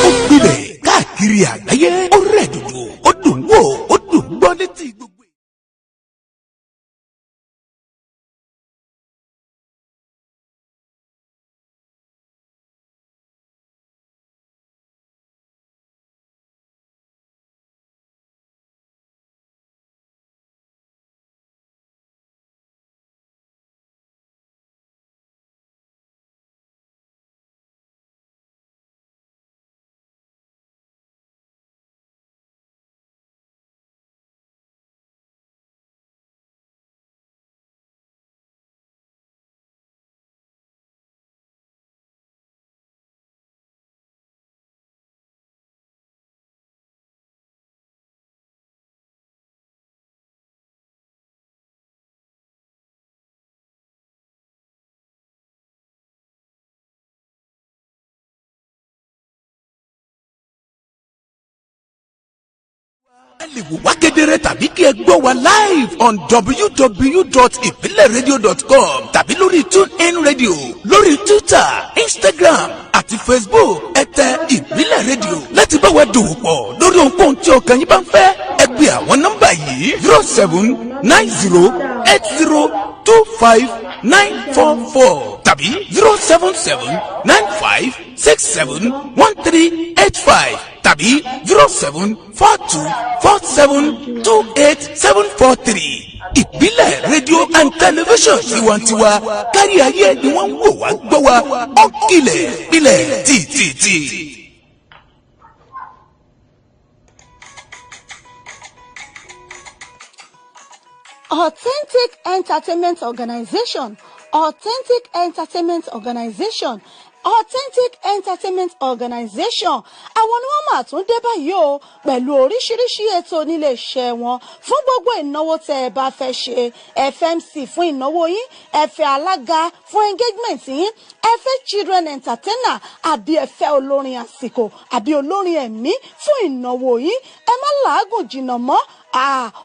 Ó gbilẹ̀ káàkiri àgbáyé, ó rẹ̀ dòdò, ó dùn wò, ó dùn gbọ́ létí gbogbo. Ẹ lè wò wá kedere tàbí kí ẹ gbọ́ wa live on www.ibileradio.com tàbí lórí TuneIn Radio, lórí Twitter, Instagram àti Facebook. Ẹ tẹ Ìbílẹ̀ Radio láti bá wa dòwò pọ̀ lórí ohunkóhun tí ọkàn yín bá ń fẹ́. Ẹ gbé àwọn nọ́mbà yìí: 07908025944 tàbí 07795671385 tàbí 07424728743. Ìbílẹ̀ Rédíò and Tẹlifíṣàn, tiwantiwa, kárí ayé ni wọ́n ń wò wá gbọ́ wa. Ó kilẹ̀ pilẹ̀ tìtìtì. Authentic Entertainment Organization, Authentic Entertainment Organization, Authentic Entertainment Organization, àwọn ni wọ́n máa tún dé báyìí o pẹ̀lú oríṣiríṣi ètò nílé iṣẹ́ wọn fún gbogbo ìnáwó tẹ́ ẹ bá fẹ́ ṣe. FMC fún ìnáwó yín, ẹ fẹ́ alága fún engagement yín, ẹ fẹ́ children entertainer, àbí ẹ fẹ́ olórin àsìkò àbí olórin ẹ̀mí fún ìnáwó yín, ẹ má làágùn jìnnà mọ́.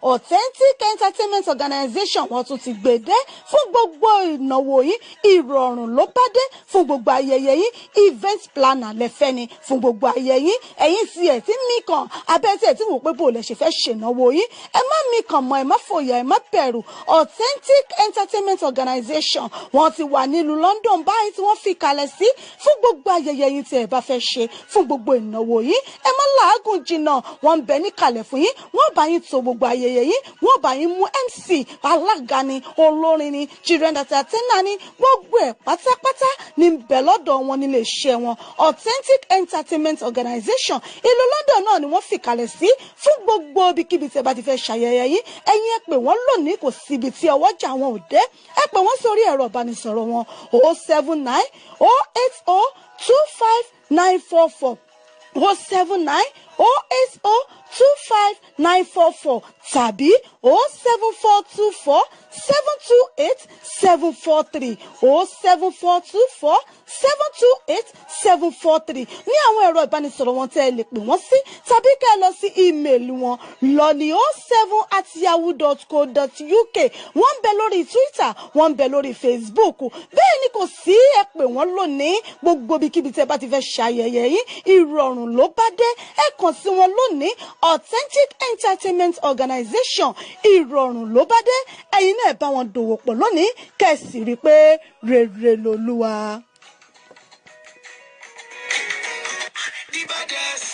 Authentic Entertainment Organization, wọ́n tún ti gbèdé fún gbogbo ìnáwó yín. Ìrọ̀rùn ló bá dé fún gbogbo ayẹyẹ yín. Event planner lẹ́fẹ́ ni fún gbogbo ayẹyẹ yín. Ẹ̀yin tí ẹ̀ tí mí kàn abẹ́ tí ẹ̀ tí wò pé bò lẹ̀ ṣe fẹ́ ṣènáwó yín, ẹ má mí kàn mọ́, ẹ má fòyà, ẹ má bẹ̀rù. Authentic Entertainment Organization, wọ́n ti wà nílùú London báyìí tí wọ́n fi kalẹ̀ sí fún gbogbo ayẹyẹ yín tí ẹ bá fẹ́ ṣe, fún gbogbo ìnáwó yín. Ẹ má làágùn jìnnà, wọ́n ń bẹ níkàlẹ̀ fún yín. Wọ́n bá yín to gbogbo ayẹyẹ yín, wọ́n bá yín mú MC, alága ni, olórin ni, children entertainer ni, gbogbo ẹ̀ pátápátá ní ń bẹ lọ́dọ̀ wọn nílé iṣẹ́ wọn. Authentic Entertainment Organization, ìlú London náà ni wọ́n fìkàlẹ̀ sí fún gbogbo ibikíbi tí ẹ bá ti fẹ́ ṣayẹyẹ yín. Ẹ̀yin ẹ pè wọ́n lónìí, kò síbi tí ọwọ́jà wọn ò dé. Ẹ pè wọ́n sórí ẹ̀rọ ìbánisọ̀rọ̀ wọn: 07908025944, 07908025944 tàbí 07424728743, 07424728743 ní àwọn ẹ̀rọ ìbánisọ̀rọ̀ wọn tẹ́ ẹ lè pè wọ́n sí, tàbí kẹ́ ẹ lọ sí email wọn lọ́ní 07@yahoo.co.uk. Wọ́n ń bẹ lórí Twitter, wọ́n ń bẹ lórí Facebook. Bẹ́ẹ̀ ni kò sí, ẹ pè wọ́n lónìí. Gbogbo ibikíbi tẹ́ bá ti fẹ́ ṣayẹyẹ yín, ìrọ̀rùn ló bá dé. Ẹ kàn sí wọn lónìí. Authentic Entertainment Organization, ìrọ̀rùn ló bá dé. Ẹ̀yin náà bá wọn dòwò pọ̀ lónìí, kẹ́ ẹ sì rí i pé rere lolúwa. The baddest.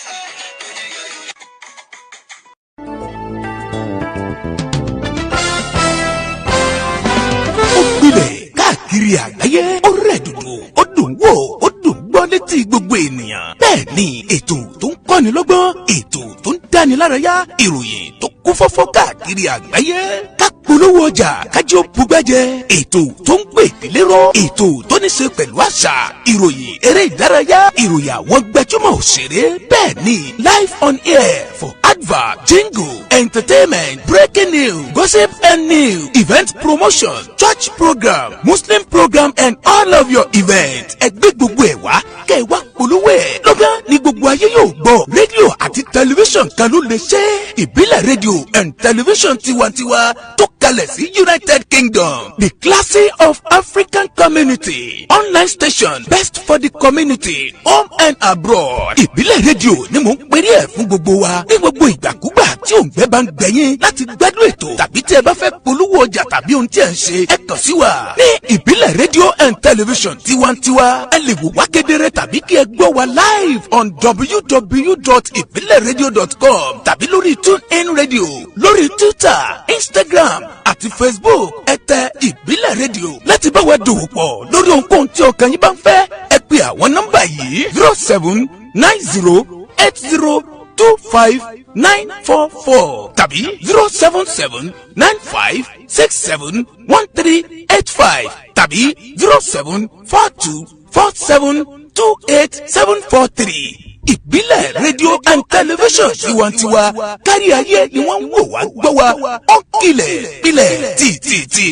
Ó gbilẹ̀ káàkiri àgbáyé, ó rẹ̀ dòdò, ó dùn wò, ó dùn gbọ́ létí gbogbo ènìyàn. Bẹ́ẹ̀ ni ètò tó ń kọ́ni lọ́gbọ́n, ètò tó ń dáni lárayá, ìròyìn tó kún fọ́fọ́ káàkiri àgbáyé, ká polówó ọjà kájí ó bugbẹ́jẹ, ètò tó ń gbè lérò, ètò tó ní ṣe pẹ̀lú àṣà, ìròyìn eré ìdárayá, ìròyìn àwọn gbajúmọ̀ òṣèré. Bẹ́ẹ̀ ni live on air for advert, jingle, entertainment, breaking news, gossip and news, event promotion, church program, Muslim program and all of your events. Ẹ gbé gbogbo ẹ̀ wá kẹ́ ẹ wá polówó ẹ̀ lọ́gán. ní gbogbo ayé yóò gbọ́. Rédíò àti tẹlifíṣàn kan ló lè ṣe. Ìbílẹ̀ Rédíò and Tẹlifíṣàn tiwantiwa tó kalẹ̀ sí United Kingdom, the classy of African community online station, best for the community, home and abroad. Ìbílẹ̀ Rédíò ni mò ń perí ẹ̀ fún gbogbo wa ní gbogbo ìgbàkúgbà tí òǹgbẹ́ bá ń gbẹ̀yìn láti gbádùn ètò, tàbí tí ẹ bá fẹ́ polówó ọjà tàbí ohun tí ẹ ń ṣe, ẹ kàn sí wa ní Ìbílẹ̀ Rédíò and Tẹlifíṣàn tiwantiwa. Ẹ lè wò wá kedere tàbí kí ẹ gbọ́ wa live on www.ibileradio.com tàbí lórí TuneIn Radio, lórí Twitter, Instagram àti Facebook. Ẹ tẹ Ìbílẹ̀ Rédíò. Láti bá wa dòwò pọ̀ lórí ohunkóhun tí ọkàn yín bá ń fẹ́, ẹ pè àwọn nọ́mbà yìí: 07908025944 tàbí 07795671385 tàbí 07424728743. Ìbílẹ̀ Rédíò and Tẹlifíṣàn tiwantiwa, kárí ayé ni wọ́n ń wò wá gbọ́ wa. Ó kilẹ̀ pilẹ̀ tìtìtì.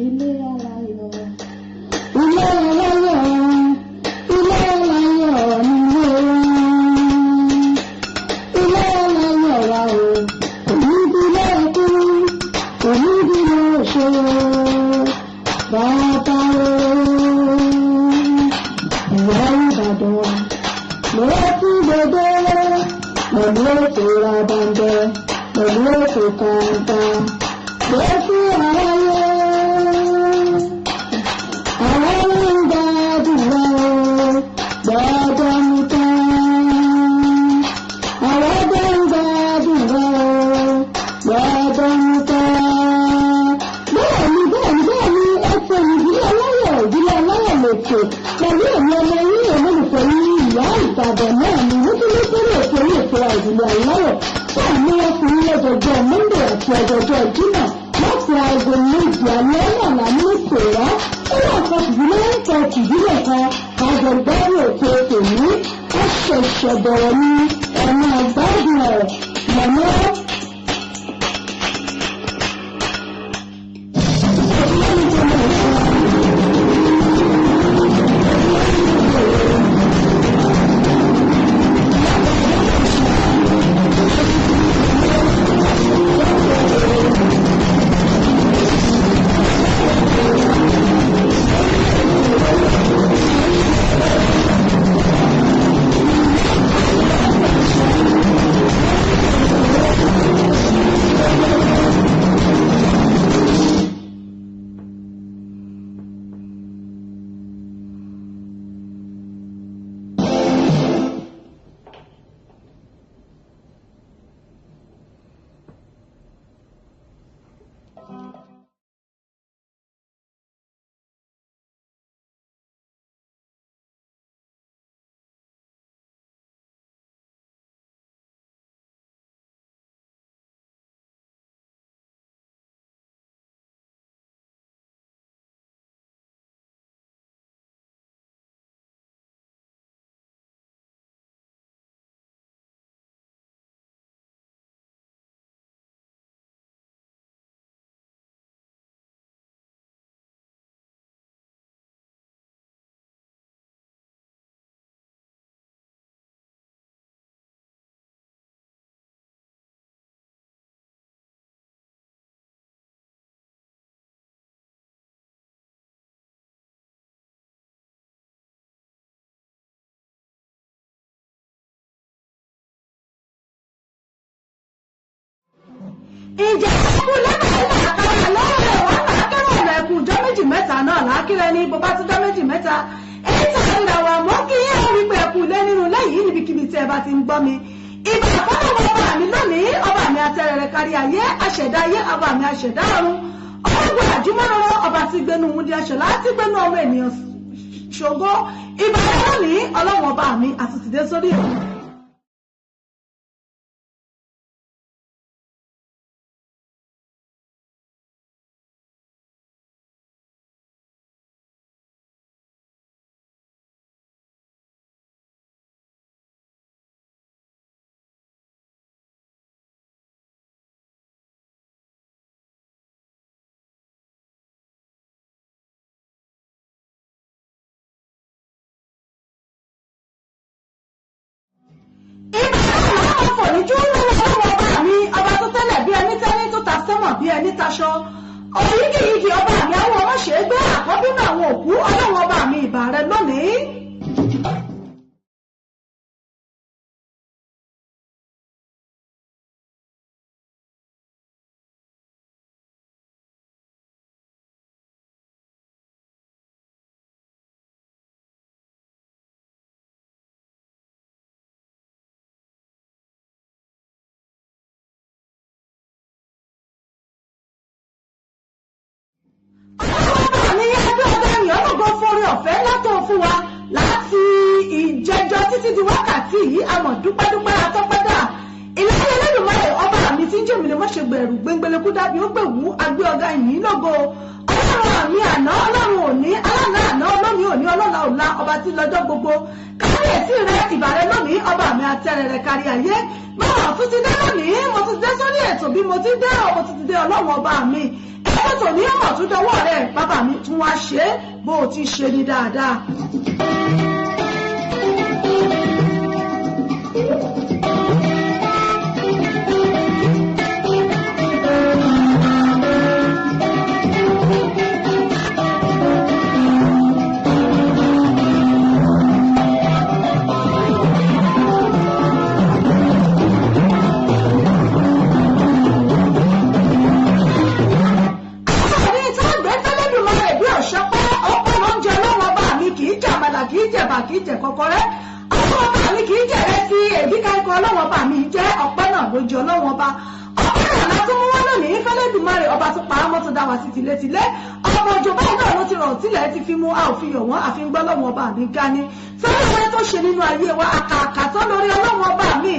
Ilé aláyọ̀, ilé aláyọ̀, ilé aláyọ̀ nílé wa. Ilé aláyọ̀ wa o, òní bí lẹ́kú, òní bí lóṣù, bàbá o. Ìyá Ìbàdàn, mo kú gbogbo, pẹ̀lú ètò rabandẹ, pẹ̀lú ètò kàńtà, mo kú aráyé. Àwọn ń gbàdúrà o, gbọ́dọ̀ mú tán. Àwọn bá ń gbàdúrà o, gbọ́dọ̀ mú tán. Bẹ́ẹ̀ni, bẹ́ẹ̀ni, bẹ́ẹ̀ni, ẹsẹ̀ Ìdílé Aláyọ̀, Ìdílé Aláyọ̀ lètò pẹ̀lú èmi ọmọ yín, olólùfẹ́ yín, Ìyá Ìbàdàn náà ni lójúlójúlé ètò orí ètò Ìdílé Aláyọ̀ fún àmì wọn fún yín lọ́jọ́jọ́ Monday àti ọjọ́jọ́ Jímọ̀ láti aago 7 alẹ́ náà lámú ìkòrá. Ó wà kan tìdílé kan tìdílé kan àjọgbádùn ètò tèmi. Ó ṣẹ̀ṣẹ̀ bẹ̀rẹ̀ ní ẹ̀mí àgbádùn ẹ̀ mọ̀mọ́. Ǹjẹ́ kú lẹ́bàá àkàrà lọ́wọ́ rẹ̀ wá làákẹ́rọ̀ ọ̀nà ẹ̀kú ọjọ́ méjì mẹ́ta náà làákìrẹ́ ní bó bá ti jọ́ méjì mẹ́ta. Èyí tí a ríra wa mọ́ kí yẹn rí pé ẹ̀kú lé nínú lẹ́yìn níbikíbi tí ẹ bá ti ń gbọ́ mi. Ìbà àkọ́lọ́wọ́ ọba mi lónìí, ọba mi atẹ́rẹrẹ kárí ayé, aṣẹ̀dá ayé, ọba mi aṣẹ̀dá ọ̀run. Ọgbọ́n àjùmọ̀rọ̀rọ̀ ọba ti gbénu wúndí aṣọ̀lá ti gbénu ọmọ ènìyàn ṣògo. Ìbà lónìí, ọlọ́wọ́n ọba mi àtúntìdé sórí ẹ̀. Ìjú lọ́wọ́ ọba mi, ọba tó tẹ́lẹ̀ bí ẹni tẹ́ni tó ta sẹ́mọ̀ bí ẹni taṣọ. Òyìnkìyìnkì ọba mi àwọn ọmọ ṣe é gbé àkọ́bí náà àwọn òkú ọlọ́wọ́ ọba mi ìbà rẹ lónìí. Ọ̀fẹ́ látọ̀ fún wa láti ìjẹjọ títí di wákàtí yìí, àmọ́ dúpẹ́dúpẹ́ atọ́pẹ́dà ìlànà Ẹlẹ́dùmarè ọba mi tí ń jẹ́ mi lè mọ́ ṣe gbẹ̀rù gbẹngbẹlẹ́kú dábì ó gbẹ̀wú agbé ọ̀gá yìí lógo. Ọlọ́run àmì àná, ọlọ́run òní, aláàánú àná, ọlọ́mi òní, ọlọ́la ọ̀la, ọba tí lọ́jọ́ gbogbo. Kábíyèsí rẹ ìbàrẹ̀ lónìí, ọba mi atẹ́rẹrẹ kárí ayé. Mo tún ti dé lónìí, mo tún ti dé sórí ètò bí mo ti dé, mo tún ti dé ọlọ́run ọba mi. Ẹgbẹ́ tòní ọmọ tún dọwọ́ rẹ̀, bàbá mi tún wá ṣe é bó o ti ṣe ni dáadáa. Kì í jẹ̀bà kì í jẹ̀ kọ́kọ́rẹ́, ọlọ́wọ́ ọba mi kì í jẹ̀rẹ́ sí èbí káíkọ́, ọlọ́wọ́ ọba mi jẹ́ ọpẹ́ náà ló jẹ́ ọlọ́wọ́ ọba. Ọpẹ́ náà la tún mú wá lónìí fẹ́lẹ́dùmarè ọba tó pa á mọ́ tó dá wa sí tilétilé. Ọmọ òjò báyìí náà ló ti rọ̀ tílẹ̀ ti fi mú, a ò fi yọ̀ wọ́n, àfi ń gbọ́ ọlọ́wọ́ ọba mi ga ni. Sọ́dọ̀ wọlé tó ṣe nínú ayé wa, àkàkà tó lórí ọlọ́wọ́ ọba mi.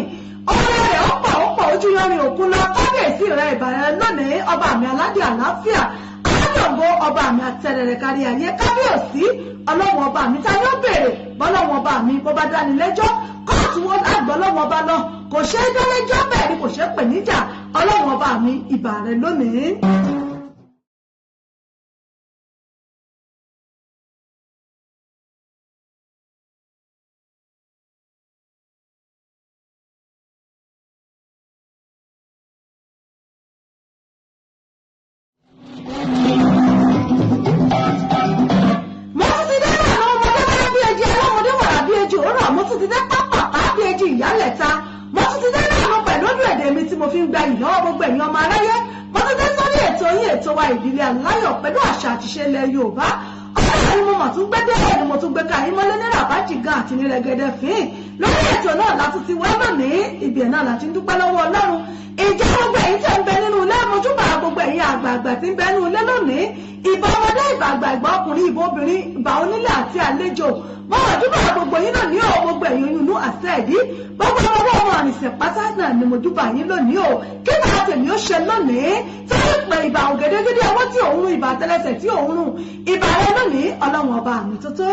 Ọ̀rẹ́ rẹ̀ ó pọ̀ ó pọ̀ ojú yanrìn òkun lọ, kábíyèsí rẹ̀ ìbàrẹ̀ lónìí, ọba mi aládé àlàáfíà. Aládọ̀gbọ́ ọba mi àtẹrẹrẹ kárí ayé, kábíyèsí ọlọ́wọ́n ọba mi ta ni ó béèrè bọ́lọ́wọ́n ọba mi bó bá dání lẹ́jọ́ kóòtù wọn lágbọ́ ọlọ́wọ́n ọba lọ, kò ṣeé dá lẹ́jọ́ bẹ́ẹ̀ ni kò ṣeé pè níjà, ọlọ́wọ́n ọba mi ìbà rẹ lónìí. Mo tún ti dé pápápá bí ejì ìyálẹ̀ta, mo tún ti dé náà pẹ̀lú ojú èdè mi tí mo fi ń gba ìlọ́wọ́ gbogbo ẹ̀yin ọmọ aráyé. Mo tún dé sórí ètò yín ètò wa ìdílé aláyọ̀ pẹ̀lú àṣà àtiṣe ilẹ̀ Yorùbá. Ọ̀rẹ́ ni mo mọ̀ tún gbé dé, ni mo tún gbé ka yín mọ́lé ní ràbájì gan àti ní rẹ̀gẹ̀dẹ̀ fín. Lórí ètò náà látún ti wá lónìí, ibi ẹ̀ náà láti ń dúpẹ́ lọ́wọ́ Ọlọ́run. Ìjẹ́ gbogbo ẹ̀yin tẹ́ ń bẹ nínú ilé, mojúbà gbogbo ẹ̀yin àgbààgbà tí ń bẹ nínú ilé lónìí. Ìbà ọmọdé, ìbà àgbà, ìbà ọkùnrin, ìbà obìnrin, ìbà onílé àti àlejò. Mo mọ̀júbà gbogbo yín lónìí o, gbogbo ẹ̀yin oyún inú àṣẹ ìdí. Gbogbo ọmọ ọmọ àrìnsẹ̀ pátá náà ni mojúbà yín lónìí o. Kí ni àtẹ̀mí ó ṣe lónìí? Tí ó pè ìbà ògèdègèdè ọwọ́ tí òun rùn, ìbà tẹ́lẹsẹ̀ tí òun rùn. Ìbà rẹ lónìí, ọlọ́run ọba mi tó tó.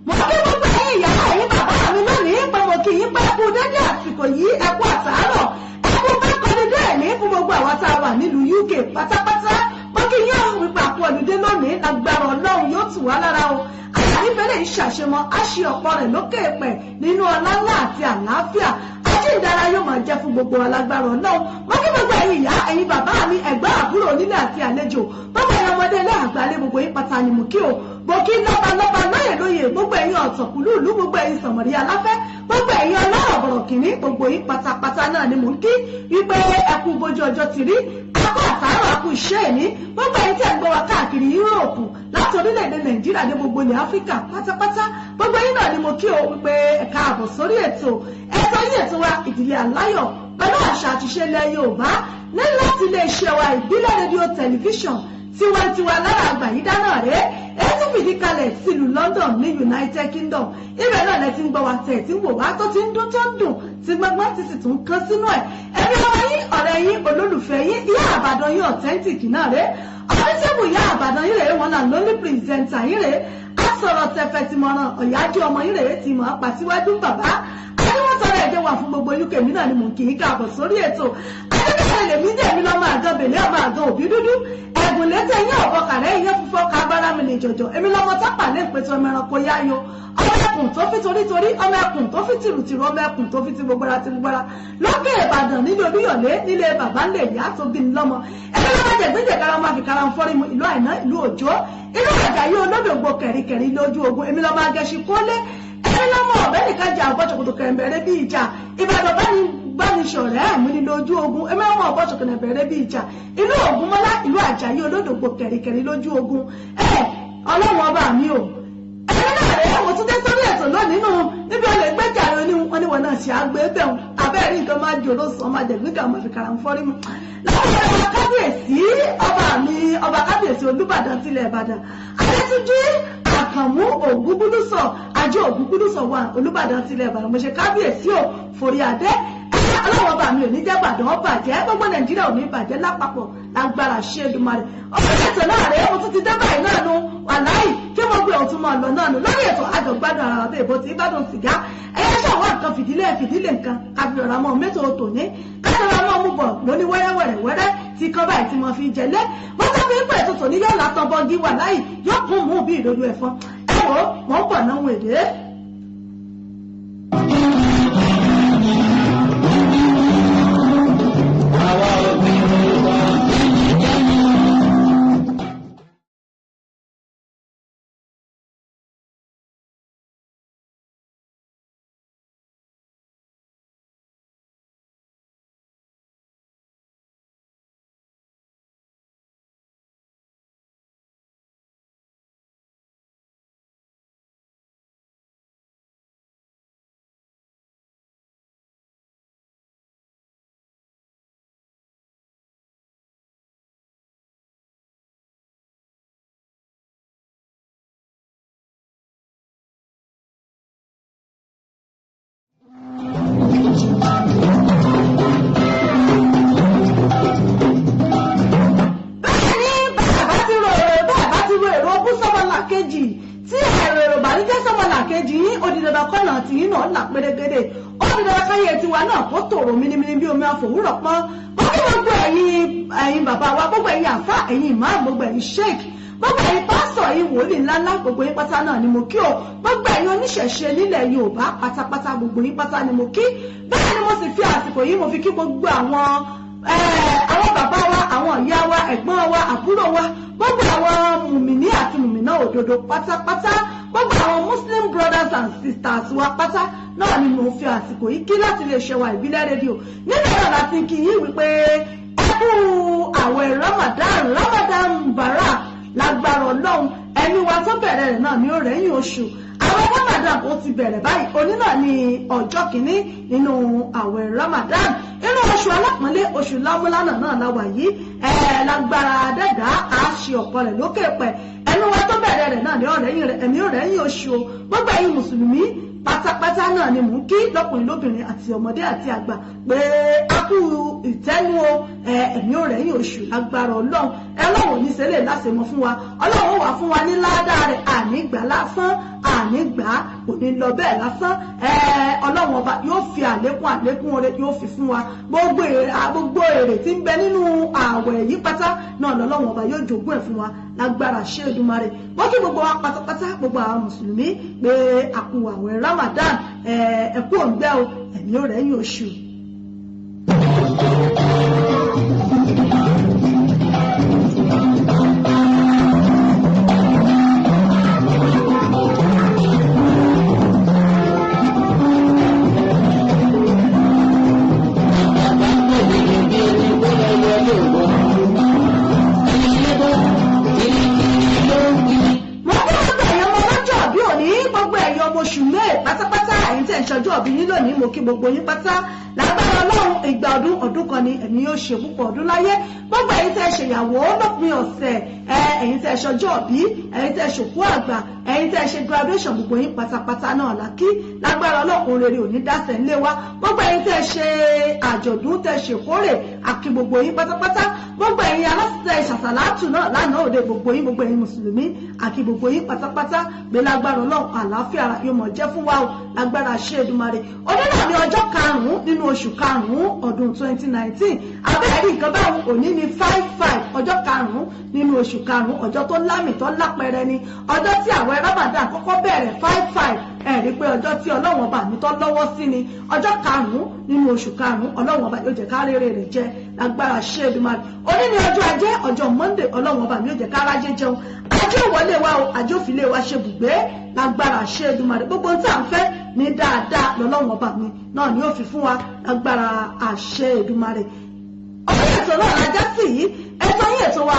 Mo kí gbogbo ẹ̀yin ìyá ẹ̀yin bàbá mi lónìí pé mo kì í pẹ́ kú dédé àsìkò yìí, ẹ kú àtàárọ̀, ẹ kú bákanidé ẹ̀mí fún gbogbo àwọn tá a wà nílùú UK pátápátá. Mo kí yín ọ̀hún wípé àpò ọ̀lùdé lónìí, lágbára Ọlọ́run yóò tù wá lára o. Àyànífẹ́lẹ́ ìṣàṣemọ á ṣe ọ̀pọ̀ rẹ̀ lókè pẹ̀ nínú ọlá ńlá àti àlàáfíà. Ajíǹdára yóò máa jẹ́ fún gbogbo alágbára Ọlọ́run. Mo kí Gbogbo ẹ̀yin ìyá, ẹ̀yin bàbá mi, ẹ̀gbọ́n, àbúrò, onílé àti àlejò, gbogbo ẹ̀yin ọmọdé ilé àgbàlẹ̀, gbogbo yín pátá ni mo kí o. Mo kí lọ́ba lọ́ba, lóyè lóyè, gbogbo ẹ̀yin ọ̀tọ̀kùlú ìlú, gbogbo ẹ̀yin sọ̀mọ̀rí aláfẹ́, gbogbo ẹ̀yin ọlọ́rọ̀ bọ̀rọ̀kìnní, gbogbo yín pátápátá náà ni mò ń kí wípé ẹ kú bójú ọjọ́ ti rí, akọ àtàárọ̀, akú iṣẹ́ ìní. Gbogbo ẹ̀yin tí ẹ̀ ń gbọ́ wa káàkiri Yúróòpù, láti orílẹ̀-èdè Nàìjíríà dé gbogbo ilẹ̀ Áfíríkà pátápátá, gbogbo yín náà ni mo kí o wípé ẹ káàbọ̀ sórí ètò yín, ètò wa, Ìdílé Aláyọ̀, pẹ̀lú àṣà àti ìṣe ilẹ̀ Yorùbá, ní láti iléeṣẹ́ wa Ìbílẹ̀ Rédíò Tẹlifíṣàn tiwantiwa lára àgbà yìí dáná rèé, èyí tún fìdí kalẹ̀ sílùú London ní United Kingdom. Ibẹ̀ náà lẹ ti ń gbọ́ wa, tẹ̀ tí ń wò wá, tó ti ń dún, tó ń dùn, tí gbọ́ngbọ́n ti sì tún kán sínú ẹ̀. Ẹbí ọmọ yín, ọ̀rẹ́ yín, olólùfẹ́ yín, Ìyá Àbàdàn yín authentic náà rèé, ọ̀rẹ́sẹ̀bù Ìyá Àbàdàn yín rèé, wọn náà lóní presenter yín rèé, asọ̀rọ̀ tẹ̀fẹ̀ ti mọ̀ràn ọ̀yájú ọmọ yín rèé, ti mọ̀ apàtíwájú bàbá adéwọ́sọ̀rọ̀ ẹ̀jẹ̀ wà fún gbogbo UK. Mi náà ni mò ń kì í káàbọ̀ sórí ètò. Adébẹ̀rẹ̀ lèmi jẹ́ mi lọ́mọ àgàn bèlé, ọmọ àgàn òbí dúdú, ẹ̀gùn létí ẹ̀yìn ọ̀bọ kàrẹ́ ìyẹn fífọ́ kábàárà mi ní jọjọ. Èmi lọ́mọ tápà ní ìpètò ọmọ ẹranko yáyọ, ọmọ ẹkùn tó fi torítorí, ọmọ ẹkùn tó fi tìrùtìrù, ọmọ ẹkùn tó fi ti gbogbora ti gbogbora lókè Ìbàdàn nílé Olúyọ̀lé, nílé bàbá ńlẹ̀ ìyá tó bí ní lọ́mọ. Èmi lọ́mọ jẹ̀gbẹ́jẹ̀ kára máa fi kára ń fọ́rí mu, ìlú Àìná, ìlú Òjó, ìlú Àjàyí olódògbò kẹ̀ríkẹ̀rí lójú ogun. Èmi lọ́mọ agẹṣin kólé, èmi lọ́mọ ọ̀bẹ nìkan jà ọ̀bọ̀ṣọ̀kòtò kẹ̀mbẹ̀rẹ̀ bí ìjà, Ìbàdàn bá ní bánisọ̀rẹ́ àmúni lójú ogun. Èmi lọ́mọ ọ̀bọ̀ṣọ̀kòtò kẹ̀mbẹ̀rẹ̀ bí ìjà, ìlú Ògúnmọ́lá, ìlú Àjàyí olódògbò kẹ̀ríkẹ̀rí lójú ogun. Ẹ Ọlọ́run ọba mi o, ẹ̀rọ náà rẹ̀ mo tún dé sórí ètò lónìí nù níbi olè gbẹ́jà rẹ ní wọn ní wọn náà ṣe àgbẹ̀ bẹ̀rù abẹ́rẹ́ nǹkan máa jòrò sàn máa jẹ̀gbẹ́ kà máa fi kàrà ń fọ́rí mu. Láwọn ọba kábíyèsí, ọba mi, ọba kábíyèsí Olúbàdàn tilẹ̀ Ìbàdàn, Adétúnjí Àkànmú Ògúngúdúsọ, Ajé Ògúngúdúsọ wà, Olúbàdàn tilẹ̀ Ìbàdàn, mo ṣe kábíyèsí ò forí adé. Ọlọ́wọ́ ọba mi ò ní jẹ́ Ìbàdàn ó bàjẹ́, gbogbo Nàìjíríà ò ní bàjẹ́ lápapọ̀ lágbára ṣe Èdùmàrè. Ọ̀rọ̀ ètò náà rèé, mo tún ti dé báyìí náà nu wàláì kí mo gbé òtún máa lọ náà nù lórí ètò àjọgbádùn ara ọ̀dọ́ ìbò tí ìbádùn sìgá ẹ̀yẹ́ ṣàwọn nǹkan fìdílé fìdílé nǹkan kábíọ̀rọ̀ àmọ́ mẹ́tò tòní kájọra máa mú bọ̀ lóní wẹ́rẹ́wẹ́rẹ́ wẹ́rẹ́ tí kọ́ báyìí tí mo fi jẹlé wọ́n tó fi ń pè tuntun ní yóò látọ̀ bọ́gí wàláì yóò kún mú bí ìdodo ẹ̀fọn. Ẹ wò ó, mò ń bọ̀ náà wò èdè. Àwa obìnrin wa Bẹ́ẹ̀ ni bẹ́ẹ̀ bá ti ro èrò, bẹ́ẹ̀ bá ti ro èrò ogún sọ́mọlà kejì, tí èrò èrò bànújẹ́ sọ́mọlà kejì yín, ó di dandan kọ́nà tí yín náà là pérégedé. Ó di dandan káyé tiwa náà kó tòrò mínímíní bí omi àfòwúrọ̀ pọ́n. Wọ́n kí gbogbo ẹ̀yin bàbá wa, gbogbo ẹ̀yin àfá, ẹ̀yin ìmáà, gbogbo ẹ̀yin sheik, gbogbo ẹ̀yin pásọ̀, ẹ̀yin wòlíì ńláńlá, gbogbo yín pátá náà ni mo kí o. Gbogbo ẹ̀yin oníṣẹ̀ṣe nílẹ̀ Yorùbá pátápátá, gbogbo yín pátá ni mo kí. Bẹ́ẹ̀ ni mo sì fi àsìkò yìí mo fi kí gbogbo àwọn bàbá wa, àwọn ìyá wa, ẹ̀gbọ́n wa, àbúrò wa, gbogbo àwọn mùmìnì àti mùmìnà òdodo pátápátá, gbogbo àwọn Muslim brothers and sisters wa pátá náà ni mo fi àsìkò yìí kí láti lè ṣe wa Ìbílẹ̀ Rédíò nínú ẹ̀rọ láti kí yín wípé ẹ kú àwẹ̀ Ramadan, Ramadan Mubarak. Lágbára Ọlọ́run, ẹni wa tó bẹ̀rẹ̀ rẹ̀ náà ni ó rẹ̀yìn oṣù. Àwẹ̀ Ramadan ó ti bẹ̀rẹ̀ báyìí, òní náà ni ọjọ́ kìíní nínú àwẹ̀ Ramadan, inú oṣù alápọ̀nlé, oṣù lámúlánà náà la wà yìí. Ẹ̀ lágbára dẹ́dá, á ṣe ọ̀pọ̀ rẹ̀ lókè pẹ̀. Ẹni wa tó bẹ̀rẹ̀ rẹ̀ náà ni ó rẹ̀yìn rẹ̀, ẹ̀mí ó rẹ̀yìn oṣù o. Gbogbo ẹ̀yin mùsùlùmí pátápátá náà ni mò ń kí, lọ́kùnrin lóbìnrin àti ọmọdé àti àgbà, pé a kú ìtẹ́nu o. Ẹ̀mí ò rẹ̀yìn oṣù lágbára Ọlọ́run. Ọlọ́run ò ní ṣẹlẹ̀ láṣemọ fún wa, Ọlọ́run ó wà fún wa ní ládàá rẹ̀, àní gbà lásán, àní gbà kò ní lọ bẹ́ẹ̀ lásán. Ọlọ́run ọba yóò fi àlékún àlékún oore yóò fi fún wa. Gbogbo èrè tí ń bẹ nínú ààwẹ̀ yìí pátá náà lọ́lọ́run ọba yóò jogún ẹ̀ fún wa lágbára ṣé Èdùmàrè. Wọ́n kí gbogbo wa pátápátá, gbogbo àwọn mùsùlùmí, pé a kú àwẹ̀ Ramadan, ẹ kú òǹgbẹ o, ẹ̀mí ò rẹ̀yìn oṣù. gbogbo yín pátá. Lágbára Ọlọ́run, ìgbà ọdún ọdún kan ni, ẹ̀mí yóò ṣe púpọ̀ ọdún láyé. Gbogbo ẹ̀yin tẹ́ ṣèyàwó lópin ọ̀sẹ̀, ẹ̀yin tẹ́ ṣọjọ́ òbí, ẹ̀yin tẹ́ ṣòkú àgbà, ẹ̀yin tẹ́ ṣe graduation, gbogbo yín pátápátá náà la kí. Lágbára Ọlọ́run, rere ò ní dásẹ̀ ńlé wa. Gbogbo ẹ̀yin tẹ́ ṣe àjọ̀dún, tẹ́ ṣèkórè, àkí gbogbo yín pátápátá. Gbogbo ẹ̀yin aláṣẹ ṣàṣàlátù náà lánàá òde, gbogbo yín, gbogbo ẹ̀yin mùsùlùmí, àkí gbogbo yín pátápátá gbé. Lágbára Ọlọ́run, àlàáfíà yóò mọ̀ jẹ́ fún wa o, lágbára ṣe Èdùmàrè. Ọdún náà ní ọjọ́ karùn-ún nínú oṣù karùn-ún ọdún 2019. Abẹ́rẹ́ nǹkan báwọn, òní ní 5/5, ọjọ́ karùn-ún nínú oṣù karùn-ún, ọjọ́ tó lámì tó lápẹẹrẹ ni, ọjọ́ tí àwẹ̀ Ramadan kọ́kọ́ bẹ̀rẹ̀, 5/5. Ẹ rí pé ọjọ́ tí Ọlọ́run ọba mi tó lọ́wọ́ sí ni, ọjọ́ karùn-ún nínú oṣù karùn-ún. Ọlọ́run ọba yóò jẹ́ ká rere rẹ̀ jẹ, lágbára ṣe Èdùmàrè. Òní ní ọjọ́ ajé, ọjọ́ Monday. Ọlọ́run ọba mi yóò jẹ́ ká rájé jẹun. Ajé ìwọlé wa o, ajé òfìlé wa ṣe bùgbé, lágbára ṣe Èdùmàrè. Gbogbo ohun tí à ń fẹ́ ní dáadáa lọ́lọ́run ọba mi náà ni ó fi fún wa, lágbára àṣẹ Èdùmàrè. Ọ̀rẹ́, ètò náà la já sí yìí, ètò yín, ètò wa,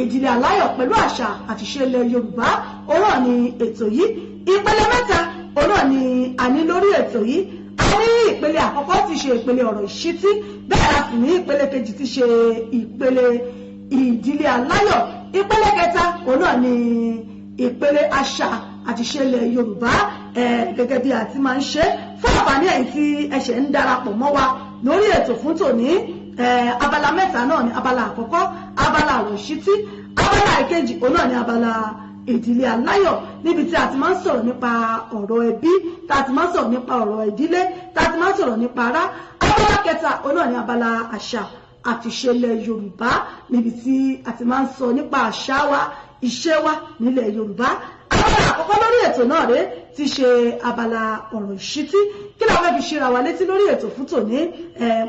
Ìdílé Aláyọ̀ pẹ̀lú àṣà àti ìṣe ilẹ̀ Yorùbá, òun náà ni ètò yìí. Ìpele mẹ́ta òun náà ni a ní lórí ètò yìí. A ní ìpele àkọ́kọ́ ti ṣe ìpele ọ̀rọ̀ ìṣítí, bẹ́ẹ̀ a sì ní ìpele kejì ti ṣe ìpele Ìdílé Aláyọ̀. Ìpele kẹta òun náà ni ìpele àṣà àti ìṣe ilẹ̀ Yorùbá. Gẹ́gẹ́ bí a ti máa ń ṣe, fún àǹfààní ẹ̀yin tí ẹ ṣẹ̀ ń darapọ̀ mọ́ wa lórí ètò fún tòní, abala mẹ́ta náà ni: abala àkọ́kọ́, abala ọ̀rọ̀ ìṣítí; abala ìkejì òun náà ni abala Ìdílé Aláyọ̀, níbi tí a ti máa ń sọ̀rọ̀ nípa ọ̀rọ̀ ẹbí, tá a ti máa ń sọ̀rọ̀ nípa ọ̀rọ̀ ìdílé, tá a ti máa ń sọ̀rọ̀ nípa ará; abala kẹta òun náà ni abala àṣà àti ìṣẹ̀lẹ̀ Yorùbá, níbi tí a ti máa ń sọ nípa àṣà wa, ìṣe wa nílẹ̀ Yorùbá. Abala àkọ́kọ́ lórí ètò náà rèé, ti ṣe abala ọ̀rọ̀ ìṣítí. Kí la fẹ́ fi ṣe ra wa létí lórí ètò fún tòní?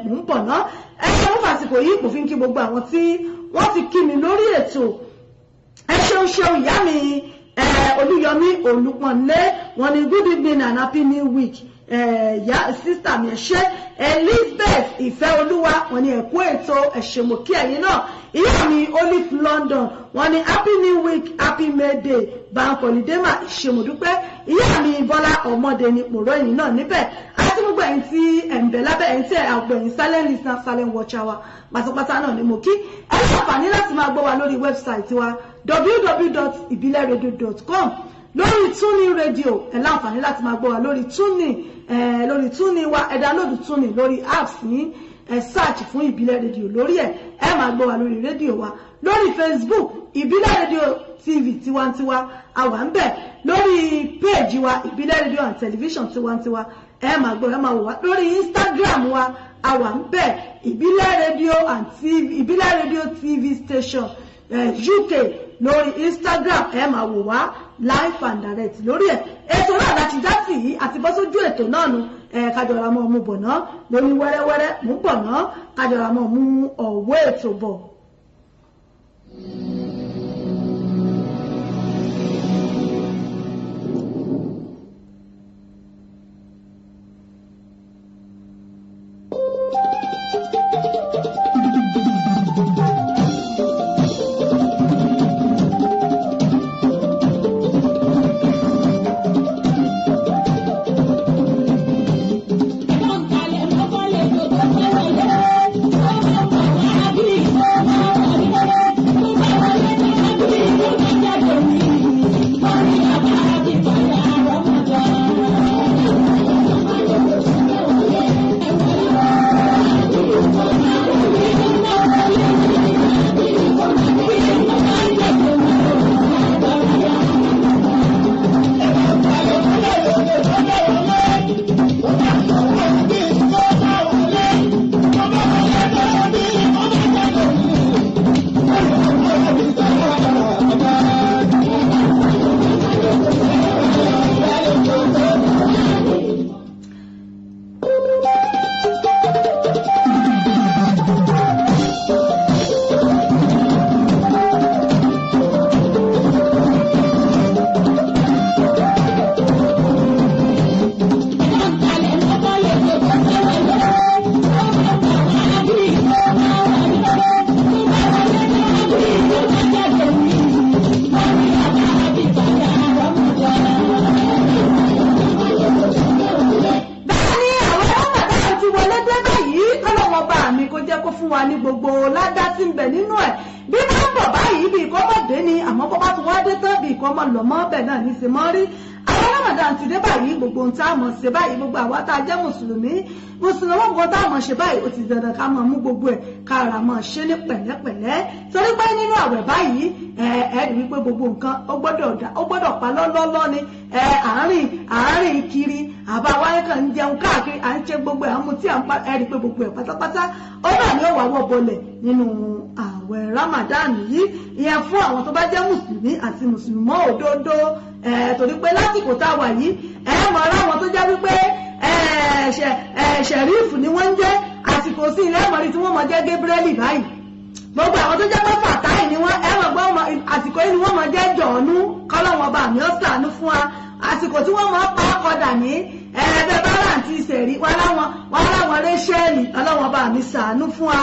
Mò ń bọ̀ ná. Ẹ ṣe ń fàsìkò yìí kò fi ń kí gbogbo àwọn tí wọ́n ti kí mi lórí ètò. Ẹ ṣeun ṣeun, ìyá mi Olúyọmí Olùpọ̀nlé, wọ́n ní good evening and happy new week. Ìyá sister mi, ẹ ṣé. Elizabeth Ìfẹ́ Olúwa, wọ́n ní ẹ̀kú ètò, ẹ̀ṣẹ̀mọ̀ kí ẹ̀yin náà. Ìyá mi Olive London, wọ́n ní happy new week, happy May Day, bank holiday ma. Ìṣèmọ̀dúpẹ́. Ìyá mi Bọ́lá Ọmọdé ni pòró ẹ̀yìn náà níbẹ̀, àti gbogbo ẹ̀yin tí ẹ̀ ń bẹ lábẹ́, ẹ̀yin tí ẹ̀ àgbẹ̀, ẹ̀yin silent listener, silent watcher wa pátápátá náà ni mo kí. Ẹ ní àǹfààní láti máa gbọ́ wa lórí website wa, www.ibileradio.com, lórí TuneIn Radio. Ẹ láǹfààní láti máa gbọ́ wa lórí TuneIn, ẹ lórí TuneIn wa. Ẹ download TuneIn lórí apps yín, ẹ search fún Ìbílẹ̀ Radio lórí ẹ, ẹ máa gbọ́ wa lórí rédíò wa. Lórí Facebook, Ìbílẹ̀ Radio TV Tiwantiwa, àwa ń bẹ̀. Lórí péèjì wa, Ìbílẹ̀ Radio and Television Tiwantiwa, ẹ máa gbọ́, ẹ máa wò wá. Lórí Instagram wa, àwa ń bẹ̀, Ìbílẹ̀ Radio and TV, Ìbílẹ̀ Radio TV Station UK lórí Instagram. Ẹ máa wò wá live and direct lórí ẹ. Ètò náà láti já sí yìí, àti bọ́ sójú ètò náà nu. Ẹ kájọra mọ́ mú bọ̀ náà lórí wẹ́rẹ́wẹ́rẹ́, mú bọ̀ náà, kájọra mọ́ mú ọ̀wọ́ ètò bọ̀. Thank you. fún wa ní gbogbo ládá tí ń bẹ nínú ẹ̀. Bí máa ń bọ̀ báyìí bí ikọ́ mọ̀ dé ni, àmọ́ bọ́ bá tún wá dé tán bí ikọ́ mọ̀ lọ́ mọ́ bẹ̀ náà ní í ṣe mọ́ rí. Àwọn Ramadan ti dé báyìí, gbogbo ohun tá a mọ̀ ṣe báyìí, gbogbo àwa tá a jẹ́ mùsùlùmí gbogbo tá a mọ̀ ṣe báyìí, ó ti dandan ká máa mú gbogbo ẹ̀ ká ra mọ̀ ṣe ní pẹ̀lẹ́pẹ̀lẹ́, torí pé nínú àwẹ̀ báyìí ẹ ẹ rí wípé gbogbo nǹkan ó gbọ́dọ̀ dá, ó gbọ́dọ̀ pa lọ́lọ́lọ́ ni. Ẹ àárín kiri àbá wáyé kan ń jẹun káàkiri, à ń ṣe gbogbo ẹ̀, à ń mutí, à ń pa, ẹ rí pé gbogbo ẹ̀ pátápátá ó náà ni ó wà wọ́ bọlẹ̀ nínú àwẹ̀ Ramadan yìí. Ìyẹn fún àwọn tó bá jẹ́ mùsùlùmí àti mùsùlùmọ́ òdodo, torí pé lásìkò tá a wà yìí ẹ mọ̀ ọ́rọ́ àwọn tó jẹ́ wípé ṣẹ̀rífù ni wọ́n ń jẹ́, àsìkò sí ilé ẹ̀mọ́rí tí wọ́n mọ̀ jẹ́ Gabriel báyìí. Gbogbo àwọn tó jẹ́ pé Fatai ni wọ́n, ẹ mọ̀ gbọ́ àsìkò yìí ni wọ́n mọ̀ jẹ́ Jọ̀ọ́nú, kọ́lọ́wọ́n bá mi ó ṣàánú fún wa. Àsìkò tí wọ́n mọ̀ pa ọkọ̀dà ní ẹ̀ẹ́dẹ́ báláǹtì ìṣẹ̀rí wọn láwọn Rẹ́ṣẹ́lì, ọlọ́wọ́n bá mi ṣàánú fún wa.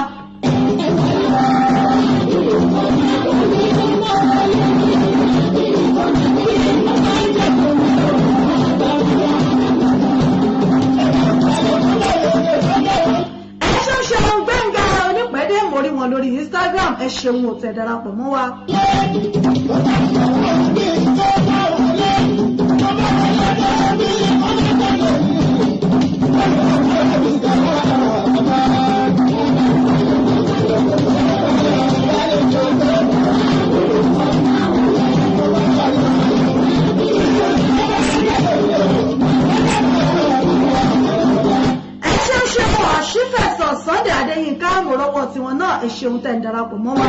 Ẹ ṣeun Gbẹ́ngà Onípẹ̀dé, mo rí wọn lórí Instagram, ẹ ṣeun ò tẹ̀ darapọ̀ mọ́ wa. Ẹ ṣeun ṣeun àṣìfẹ̀sọ̀ Sunday Adéyínká, mo rọ́wọ́ tiwọn náà, ẹ ṣeun tẹ̀ ń darapọ̀ mọ́ wa.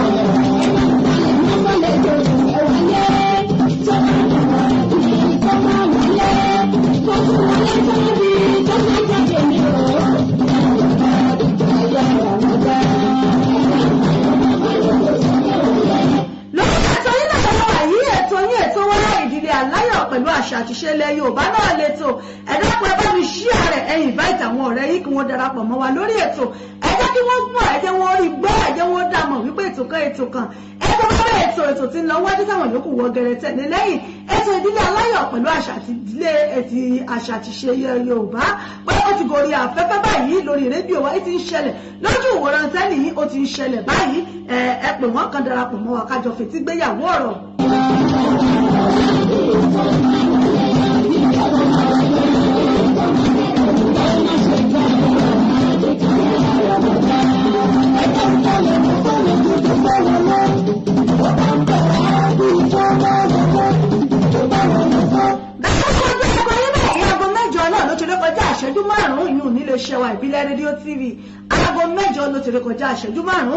Lórí ètò yín náà lọ́wọ́ yìí, ètò yín ètò wa ìdílé aláyọ̀ pẹ̀lú àṣà àti ìṣe ilẹ̀ Yorùbá náà lẹ́tọ̀. Ẹ dákun, ẹ bá mi share rẹ̀, ẹ invite àwọn ọ̀rẹ́ yín kí wọ́n darapọ̀ mọ́ wa lórí ètò. Ẹ jẹ́ kí wọ́n gbọ́, ẹ jẹ́ wọ́n rí gbọ́, ẹ jẹ́ wọ́n dá mọ̀ wípé ètò kan ètò kan ètò bá ètò ètò tí ń lọ wájú táwọn yòókù wọ gẹrẹtẹ ní lẹ́yìn ètò ìdílé aláyọ̀ pẹ̀lú àṣà àti ìdílé ètì àṣà àti ìṣe Yorùbá pé ó ti gorí afẹ́fẹ́ báyìí lórí rédíò wa, ó ti ń ṣẹlẹ̀ lójú ìwòran tẹ́lẹ̀ yìí, ó ti ń ṣẹlẹ̀ báyìí. Ẹ pè wọ́n kan darapọ̀ mọ́ wa kájọ fetí gbéyàwó ọ̀rọ̀. Aago 8 náà ló ti ré kọjá ìṣẹ́jú 5, ìyún nílé iṣẹ́ wa Ìbílẹ̀ Rédíò TV. Aago 8 ló ti ré kọjá ìṣẹ́jú 5.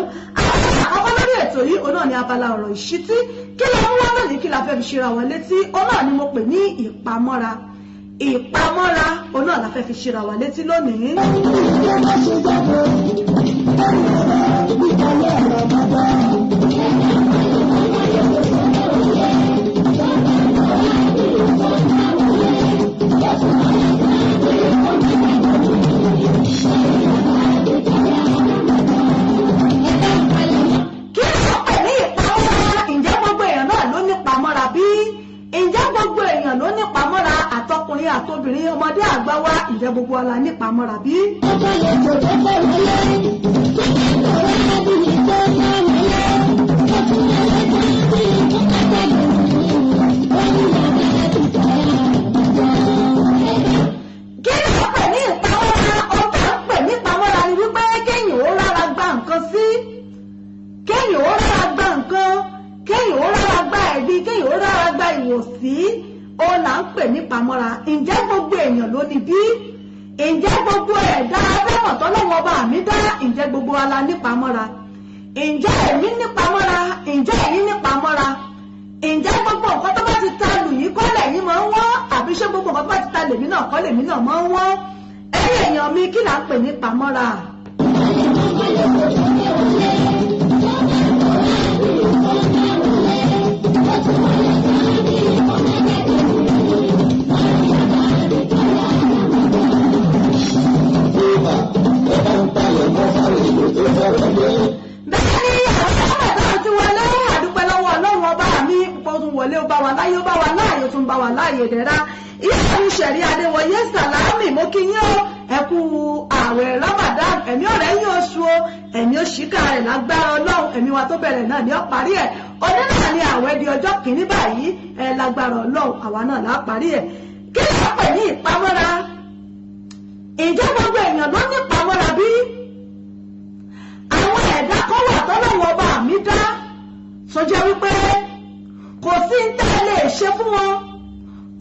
Àkọ́kọ́ lórí ètò yìí òun náà ni abala ọ̀rọ̀ ìṣítí. Kí la ń wá lónìí, kí la fẹ́ fi ṣera wa létí? Òun náà ni mo pè ní ìpamọ́ra. Ìpamọ́ra òun náà la fẹ́ fi ṣera wa létí lónìí. Kí ló pè ní ìpamọ́ra? Ǹjẹ́ gbogbo èèyàn náà ló ní ìpamọ́ra bí? Ǹjẹ́ gbogbo èèyàn ló ní ìpamọ́ra? Àtọkùnrin àtobìnrin, ọmọdé àgbà wa, ǹjẹ́ gbogbo wa la ní ìpamọ́ra bí? Kí ló pè ní ìpamọ́ra? Ohun tá à ń pè ní ìpamọ́ra ni wípé kéèyàn ó rárá gba nǹkan sí, kéèyàn ó rárá gba nǹkan, kéèyàn ó rárá gba ẹ̀bi, kéèyàn ó rárá gba ìwòsí, òun là ń pè ní ìpamọ́ra. Ǹjẹ́ gbogbo èèyàn ló ní bí? Ǹjẹ́ gbogbo ẹ̀dá abẹ́mọ̀ tọ́lọ́wọ́ ọba mi dá, ǹjẹ́ gbogbo wa la nípamọ́ra? Ǹjẹ́ èmi nípamọ́ra? Ǹjẹ́ ẹ̀yin nípamọ́ra? Ǹjẹ́ gbogbo nǹkan tó bá ti ta lù yín kọ́ lẹ̀yin máa ń wọ́n, àbí ṣé gbogbo nǹkan tó bá ti ta lèmi náà kọ́ lèmi náà máa ń wọ́n? Ẹ̀yin èèyàn mi, kí là ń pè ní ìpamọ́ra? Bẹ́ẹ̀ ni àwọn ọmọ ti wọlé, àdúpẹ́ lọ́wọ́ Ọlọ́run ọba mi, ó tún wọlé, ó bá wa láyé, ó bá wa láàyè, ó tún bá wa láàyè dẹ̀ra. Ìyá mi Ṣẹ̀rí Adéwọyé Sàlámì, mo kí yín o. Ẹ kú ààwẹ̀ Ramadan, ẹ̀mí ọ̀rẹ́ yín oṣù o, ẹ̀mí òṣìkà rẹ̀ lágbára Ọlọ́run, ẹ̀mí wa tó bẹ̀rẹ̀ náà ni ó parí ẹ̀. Ọdún náà ni ààwẹ̀ di ọjọ́ kìíní báyìí, ẹ lágbára Ọlọ́run, àwa náà là á parí ẹ̀. Kí ló pè ní ìpamọ́ra? Ǹjẹ́ gbogbo èèyàn ló ní ìpamọ́ra bí? Àwọn ẹ̀dá kan wà tọ́lọ́wọ́ ọba mi dá tó jẹ́ wípé kò sí ń tẹ́ ẹ lè ṣe fún wọn,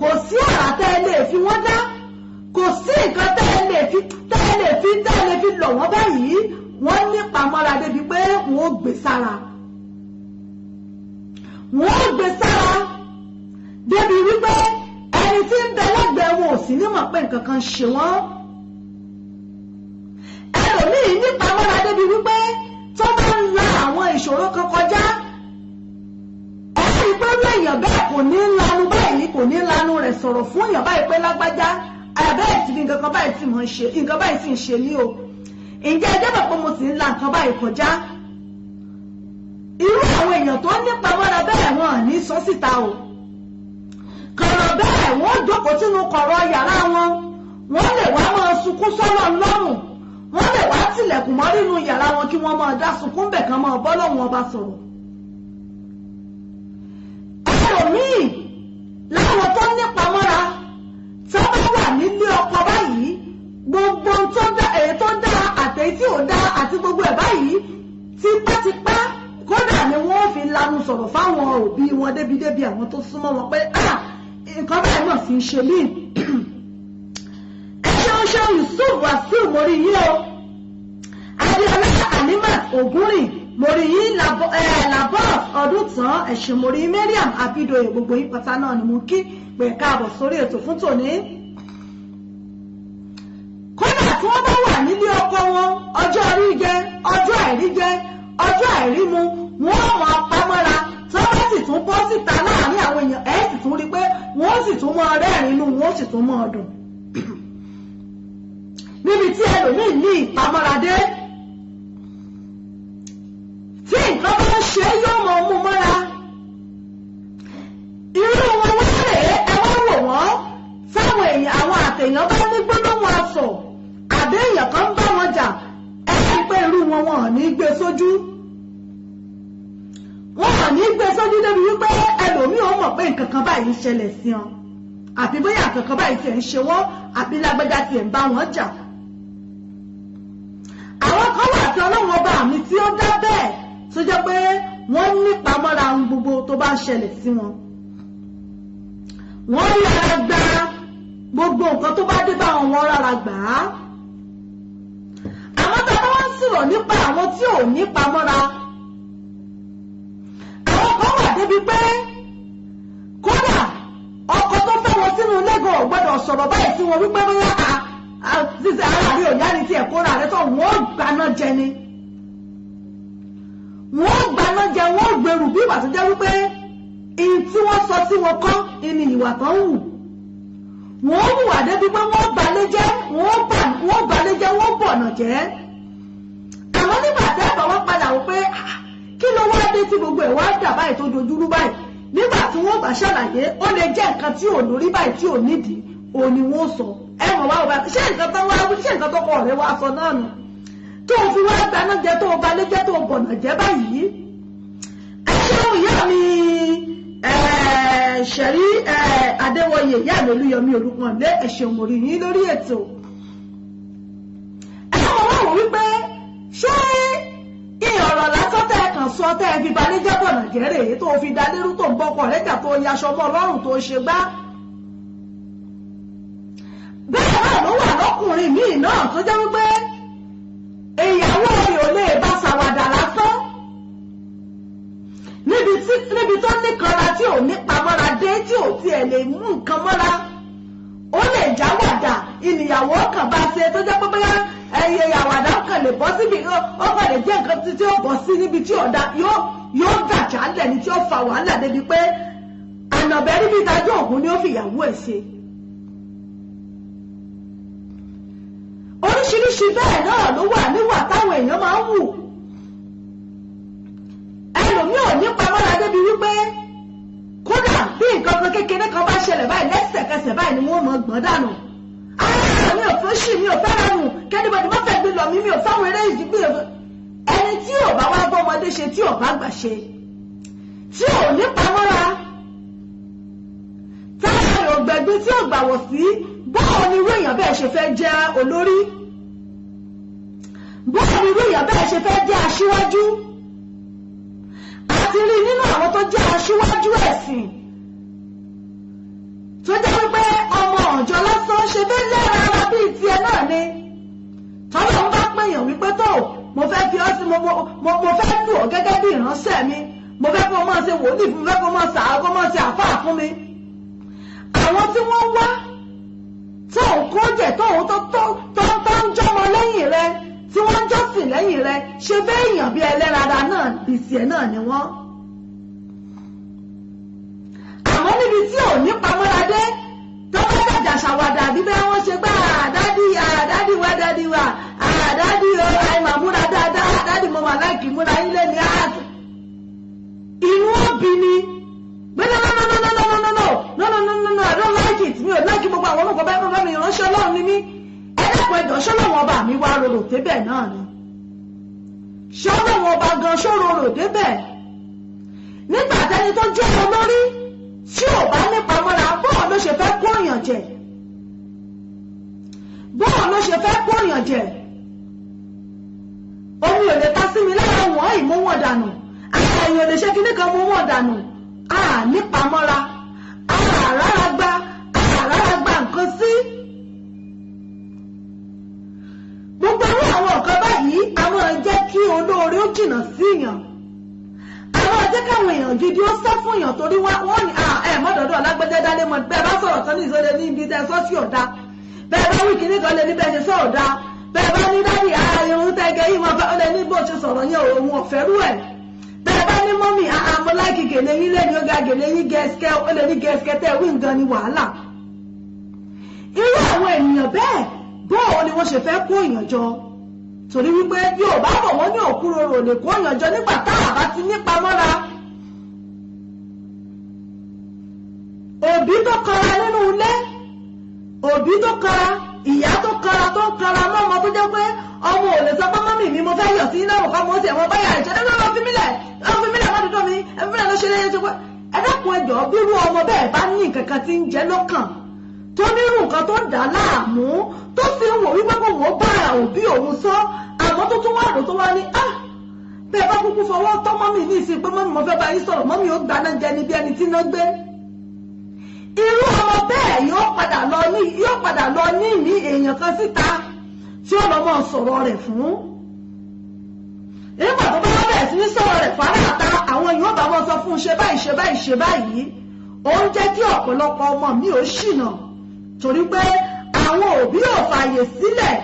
kò sí àrà tẹ́ ẹ lè fi wọ́n dá, kò sí nǹkan tẹ́ ẹ lè fi tẹ́ ẹ lè fi tẹ́ ẹ lè fi lọ̀ wọ́n báyìí. Wọ́n ní ìpamọ́ra débi pé wọ́n ó gbé sára, wọ́n ó gbé sára débi wípé ẹni tí ń bẹ lẹ́gbẹ̀ẹ́ wọn ò sí ní mọ̀ pé nǹkan kan ṣe wọ́n. Ẹlòmíì ní ìpamọ́ra débi wípé tó bá ń la àwọn ìṣòro kan kọjá, ẹ rí i pé irú èèyàn bẹ́ẹ̀ kò ní lanu báyìí, kò ní lanu rẹ̀ sọ̀rọ̀ fún èèyàn báyìí pé lágbájá bẹ́ẹ̀ sì ni nǹkan kan báyìí sì mọ̀ ń ṣe, nǹkan báyìí sì ń ṣe mí o, ǹjẹ́ ẹ jẹ́ mọ̀ pé mo sì ń la nǹkan báyìí kọjá. Irú àwọn èèyàn tó nípamọ́ra bẹ́ẹ̀ wọn ò ní sọ síta o. Kọ̀rọ̀ bẹ́ẹ̀ wọ́n jókòó sínú kọ̀rọ̀ yàrá wọn, wọ́n lè wá máa sunkún sọ́nà lọ́rùn, wọ́n lè wá tilẹ̀kùn mọ́ nínú yàrá wọn kí wọ́n máa dá sunkún bẹ̀ kan máa bọ́ lọ́wọ́n ọba sọ̀rọ̀. Ẹlòmíì láwọn tó nípamọ́ra tó bá wà nílé ọkọ báyìí, gbogbo tó dá, èyí tó dá àtẹ̀yí tí ò dá àti gbogbo ẹ̀ báyìí tipátipá kódà ni wọ́n fi lanu sọ̀rọ̀ fáwọn òbí wọn débìdébì àwọn tó súnmọ́ wọn pé ah, nǹkan báyìí náà sì ń ṣe mí. Ẹ ṣeun ṣeun Yusuf Wasiu, mo rí yín o. Adéọlá Alimat Ògúnrìn, mo rí yín. Labos ọdún tán, ẹ ṣé, mo rí Mariam Abidoye, gbogbo yín pátá náà ni mo kí pé káàbọ̀ sórí ètò fún tòní. Kódà tí wọ́n bá wà nílé ọkọ wọn, ọjọ́ rí jẹ, ọjọ́ àìrí jẹ, ọjọ́ àìrí mu, wọ́n mọ̀ pamọ́ra. Tí wọ́n bá sì tún bọ́ síta láàrin àwọn èèyàn, ẹ̀ sì tún rí pé wọ́n sì tún mọ rẹ́rìn inú wọ́n sì tún mọ dùn. Níbi tí ẹlòmíì ní ìpamọ́ra dé, tí nǹkan bá ń ṣe yóò mọ mú mọ́ra. Irú wọn wá rèé, ẹ wá wò wọ́n táwọn èèyàn àwọn àtẹ̀yàn bá ní gbólóhùn asọ̀ àbí èèyàn kan ń bá wọn jà, ẹ rí i pé irú wọn wọn ò ní gbé sójú, wọn ò ní gbé sójú débi wípé ẹlòmíì ò mọ̀ pé nǹkan kan báyìí ń ṣẹlẹ̀ sí wọn, àbí bóyá nǹkan kan báyìí tiẹ̀ ń ṣe wọ́n, àbí lágbájá tiẹ̀ ń bá wọn jà. Àwọn kan wà tí Ọlọ́run ọba mi tí ó dá bẹ́ẹ̀ tó jẹ́ pé wọ́n nípa mọ́ra ohun gbogbo tó bá ń ṣẹlẹ̀ sí wọn. Wọ́n yára gba gbogbo nǹkan tó bá dé bá wọn, wọ́n rárá gbà á. Àmọ́ tá a bá wá ń sọ̀rọ̀ nípa àwọn tí ò nípa mọ́ra, àwọn kan wà débi pé kódà ọkọ tó fẹ́ wọn sínú ilé gan ò gbọ́dọ̀ sọ̀rọ̀ báyìí sí wọn wípé bóyá ṣíṣe ara rí òyá ni tiẹ̀ kóra rẹ tó, wọ́n gbaná jẹ ni, wọ́n gbaná jẹ, wọ́n gbèrú bí ìwà tó jẹ́ wípé ìyìn tí wọ́n sọ sí wọn kọ́ ìní ìwà tó ń wù. Wọ́n hùwà débi pé wọ́n balẹ̀ jẹ́, wọ́n balẹ̀ jẹ́, wọ́n bọ̀nà jẹ́. Àmọ́ nígbà tẹ́ ẹ̀bà wọn padà wò pé kí ló wá dé tí gbogbo ẹ̀ wá dà báyìí tó dojúrú báyìí, nígbà tí wọ́n bá ṣàlàyé, ó lè jẹ́ nǹkan tí ò lórí báyìí tí ò nídìí òun ni wọ́n sọ. Ẹ mọ̀ wá wá ṣé nǹkan tó wá, ṣé nǹkan tó kọ ọ̀rẹ́ wá sọ náà nù tó o fi wá gbaná jẹ, tó o balẹ̀ jẹ́, tó o bọ̀nà jẹ́ báyìí. Ẹ ṣeun ìyá mi ṣẹ̀rí Adéwọyè, ìyá mi Olúyọmí Olúpọ̀nlé, ẹ ṣeun, mo rí yín lórí ètò. Ẹ mọ̀ wá wò wípé ṣé ìyọ̀rọ̀ lásán tẹ́ ẹ kàn sọ tẹ́ ẹ fi balẹ̀ jẹ́ bọ̀nà jẹ́ rèé tó o fi da lérú, tó ń bọ́kọ̀ rẹ́jà, tó o yaṣọ mọ́ ọlọ́run, tó o ṣe gbá. Bẹ́ẹ̀ náà ló wà lọ́kùnrin míì náà tó jẹ́ wípé ìyàwó rẹ̀ ò lè bá ṣàwàdà lásán níbi tó níkanra tí ò ní pamọ́ra dé, tí ò tiẹ̀ lè mú nǹkan mọ́ra, ó lè jáwàdà ìnìyàwó kan bá ṣe tó jẹ́ pé bóyá ẹyẹ àwàdà kan lè bọ́ síbi, ó kàn lè jẹ́ nǹkan tí ó bọ́ sí níbi tí ọ̀dà yóò dàjà lẹ̀ ní tí ó fa wàhálà débi pé ànàbẹ́ níbi ìdájọ́ ògùn ni ó fi ìyàwó ẹ̀ ṣe. Oríṣiríṣi bẹ́ẹ̀ náà ló wà níwà táwọn èèyàn máa ń wù. Ẹlòmíì ò ní pamọ́ra débi wípé kódà bí nǹkan kan kékeré kan bá ṣẹlẹ̀ báyìí, lẹ́sẹ̀kẹsẹ̀ báyìí ni wọ́n mọ̀ gbọ́n dànù. Mi ò fẹ́ ṣì, mi ò fẹ́ ranù kẹ́nìbọ̀dì má fẹ́ gbé lọ mi, mi ò fáwọn eré ìdígbé. Ẹni tí ò bá wá bọ́mọdé ṣe, tí ò bá gbà ṣe, tí ò ní pamọ́ra, táwọn ògbẹ̀gbin tí ò gbàwọ̀ sí, báwo ni irú èèyàn bẹ́ẹ̀ ṣe fẹ́ jẹ́ olórí? Báwo ni irú èèyàn bẹ́ẹ̀ ṣe fẹ́ jẹ́ aṣíwájú? Àti rí nínú àwọn tó jẹ́ aṣíwájú ẹ̀sìn tó jẹ́ wípé ọmọ ọ̀jọ́ lásán ṣe fẹ́ lẹ́ra ara bíi tiẹ̀ náà ni. Tọ́lọ́ ń bá pèèyàn wípé tó mo fẹ́ fi ọ́ sí, mo fẹ́ lù ọ́ gẹ́gẹ́ bí ìránṣẹ́ mi, mo fẹ́ kó máa ṣe wòlíì fún mi, fẹ́ kó máa ṣàá kó máa ṣe àfáà fún mi. Àwọn tí wọ́n wá tó ń kó jẹ tó ń tó ń jọmọ lẹ́yìn rẹ, tí wọ́n ń jọ́sìn lẹ́yìn rẹ, ṣe bẹ́ẹ̀ èèyàn bí ẹlẹ́rara náà bí tiẹ̀ náà ni wọ́n. Àmọ́ níbi tí ò ní pamọ́ra dé, tó bá dàjà ṣàwàdà àbí bẹ́ẹ̀ wọ́n ṣe gbá àdádì àdádì wá dádì wá àdádì o, àìmọ̀ múra dáadáa, àdádì mo mà láìkì múra yín lé ní àt. Inú òbí ni pé no no no no no no no no no no no no, I don't like it, mi ò láìkì gbogbo àwọn olùkọ́ bẹ́ẹ̀ bẹ́ẹ̀ mi, ìránṣẹ́ Ọlọ́run ni mí. Ẹlẹ́kùn ẹ̀dọ̀ ṣọ́lọ́wọ́n ọba mi wá rorò débẹ̀ náà ni? Ṣọ́lọ́wọ́n ọba gan ṣórorò débẹ̀? Nígbà tẹ́ni tó jẹ́ olórí tí ò bá nípa mọ́ra, bọ́ọ̀ ló ṣe fẹ́ kó èèyàn jẹ? Bọ́ọ̀ ló ṣe fẹ́ kó èèyàn jẹ? Omi ò lè ta sí mi lára wọ́n ìmú wọn dànù, àwọn èèyàn lè ṣe kíní kan mú wọn dànù. A nípa mọ́ra, àrárá gba, àrárá gba nǹkan sí. Gbogbo irú àwọn nǹkan báyìí a máa jẹ́ kí olóore ó jìnnà sí èèyàn, àwọn jẹ́ káwọn èèyàn gidi ó sá fún èèyàn, torí wọ́n ní ẹ mọ́dọ̀dọ̀ lágbẹ́jẹ́ dálé mọ́. Bẹ́ẹ̀ bá sọ̀rọ̀ tán ní ìsọ̀rọ̀ ní ibi tẹ́ sọ́ sí ọ̀dà, bẹ́ẹ̀ bá wí kíní kan lé ní bẹ́ẹ̀ ṣe sọ ọ̀dà, bẹ́ẹ̀ bá ní dádì irun tẹ́gẹ́ yìí wọn lé ní bó ṣe sọ̀rọ̀ yẹn òun ọ̀fẹ́ rú ẹ̀, bẹ́ẹ̀ bá ní mọ́mì àmọ́ láìkì gèlè yín lé ní ó ga gèlè yín gẹ̀ẹ́sìkẹ́ ó lé ní gẹ̀ẹ́sìkẹ́ tẹ́ wí nǹkan ní wàhálà. Irú àwọn ènìyàn bẹ́ẹ̀, bóò ni wọ́n ṣe fẹ́ kó èèyàn jọ? Torí wípé Yorùbá bọ̀ wọ́n ní òkúròrò lè kó èèyàn jọ nígbà tá a bá ti nípa mọ́ra. Òbí tó kanra nínú ilé, òbí tó kanra, ìyá tó kanra tó ń kanra mọ́ ọmọ, tó jẹ́ pé ọmọ ò lè sọ pé mọ́mì mi, mo fẹ́ yọ̀ sí iná òkà, mo sì ẹ̀wọ̀n báyà ẹ̀ṣẹ̀ ẹ̀ lọ́ fi mílẹ̀ ẹ̀ fi mílẹ̀ má dúdú mi ẹ̀ fi mílẹ̀ ló ṣe léyìn tó pé. Ẹ dákun, ẹjọ́, bírú ọmọ bẹ́ẹ̀ bá ní nǹkan kan tí ń jẹ lọ́kàn, tó nírú nǹkan tó ń dà á láàmú, tó sì ń wò wípé kò wọ́n bá òbí òun sọ, àmọ́ tó tún wà rò tó wá ní ah bẹ́ẹ̀ bá kúkú fọwọ́ tọ́ mọ́mì ní ìsìn pé mọ́mì, mo fẹ́ bá yín sọ̀rọ̀, mọ́mì ó gbaná jẹ ní bí ẹni tí iná gbé. Irú ọmọ bẹ́ẹ̀ yóò padà lọ ní ìmí èèyàn kan síta tí ó lọ mọ́ sọ̀rọ̀ rẹ̀ fún. Nígbà tó bá wá bẹ̀rẹ̀ sí ní sọ̀rọ̀ rẹ̀ fáráàta, àwọn yóò bá wọn sọ fún un, ṣe báyìí, ṣe báyìí, ṣe báyìí. Ó ń jẹ́ kí ọ̀pọ̀lọpọ̀ ọmọ mi ò ṣìnà, torí pé àwọn òbí ò fààyè sílẹ̀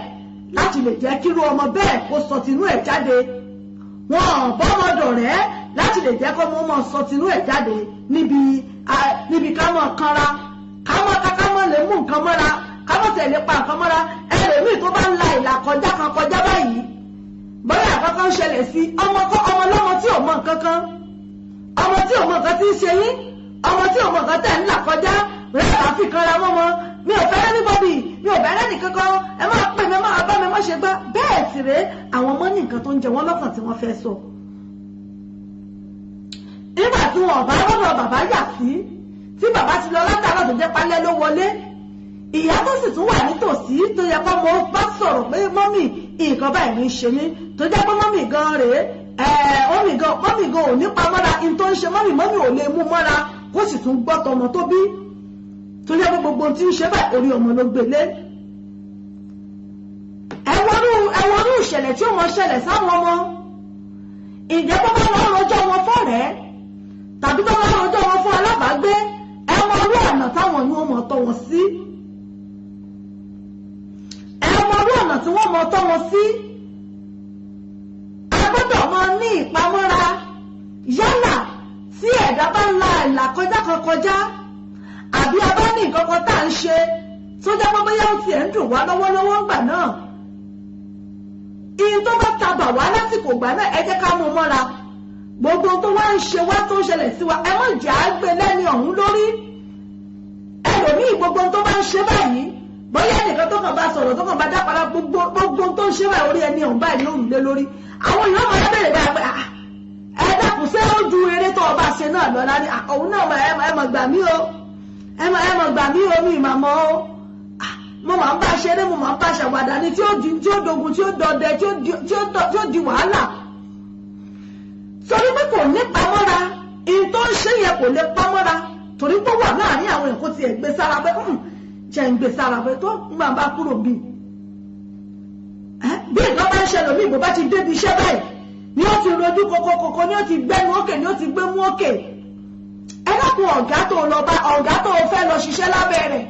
láti lè jẹ́ kírú ọmọ bẹ́ẹ̀ kó sọ tinú ẹ̀ jáde. Wọn ò bọ́mọdọ̀ rẹ̀ láti lè jẹ́ kó mọ́ mọ́ sọ tinú ẹ̀ jáde. Níbi ká mọ̀ kanra, ká mọ̀ ká mọ̀ lè mú nǹkan mọ́ra, ká mọ̀ tẹ̀lé pa nǹkan mọ́ra. Ẹlòmíì tó bá ń la ìlà kọjá kan kọjá báyìí, bóyá àkọ́kọ́ ń ṣẹlẹ̀ sí ọmọ kọ́, ọmọ lọ́mọ tí ò mọ nǹkan kan, ọmọ tí ò mọ nǹkan tí ń ṣe yín, ọmọ tí ò mọ nǹkan tẹ̀ ń là kọjá rẹ̀, bá fi kanra mọ́mọ́, mi ò fẹ́ anybody, mi ò fẹ́ ẹnì kankan, ẹ máa pè mí, ẹ máa bá mi, má ṣe gbá. Bẹ́ẹ̀ sì rèé, àwọn ọmọ ní nǹkan tó ń jẹ wọ́n lọ́kàn tí wọ́n fẹ́ sọ. Nígbà tí wọn ọ̀bá lọ́dọ̀ bàbá yà sí, tí bàbá ti lọ látàárọ̀, tó jẹ́ pálẹ́ ló wọlé, ìyá tó sì tún wà nítòsí tó yẹ kó mo bá sọ̀rọ̀ pé mọ́mì, nǹkan báyìí ní í ṣe mí, tó jẹ́ pé mọ́mì gan rèé, mọ́mì gan, mọ́mì gan ò ní pa mọ́ra in tó ń ṣe mọ́mì, mọ́mì ò lè mú mọ́ra kó sì tún gbọ́ tọmọ tó bí, tó jẹ́ pé gbogbo ohun tí ń ṣe báyìí, orí ọmọ ló gbélé. Ẹwọ́rú ìṣẹ̀lẹ̀ tí ó mọ ṣẹlẹ̀ sáwọn ọmọ, ìjẹ́ bó bá wọn rọjọ́ wọn fọ́rẹ̀ẹ́ tàbí tó bá rọjọ́ wọn fún alábàágbé, ẹwọ́rú ọ̀nà táwọn yóò mọ̀ tọ́ wọn sí, ẹwọ́rú ọ̀nà tí wọ́n mọ̀ tọ́ wọn sí. A gbọ́dọ̀ máa ní ìpamọ́ra. Yálà tí ẹ̀dá bá ń la ìlà kọjá kan kọjá, àbí a bá ní nǹkan kan tá à ń ṣe tó jẹ́ pé bóyá ó tiẹ̀ ń dùn wá lọ́wọ́lọ́wọ́ ńgbà náà, ihun tó bá tabà wá lásìkò ìgbà náà, ẹ jẹ́ ká mú mọ́ra. Gbogbo tó wá ń ṣe wá, tó ń ṣẹlẹ̀ sí wa, ẹ má jẹ́ á gbé lẹ́ni ọ̀hún lórí. Ẹlòmíì, gbogbo tó bá ń ṣe báyìí, Bóyá ẹnìkan tó kàn bá sọ̀rọ̀, tó kàn bá dápara, gbogbo gbogbo tó ń ṣe báyìí, orí ẹni ọ̀hún báyìí ló ń lé lórí. Àwọn èèyàn máa bẹ̀rẹ̀ báyìí pé, "Ah, ẹ dákun, ṣé ó ju eré tó ọba ṣe náà lọ?" Láni òun náà, ẹ mọ̀ gbà mí o, ẹ mọ̀ gbà mí o, mi ì mà mọ̀ o. Mo máa ń bá ṣeré, mo máa ń bá ṣàwàdà ni, tí ó di, tí ó dogun, tí ó dọdẹ, tí ó di wàhálà, torí pé kò ní pamọ́ra. In tó ń ṣe yẹn kò lè pamọ́ra, torí pé ó wà láàrin àwọn èèyàn. Kó tiẹ̀ gbé sára pé jẹ́ ń gbé sára pé tó ń gbà bá kúrò bí. Bí nǹkan bá ń ṣẹlẹ̀ mí, ìbò bá ti débi iṣẹ́ báyìí ni ó ti rojú kokokoko, ni ó ti gbẹ́nu òkè, ni ó ti gbé mú òkè. Ẹ dákun, ọ̀gá tó lọ bá, ọ̀gá tó fẹ́ lọ ṣiṣẹ́ lábẹ́ rẹ̀,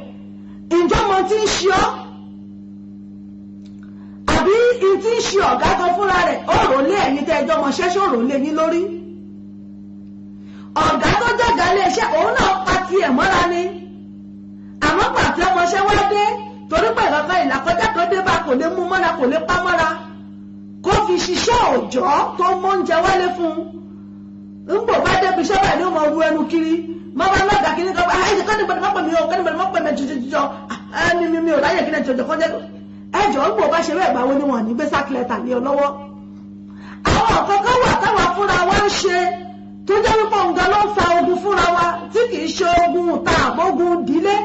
ǹjọ́ mo ti ń ṣe ọ́, àbí n ti ń ṣe ọ̀gá gan fúnra rẹ̀, ó rò lé ẹ̀yin tẹ́ ẹjọ́ mọṣẹ́, ṣó rò lé yín lórí? Ọ̀gá tó jọ̀gá ilé iṣẹ́, òun náà pa tiẹ̀ mọ́ra ni, àmọ́ pàtẹ́ ọmọṣẹ́ wá dé, torí pé ìkankan ìlàkọjá kan dé bá, kò lè mú mọ́ra, kò lè pa mọ́ra, kó fi ṣiṣẹ́ òòjọ́ tó mọ́únjẹ wálé fún un. Ń bò bá débi iṣẹ́ báyìí ni ó mọ ru ẹnu kiri, mọ bá lọ́gà kiri kan, ẹ kọ́ni gbọ́dọ̀ má pè mí o, kọ́ni gbọ́dọ̀ má pè mí jọjọjọ, ẹ mi ò ráyè kí ni jọjọ kọjá. Ẹjọ́ ń bò bá ṣe bẹ́ẹ̀, gbàwo ni wọ́n ní gbé sákìlẹ̀tà ní ọ lọ́wọ́? Àwọn nǹkan kan wà táwa fúnra wa ń ṣe tó jẹ́ wípé òun gan ló ń fa ogun fúnra wa, tí kì í ṣe ogun ta àbógun ìdílé,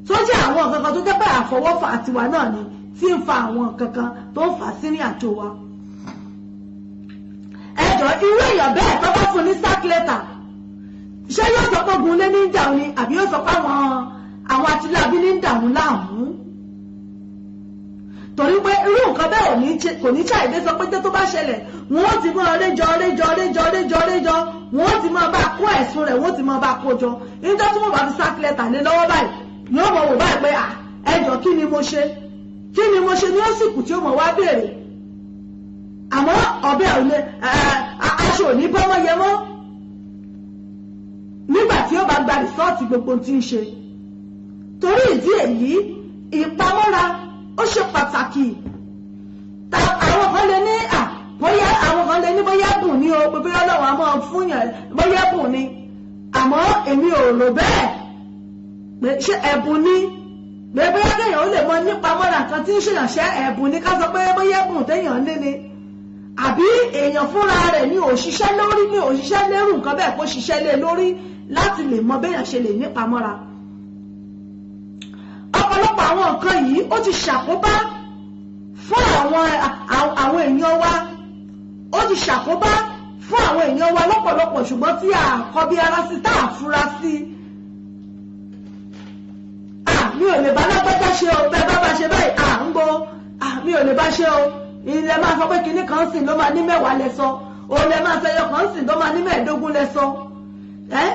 tó jẹ́ àwọn nǹkan kan tó jẹ́ pé àfọwọ́fà tiwa náà ni tí ń fa àwọn nǹkan kan tó ń fà á sínú àjò wa. Ẹjọ́, irú èèyàn bẹ́ẹ̀ tó bá fún ní sack letter, ṣé yóò sọ pé ogun lé ní ìjà òní, àbí yóò sọ pé àwọn atilábí ní ń dà òun láàmú? Torí pé irú nǹkan bẹ́ẹ̀ ò ní kò ní ṣàìdé sọ pé tó bá ṣẹlẹ̀, wọ́n ti máa réjọ réjọ réjọ réjọ réjọ, wọ́n ti máa bá kó ẹ̀sùn rẹ̀, wọ́n ti máa bá kó jọ. Níjọ́ tí wọ́n bá fi sack letter lé lọ́wọ́ báyìí, yóò mọ̀ wò báyìí pé, "À, ẹjọ́, kí ni mo ṣe? Kí ni mo ṣe?" Ní ó sì kù tí ó mọ̀ wá béèrè, àmọ́ ọbẹ̀ ò lè aṣọ ò ní bọ́mọ yẹ mọ́ nígbà tí ó bá gba result gbogbo tí ń ṣe. Torí ìdí èyí, ìpamọ́ra ó ṣe pàtàkì. Àwọn kan lè ní à bóyá, àwọn kan lè ní bóyá bùn ní o, pé bóyá Ọlọ́run á máa fún yàn, bóyá bùn ni, àmọ́ èmi ò rò bẹ́ẹ̀ pé ṣé ẹ̀bùn ni, pé bóyá kéèyàn ó lè mọ nípamọ́ra nǹkan tí ń ṣèyànṣẹ́ ẹ̀bùn ni, ká sọ pé bóyá ẹ̀bùn téèyàn ní ni, àbí èèyàn fúnra rẹ̀ ní òṣìṣẹ́ lórí, ní òṣìṣẹ́ lérù nǹkan bẹ́ẹ̀, kó ṣiṣẹ́ lé lórí láti lè mọ béèyàn ṣe lè nípamọ́ra. Ọ̀pọ̀lọpọ̀ àwọn nǹkan yìí, ó ti ṣàkóbá fún àwọn èèyàn wa, ó ti ṣàkóbá fún àwọn èèyàn wa lọ́pọ̀lọpọ̀, ṣùgbọ́n tí a kọ bí ara sí, tá a fura sí. À, mi ò lè bá lágbájá ṣe o, bẹ́ẹ̀ bá bá ṣe báyìí, à ń bo, à, mi ò lè bá ṣe o. Ilẹ̀ máa sọ pé kinní kan sìn ló máa ní 10 lẹ sọ, òun lẹ máa sẹyọ kan sìn tó máa ní 15 lẹ sọ. Ẹ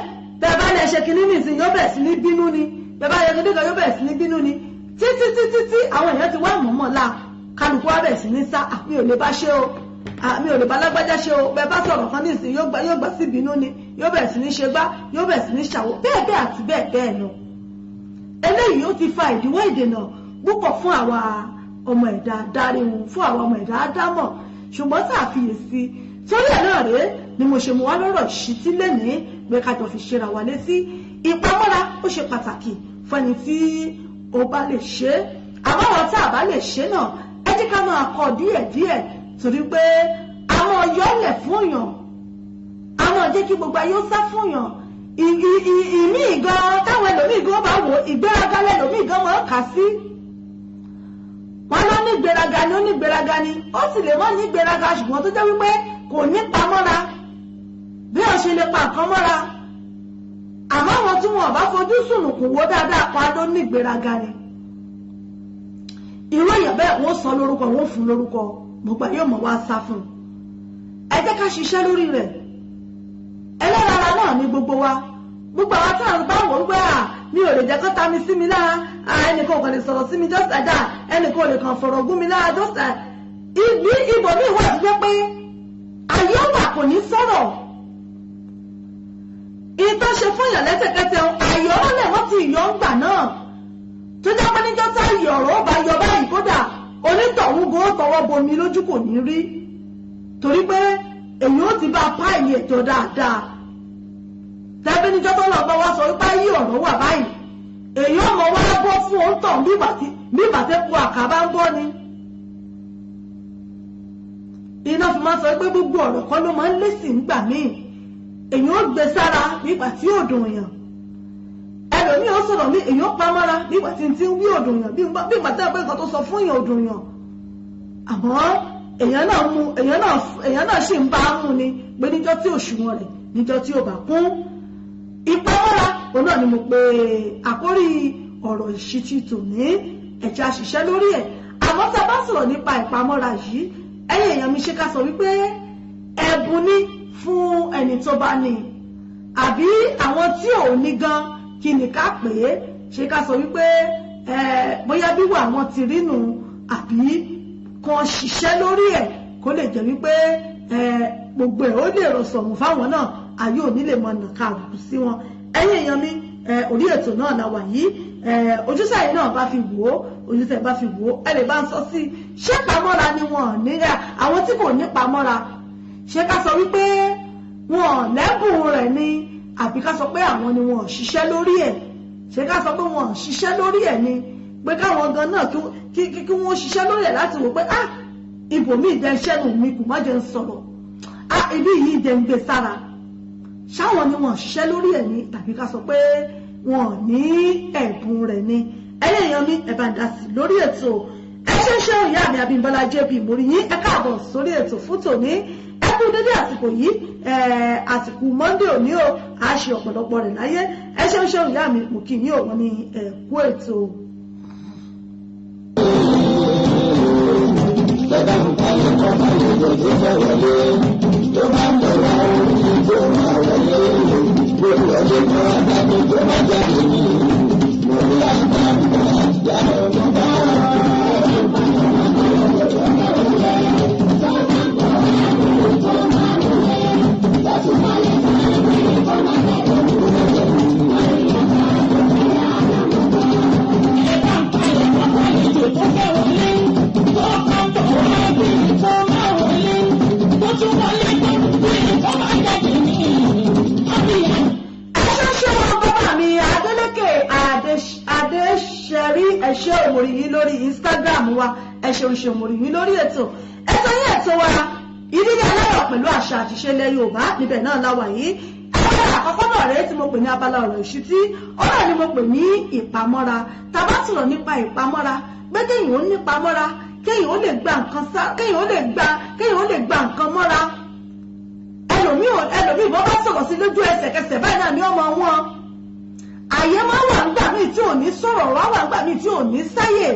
tẹ bá lẹ ṣe kinní nìsín, yóò bẹ̀rẹ̀ sí ní bínú ni. Bẹ́ẹ̀ bá yẹ kinní kan, yóò bẹ̀rẹ̀ sí ní bínú ni, títí títí tí àwọn èèyàn ti wá mọ̀ọ́mọ̀ la, kálukú wá bẹ̀rẹ̀ sí ní sá. À, mi ò lè bá ṣe o, à, mi ò lè bá lágbájá ṣe o, bẹ́ẹ̀ bá sọ̀rọ̀ kan nísìn, yóò gbà sí bínú ni, yóò bẹ̀rẹ̀ sí ní ṣe gbá, yóò bẹ̀rẹ̀ sí ní ṣàwó, bẹ́ẹ̀ bẹ́ẹ̀ àti bẹ́ẹ̀ bẹ́ẹ̀ lọ. Eléyìí ó ti fa ìdíwọ́, ìdènà púpọ̀ fún àwa ọmọ ẹ̀dá dárí wọn, fún àwa ọmọ ẹ̀dá dámọ̀, ṣùgbọ́n tá a fiyèsí. Torí ẹ̀ náà rèé ni mo ṣe mú wá lọ́rọ̀ ìṣítí lénìí pé ká jọ fi ṣera wa létí. Ìpamọ́ra ó ṣe pàtàkì fún ẹni tí ó bá lè ṣe é, àmọ́ àwọn tá a bá lè ṣe náà, ẹ jẹ́ ká máa kọ́ díẹ̀díẹ̀, torí pé àwọn yọ̀ọ́lẹ̀ fún yàn, àwọn jẹ́ kí gbogbo ayé ó sá fún yàn. Ìmí gan táwọn ẹlòmíì gan bá wò, ìgbéraga lẹlòmíì gan máa ń kà sí. Wọn lọ ní ìgbéraga ni, ó ní ìgbéraga ni, ó sì lè mọ́ ní ìgbéraga, ṣùgbọ́n tó jẹ́ wípé kò ní pamọ́ra bí ó ṣe lè pa nǹkan mọ́ra. Àmọ́ àwọn tí wọn bá fojú sùnùkùn wò dáadáa pa ló ní ìgbéraga ni. Irú èèyàn bẹ́ẹ̀, wọ́n sọ lórúkọ, wọ́n fún lórúkọ, gbogbo ayé mọ̀ wá sá fún un. Ẹ jẹ́ ká ṣiṣẹ́ lórí rẹ̀. Ẹlẹ́rara náà ní gbogbo wa. Gbogbo àwọn táwọn bá wò ó gbé, à, mi ò lè jẹ́ kó ta mi sí mi lára, à, ẹnìkan ò kàn lè sọ̀rọ̀ sí mi just like that, ẹnìkan ò lè kàn fọ̀rọ̀ gún mi lára just like ibi. Ibòmíì wà tó jẹ́ pé ayé wà, kò ní sọ̀rọ̀. Ìtọ́ ṣe fún yàn lẹ́sẹ̀kẹsẹ̀, àyè ọ̀rọ̀ lẹ̀ wọ́n ti yọ ń gbà náà, tó jẹ́ pé níjọ́ tá ìyọ̀ ọ̀rọ̀ ó bá yọ báyìí, kódà onítọ̀hún gan ó tọwọ́ bomi lójú, kò ní rí, torí pé èyí ó ti bá páìlì ètò dáadáa. Tẹ́bí níjọ́ tó lọ bá wá sọ wípé ayé ọ̀rọ̀ wà báyìí, Èyí ọmọ wa bọ́ fún òǹtàn bí ìgbà tẹ́ ku àkàbá ń bọ́ ni. Iná fi máa sọ pé gbogbo ọ̀rọ̀ kan ló máa ń lésì ńgbà míì. Èyí ó gbé sára nígbà tí ò dùn yàn. Ẹlòmíì ó sọ̀rọ̀ mí, èyí ó pamọ́ra nígbà tí n ti ń wí ò dùn yàn, bí ìgbà tí wọ́n pé nǹkan tó sọ fún yàn ò dùn yàn. Àmọ́ èèyàn náà mú, èèyàn náà sì ń bá a mú ni pé níjọ́ tí òṣùwọ̀n rẹ̀, níjọ́ tí ò bá kún. Ìpamọ́ra òun náà ni mo pe àkórí ọ̀rọ̀ ìṣítí tòní. Ẹ̀jẹ̀ àṣìṣe lórí ẹ̀. Àmọ́ tá a bá sọ̀rọ̀ nípa ìpamọ́ra yìí, ẹ̀yin èèyàn mi, ṣe ká sọ wípé ẹ̀bùn ni fún ẹni tó bá ní, àbí àwọn tí ò ní gan kí ni ká pè é? Ṣe ká sọ wípé bóyá wíwà àwọn ti rí nù, àbí kan ṣiṣẹ́ lórí ẹ̀ kó lè jẹ́ wípé gbogbo ẹ̀ ó lè rọ̀sọ̀mù fáwọn náà, ayé ò ní lè mọ nàka àbùkù sí wọn. Ẹ̀yin èèyàn mi, orí ètò náà la wà yìí. Ojúṣe náà bá fi wò ó, ojúṣe bá fi wò ó, ẹ lè bá ń sọ sí i. Ṣé pamọ́ra ni wọn ò ní rà? Àwọn tí kò ní pamọ́ra, ṣé ká sọ wípé wọn ò lẹ́bùn rẹ̀ ni, àbí ká sọ pé àwọn ni wọn ò ṣiṣẹ́ lórí ẹ̀? Ṣé ká sọ pé wọn ò ṣiṣẹ́ lórí ẹ̀ ni, pé káwọn gan náà kí wọ́n ṣiṣẹ́ lórí ẹ̀ láti wò pé ah, ibòmíì jẹ́ iṣẹ́ nù mí kù má jẹ́ ń sọ̀rọ̀, ah, ibi yìí jẹ́ ń gbé sára. Ṣáwọn ni wọn ṣiṣẹ́ lórí ẹ̀ ni, tàbí ká sọ pé wọn ò ní ẹ̀bùn rẹ̀ ni? Ẹ̀yin èèyàn mi, ẹ bá ń dá sí lórí ètò. Ẹ ṣe ń ṣe ìyá mi Abímbọ́lá JP mórí yín, ẹ káàbọ̀ sórí ètò fún tòní. Ẹ kú dédé àsìkò yìí, àsìkò Monday òní o, a ṣe ọ̀pọ̀lọpọ̀ rẹ̀ láyé. Ẹ ṣe ń ṣe ìyá mi, mo kì í yín òun ní ẹ kú ètò. Adéṣẹ́rí, ẹ ṣé òmòrì yín lórí Instagram wa, ẹ ṣeun ṣe òmòrì yín lórí ètò. Ètò yín ètò wa ìrírí aláyọ̀ pẹ̀lú àṣà àtiṣe ilẹ̀ Yorùbá, níbẹ̀ náà la wà yìí. Abala àkọ́kọ́ náà rèé tí mo pè ní abala ọ̀rọ̀ ìṣítí, ọ̀rọ̀ ni mo pè ní ìpamọ́ra. Tá bá sọ̀rọ̀ nípa ìpamọ́ra, pé kéèyàn ó nípamọ́ra, kéèyàn ó lè gba nǹkan sá, kéèyàn ó lè gba, kéèyàn ó lè gba nǹkan mọ́ra. Ẹlòmíì bọ́ bá sọ̀rọ̀ sí lójú ẹsẹ̀kẹsẹ̀ báyìí náà ni ọmọ wọn. Àyè máa wà ńgbà míì tí ò ní sọ̀rọ̀, wá wà ńgbà míì tí ò ní sáyè.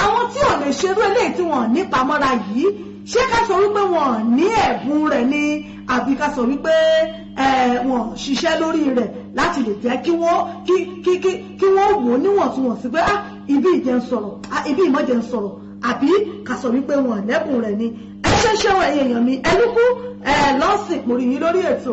Àwọn tí ò lè ṣerú eléyìí tí wọn ò ní pamọ́ra yìí, ṣé ká sọ wípé wọn ò ní ẹ̀bùn rẹ̀ ni, àbí ká sọ wípé wọn ò ṣiṣẹ́ lórí rẹ̀ láti lè jẹ́ kí wọ́n kí kí kí kí wọ́n wò ó níwọ̀ntúnwọ̀nsí pé ah, ibi ìjẹun sọ̀rọ̀, ah, ibi ìmọ̀jẹun sọ̀rọ̀, àbí ká sọ wípé wọn ò lẹ́bùn rẹ̀ ni? Ẹ ṣe ṣe wọn, ẹ̀yin èèyàn mi, ẹlúkú ẹ lọ́sìn mórí yín lórí ètò.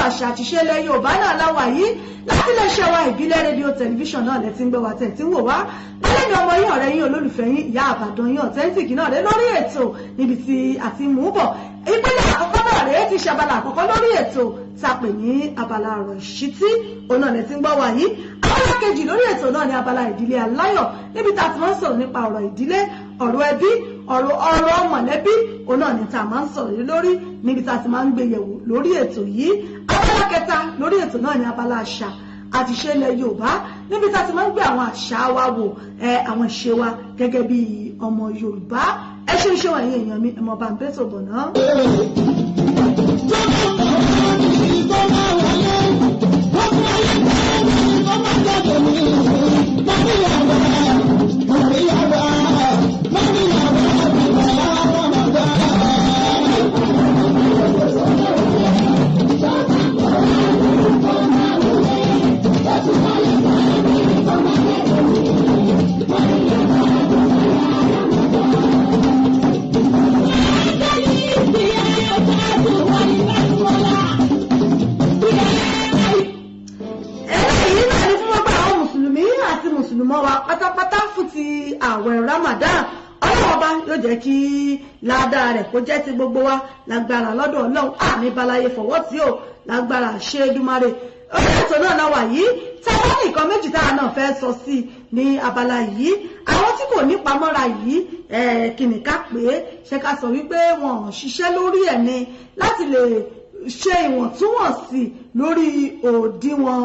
Àṣà àtiṣe ilẹ̀ Yorùbá náà láwà yìí láti lè ṣe wa ìbílẹ̀ rédíò tẹlifíṣàn náà lẹ ti ń gbọ́ wa tẹ̀ tí ń wò wá. Lálẹ́ mi ọmọ yín, ọ̀rẹ́ yín, olólùfẹ́ yín, ìyá àbàdàn yín authentic náà rẹ lórí ètò níbi tí a ti mú bọ̀. Ìpele àkọ́kọ́ náà rèé ti ṣe abala àkọ́kọ́ lórí ètò tá a pè ní abala ọ̀rọ̀ ìṣítí, òun náà lẹ ti ń gbọ́ wa yìí. Abala kejì lórí ètò náà ni abala ìdílé aláyọ̀, níbi tá a ti máa ń sọ̀rọ̀ nípa ọ̀rọ̀ ìdílé, ọ̀rọ̀ ẹbí, ọ̀rọ̀ mọ̀lẹ́bí, òun náà ni tá a máa ń sọ̀rọ̀ lórí níbi tá a ti máa ń gbé yẹ̀wò lórí ètò yìí. Abala kẹta lórí ètò náà ni abala àṣà àti ìṣe ilẹ̀ Yorùbá, níbi tá a ti máa ń gbé àwọn àṣà wa wò, àwọn ìṣe wa gẹ́gẹ́ bí ọmọ Yorùbá. Ẹ ṣe ń ṣe wọ̀nyí èèyàn mi, ẹ̀mọ́ bá ń bẹ́tò bọ̀ náà. mọ́ wa pátápátá fún ti ààwẹ̀ Ramadan. Ọlọ́run ọba yóò jẹ́ kí ládàá rẹ̀ kó jẹ́ ti gbogbo wa lágbára lọ́dọ̀ Ọlọ́run. Àmì balaye fọwọ́ tí ò lágbára ṣe Èdùmàrè. Orí ètò náà la wà yìí, tá a bá ní nǹkan méjì tá a náà fẹ́ sọ sí ní abala yìí. Àwọn tí kò ní pamọ́ra yìí, kìnì ká pé ṣe ká sọ wípé wọn ò ṣiṣẹ́ lórí ẹ̀ ni láti lè ṣe ìwọ̀ntúnwọ̀nsì lórí òdiwọ̀n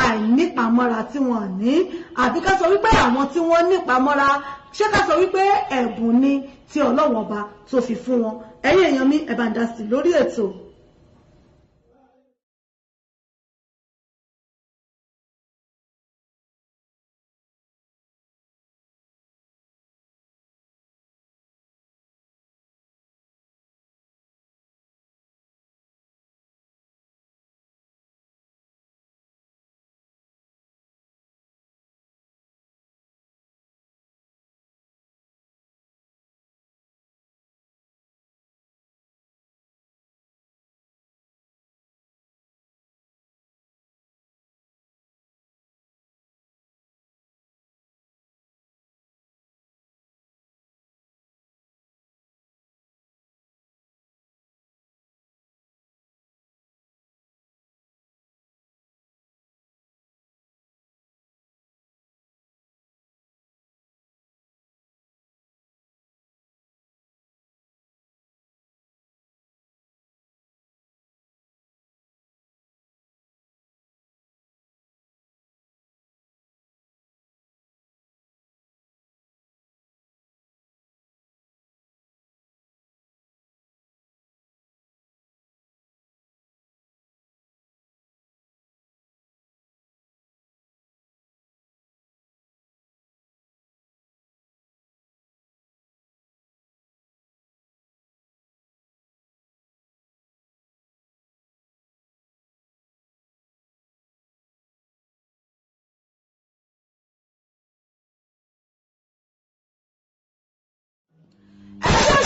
àìnípamọ́ra tí wọ́n ní, àbí ká sọ wípé àwọn tí wọ́n nípamọ́ra, ṣé ká sọ wípé ẹ̀bùn ni tí Ọlọ́run ọba tó fi fún wọn. Ẹ̀yin èèyàn mi, ẹ bá ń dá sí lórí ètò.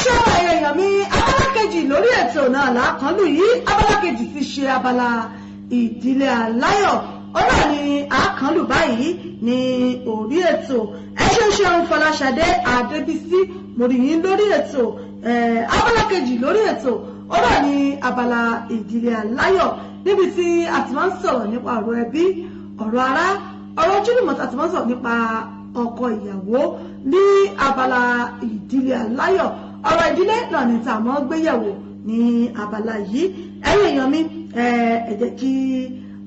Ṣé èèyàn mi, abala kejì lórí ètò náà lákànlù yìí. Abala kejì ti ṣe abala ìdílé aláyọ̀, ọ̀nà ni àkànlù báyìí ní orí ètò. Ẹ ṣe ṣeun Fọláṣadé Adébísí, mo rí yín lórí ètò. Abala kejì lórí ètò ọ̀nà ni abala ìdílé aláyọ̀, níbi tí a ti máa ń sọ̀rọ̀ nípa ọ̀rọ̀ ẹbí, ọ̀rọ̀ ará, ọ̀rọ̀ ojúlùmọ̀, a ti máa ń sọ̀rọ̀ nípa ọkọ ìyàwó ní abala ìdílé aláyọ̀. Ọ̀rọ̀ ìdílé náà ni tá a mọ́ gbéyẹ̀wò ní abala yìí. Ẹ̀yin èèyàn mi, ẹ jẹ́ kí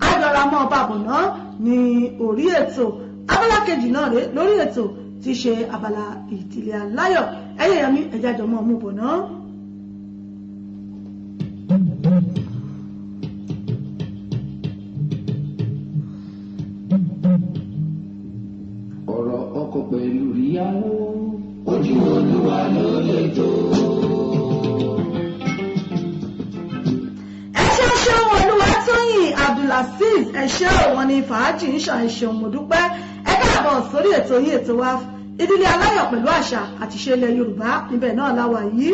a jọra mọ́ ọba àbọ̀nà ní orí ètò. Abala kejì náà rèé lórí ètò tí í ṣe abala ìdílé aláyọ̀. Ẹ̀yin èèyàn mi, ẹ jẹ́ àjọ mọ́ ọmú bọ̀ náà. Ọ̀rọ̀ ọkọ pẹ̀lú ìyàwó, ojú Olúwa ló lè tó. Ẹ ṣe ṣeun Olúwatóyìn Abdulazeez, ẹ ṣé òun ni fàájì ń ṣàn. Ẹ ṣeun, mo dúpẹ́. Ẹ káàbọ̀ sórí ètò yìí, ètò wa ìdílé aláyọ̀ pẹ̀lú àṣà àti ìṣe ilẹ̀ Yorùbá, níbẹ̀ náà la wà yìí.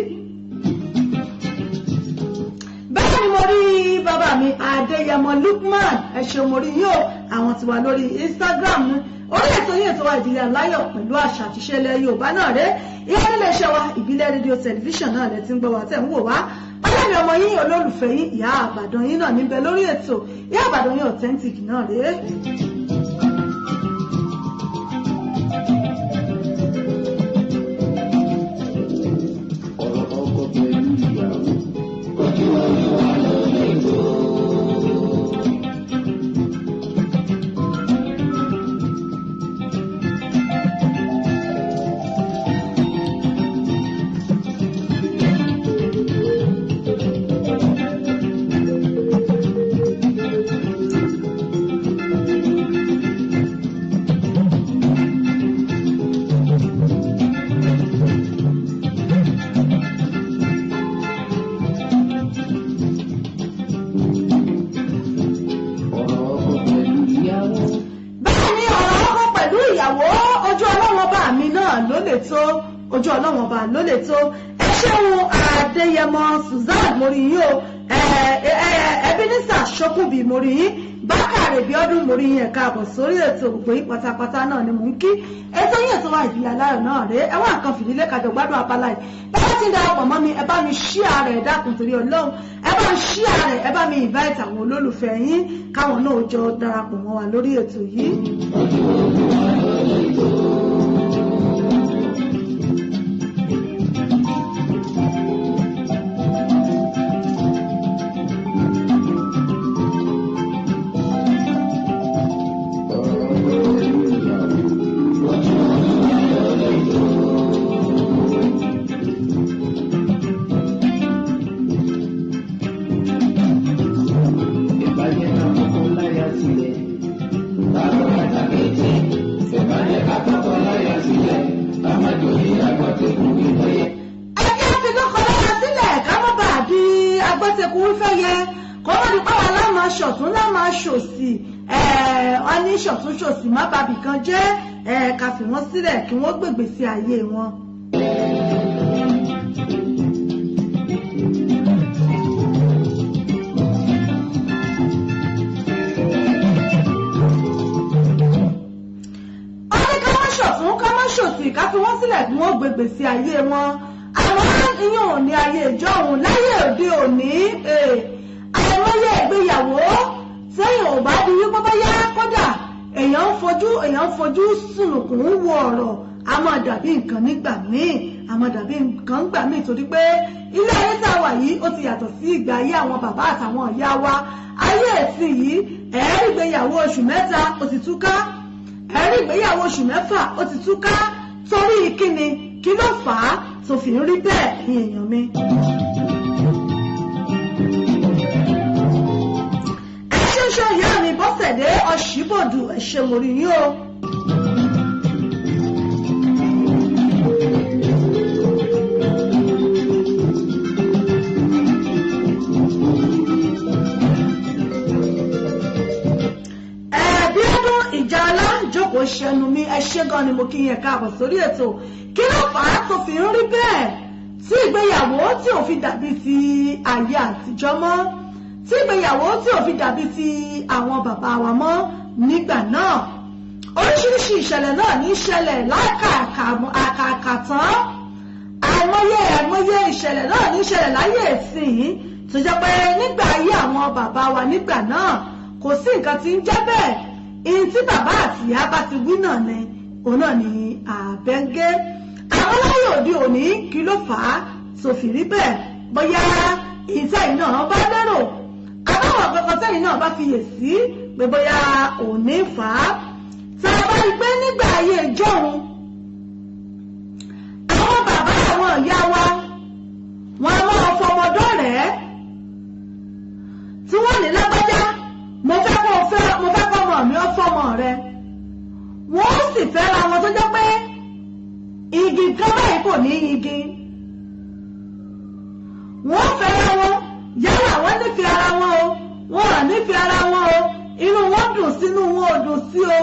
Bẹ́ẹ̀ ni mo rí bàbá mi Adéyẹmọ Lukman, ẹ ṣeun, mo rí yín o. Àwọn ti wà lórí Instagram ní orí ètò yìí, ètò wa ìdílé aláyọ̀ pẹ̀lú àṣà àti ìṣe ilẹ̀ Yorùbá náà rẹ. Ìyá nílé iṣẹ́ wa Ìbílẹ̀ Rédíò Tẹlifíṣàn náà lẹ ti ń gbọ́ wa tẹ̀ ń wò wá. Ọlọ́run ọmọ yín, olólùfẹ́ yín, Ìyá Àbàdàn yín náà níbẹ̀ lórí ètò. Ìyá Àbàdàn yín authentic náà rèé. Ọ̀rọ̀ ọkọ pẹ̀lú ìyàwó, ojú Olúwa ló lè tó. Ọ̀rọ̀ ọkọ pẹ̀lú ìyàwó. Bẹ́ẹ̀ ni, ọ̀rọ̀ ọkọ pẹ̀lú ìyàwó, ojú Ọlọ́run ọba mi náà ló lè tó, ojú Ọlọ́run ọba ló lè tó. Ẹ ṣeun Adéyẹmọ Suzanne, mo rí yín o. Ebenezer Ṣókùnbí mo rí yín, Bákàrè Bíọ́dún mo rí yín, ẹ káàbọ̀ sórí ètò. Gbogbo yín pátápátá náà ni mò ń kí. Ètò yín ètò wa Ìdílé Aláyọ̀ náà rèé. Ẹ wá nǹkan fìdílé kájọ gbádùn abala yìí. Bẹ́ẹ̀ tí ń darapọ̀ mọ́ mi, ẹ bá mi share rẹ̀, dákun torí Ọlọ́run, ẹ bá mi share rẹ̀, ẹ bá mi invite àwọn olólùfẹ́ yín káwọn náà jọ darapọ̀ mọ́ wa lórí ètò yìí. Ìbàjẹ́ ká kọ́kọ́ láyà sílẹ̀. Báwo àtàkété? Ìbàjẹ́ ká kọ́kọ́ láyà sílẹ̀. Ká má jòyè àgbọ̀tẹ́kùn ìfẹ́yẹ. Ẹ jẹ́ fi lọ́kọ lára sílẹ̀ ká má bàa di agbọ́tẹ̀kù fẹ́ yẹ kó wọ́n di pàwọn aláma ṣọ̀tún láma ṣòsì. Wọ́n ní ṣọ̀tún ṣòsì má bàbí kan jẹ́. Ká fi wọ́n sílẹ̀ kí wọ́n gbègbè sí ayé wọn. Ó ní ká má ṣọ̀tún ká má ṣòsì, ká fi wọ́n sílẹ̀ kí wọ́n gbègbè sí ayé wọn. Àwọn ìyẹn ò ní ayé ìjọ òun láyé òde òní. Àìmọye ìgbéyàwó sẹ́yìn ò bá di wípé bóyá kódà èèyàn ń fojú sùnùkùn wo ọ̀rọ̀, a máa dàbí nǹkan nígbà míì, a máa dàbí nǹkan nígbà míì, torí pé ilé ayé tá a wà yìí ó ti yàtọ̀ sí ìgbà ayé àwọn bàbá àtàwọn ìyá wa. Ayé ẹ̀sìn yìí, ẹ̀ẹ́rì ìgbéyàwó oṣù 3 ó ti túká, ẹ̀rí ìgbéyàwó oṣù 6 ó ti túká. Torí kíni? Kí ló fà á tó fi ń rí bẹ́ẹ̀ ní èèyàn mi? Ẹ ṣe ń ṣe ìyá mi Bọ́sẹ̀dé Ọ̀ṣíbòdù, ẹ ṣé, mo rí yín o. Ẹ̀ẹ́dẹ́gbọ́n ìjà aláǹjókòó ṣẹnu mi, ẹ ṣé gan ni mo kí yẹn káàbọ̀ sórí ètò. Kí ló fà á tó fi ń rí bẹ́ẹ̀ tí ìgbéyàwó tí ò fi dàbí ti ayé àtijọ́ mọ́, tí ìgbéyàwó tí ò fi dàbí ti àwọn bàbá wa mọ́ nígbà náà? Oríṣiríṣi ìṣẹ̀lẹ̀ náà ní í ṣẹlẹ̀ lákàkà tán. Àìmọye àìmọye ìṣẹ̀lẹ̀ náà ní í ṣẹlẹ̀ láyé ìsìn tó jẹ́ pé nígbà ayé àwọn bàbá wa nígbà náà kò sí nǹkan tí ń jẹ́ bẹ́ẹ̀. Ìyìn tí bàbá àti ìyá bá ti wí náà ni òun náà ni àbẹ́ngẹ́. Àwọn láyé òde òní, kí ló fà á tó fi rí bẹ́ẹ̀? Bóyá ìtẹ́yìn náà bá lérò àbáwọn kankan tẹ́yìn náà bá fiyè sí pé bóyá òní fà á. Tá a bá rí pé nígbà ayé ìjọ́un àwọn bàbá àwọn ìyá wa, wọn a máa fọmọdọ́rẹ̀ẹ́ tí wọ́n ní, "Lágbájá, mo fẹ́ kó o fẹ́, mo fẹ́ kó ọmọ mi ó fọmọ rẹ." Wọ́n ó sì fẹ́ra wọn tó jẹ́ pé igi kan báyìí kò ní igi. Wọ́n fẹ́ra wọn, yálà wọ́n nífẹ̀ẹ́ ara wọn o, wọ́n à nífẹ̀ẹ́ ara wọn o, inú wọn dùn sínú wọn ò dùn sí o,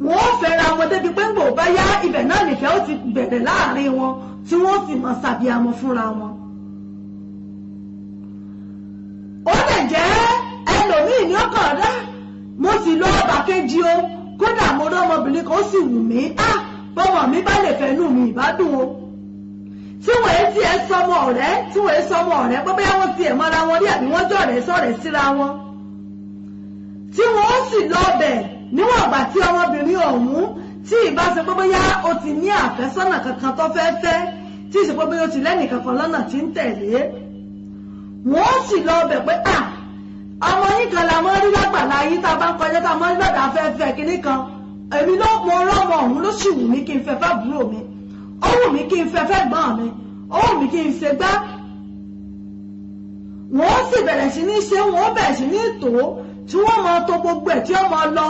wọ́n fẹ́ra wọn débi pé ńgbò bá yá, ibẹ̀ náà nìfẹ́ ó ti bẹ̀rẹ̀ láàrin wọn tí wọ́n sì mọ sàbíamọ fúnra wọn. Ó lè jẹ́ ẹlòmíì ní ọkàn rẹ, mo sì lọ ọba kejì o, kódà mo rí ọmọbìnrin kan ó sì wù mí, á bọ́mọ mi bá lè fẹ́ inú mi ìbádùn o, tí wọ́n etí ẹ sọmọ ọ̀rẹ́, tí wọ́n sọmọ ọ̀rẹ́ pé bóyá wọ́n ti ẹ̀ mọ́ra wọn rí àbí wọ́n jọ̀rẹ́ sọ̀rẹ́ síra wọn, tí wọ́n sì lọ bẹ̀ níwọ̀n ìgbà tí ọmọbìnrin ọ̀hún tí ìbá ṣe pé bóyá o ti ní àfẹ́sọ́nà kankan tó fẹ́ fẹ́, tí ìṣe pé bóyá o ti lẹ́nì kankan lọ́nà tí ń tẹ̀lé, wọ́n sì lọ bẹ̀ pé à ọmọ yín kan la mọ́ rí lágbàlá yín tá a bá ń kọjá, tá a mọ́ rí lọ́dà afẹ́fẹ́ kinní kan, èmi ló mo rọ́mọ ọ̀hún ló sì wù mí kí n fẹ́ fábúrò mi, ó wù mí kí n fẹ́ fẹ́ gbọ́n mi, ó wù mí kí n ṣe gbá. Wọ́n sì bẹ̀rẹ̀ sí ní ṣe, wọ́n bẹ̀rẹ̀ sí ní tò ó, tí wọ́n máa to gbogbo ẹ̀ tí ó máa lọ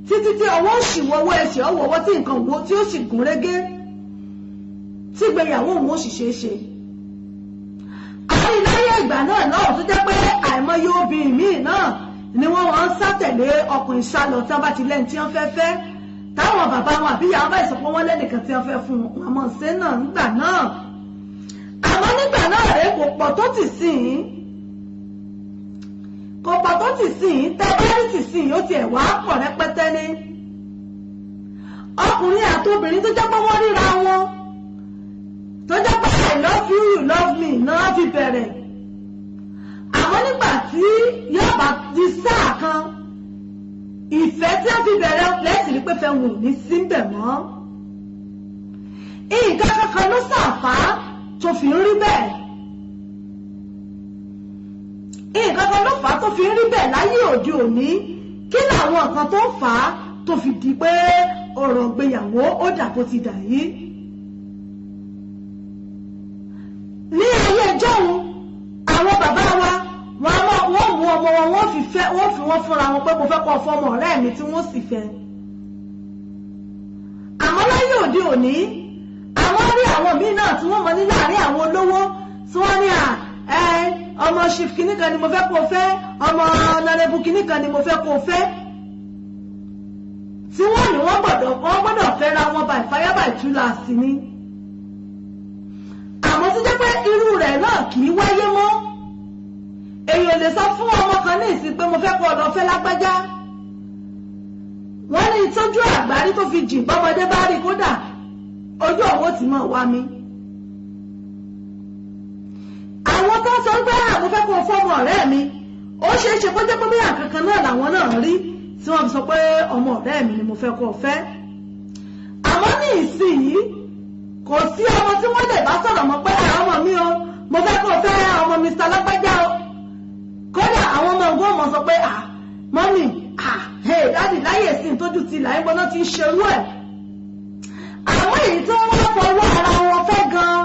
títí tí ọwọ́ sì wọ́wọ́ ẹsẹ̀ ọwọ́ ọwọ́ tí nǹkan wo tí ó sì gún régé, tí ìgbéyàwó òun ó sì ṣeé ṣe. Àárín láyé ìgbà náà náà tó jẹ́ pé àìmọye obìnrin míì náà ni wọ́n wọ́n ń sátẹ̀lé ọkùnrin sálọ tí wọ́n bá ti lẹ́ni tí wọ́n fẹ́ fẹ́, táwọn bàbá wọn àbí ìyá wọn bá ìsọpọ̀ wọn lẹ́nìkan tí wọ́n fẹ́ fún wọn àmọ́ ṣe náà nígbà náà. Àmọ́ nígbà náà rèé kò pọ̀ tó ti sìn ín. Kò pọ̀ tó tì sìn, tẹ́ bá rí tì sìn, ó tiẹ̀ wá pọ̀ rẹpẹtẹ ni. Ọkùnrin àti obìnrin tó jẹ́ pé wọ́n ríra wọn, tó jẹ́ pé I love you, you love me náà fi bẹ̀rẹ̀. Àmọ́ nígbà tí yóò bá di sáà kan, ìfẹ́ tí wọ́n fi bẹ̀rẹ̀ lẹ́sìn rí pé fẹ́ wọn ò ní sí ń bẹ̀ mọ́. Nǹkan kankan ló ṣàfà tó fi ń rí bẹ́ẹ̀. Nǹkan kan ló fà á tó fi ń rí bẹ́ẹ̀ láyé òde òní. Kí làwọn nǹkan tó ń fà á tó fi di pé ọ̀rọ̀ ìgbéyàwó ó dà bó ti dà yìí? Ní ayé ìjọ́un, àwọn bàbá wa wọ́n mú ọmọ wọn, wọ́n fi fẹ́, wọ́n fi wọ́n fúnra wọn pé mo fẹ́ kọ́ fọmọ ọ̀rẹ́ mi, tí wọ́n sì fẹ́. Àmọ́ láyé òde òní, àwọn rí àwọn míì náà tí wọ́n mọ ní láàrin àwọn olówó tí wọ́n ní à ẹ ọmọ chief kìíní kan ni mo fẹ́ kó fẹ́, ọmọ ọ̀nàrẹ́bù kìíní kan ni mo fẹ́ kó fẹ́, tí wọ́n ní wọ́n gbọ́dọ̀ fẹ́ra wọn by fire by túláàsì ni. Àmọ́ tó jẹ́ pé irú rẹ̀ náà kì í wáyé mọ́. Èèyàn lè sọ fún ọmọ kan ní ìsìn pé mo fẹ́ kó lọ fẹ́ lágbájá. Wọ́n ní ìtọ́jú àgbárí tó fi jìn, bọ́mọdé bá rí kódà ojú ọ̀wọ́ ti mọ̀ wá mi. Àwọn tó ń sọ pé mo fẹ́ kó fọ́mọ ọ̀rẹ́ mi, ó ṣeé ṣe kó jẹ́ pé bóyá kankan náà làwọn náà rí tí wọ́n fi sọ pé ọmọ ọ̀rẹ́ mi ni mo fẹ́ kó fẹ́. Àmọ́ ní ìsinyìí, kò sí ọmọ tí wọ́n lè bá sọ̀rọ̀ mọ́ pé ọmọ mi o, mo fẹ́ kó fẹ́ ọmọ Mr. Lágbájá o. Kódà àwọn ọmọ ògùn ọmọ sọ pé mọ́mì, hey dáàdì, láyè ìsìn tójú ti là ń gbọ́ná ti ń ṣerú ẹ̀. Àwọn èyí tí wọ́n fọwọ́ ara wọn fẹ́ gan-an,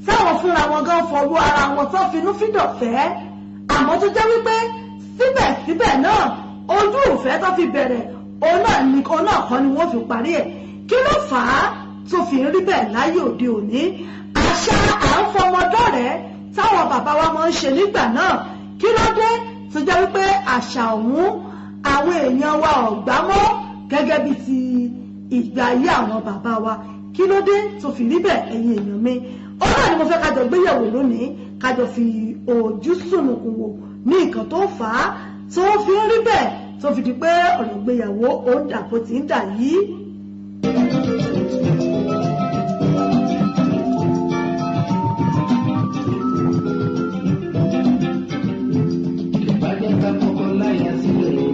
táwọn fúnra wọn gan fọwọ́ ara wọn tó finú fídọ̀ fẹ́, àmọ́ tó jẹ́ wípé síbẹ̀síbẹ̀ náà ojú ìfẹ́ tó fi bẹ̀rẹ̀ òun náà ní òun náà kọ́ ni wọ́n fi parí ẹ̀. Kí ló fà á tó fi ń rí bẹ́ẹ̀ láyé òde òní? Àṣà à ń fọmọdọ́rẹ̀ẹ́ táwọn bàbá wa máa ń ṣe nígbà náà, kí ló dé tó jẹ́ wípé àṣà ọ̀hún àwọn èèyàn wa ò gbá mọ́ gẹ́gẹ́ bí ti ìgbà ayé àwọn bàbá wa? Kí ló dé tó fi rí bẹ́ẹ̀, ẹ̀yin èèyàn mi? Ó náà ni mo fẹ́ kájọ gbéyẹ̀wò lónìí, kájọ fi ojú sùnùkùn wò ní nǹkan tó fà á tó fi ń rí bẹ́ẹ̀, tó fi di pé ọ̀rọ̀ ìgbéyàwó ó ń dà bó ti ń dà yìí. Ìbàjẹ́ ká kọ́kọ́ láyà sílẹ̀.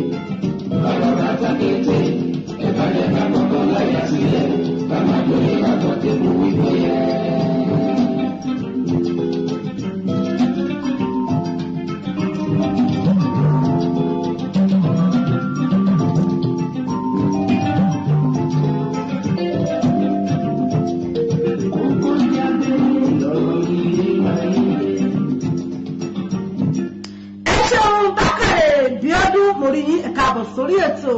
Bàbá bàtà kété. Ìbàjẹ́ ká kọ́kọ́ láyà sílẹ̀. Bàbá jòyè àtọ̀ tébù wípé yẹ. Kókó jáde lọ́rọ̀ ilé ayé. Ẹ ṣeun Bákàrè Bíọ́dún, mo rí yín, ẹ káàbọ̀ sórí ètò.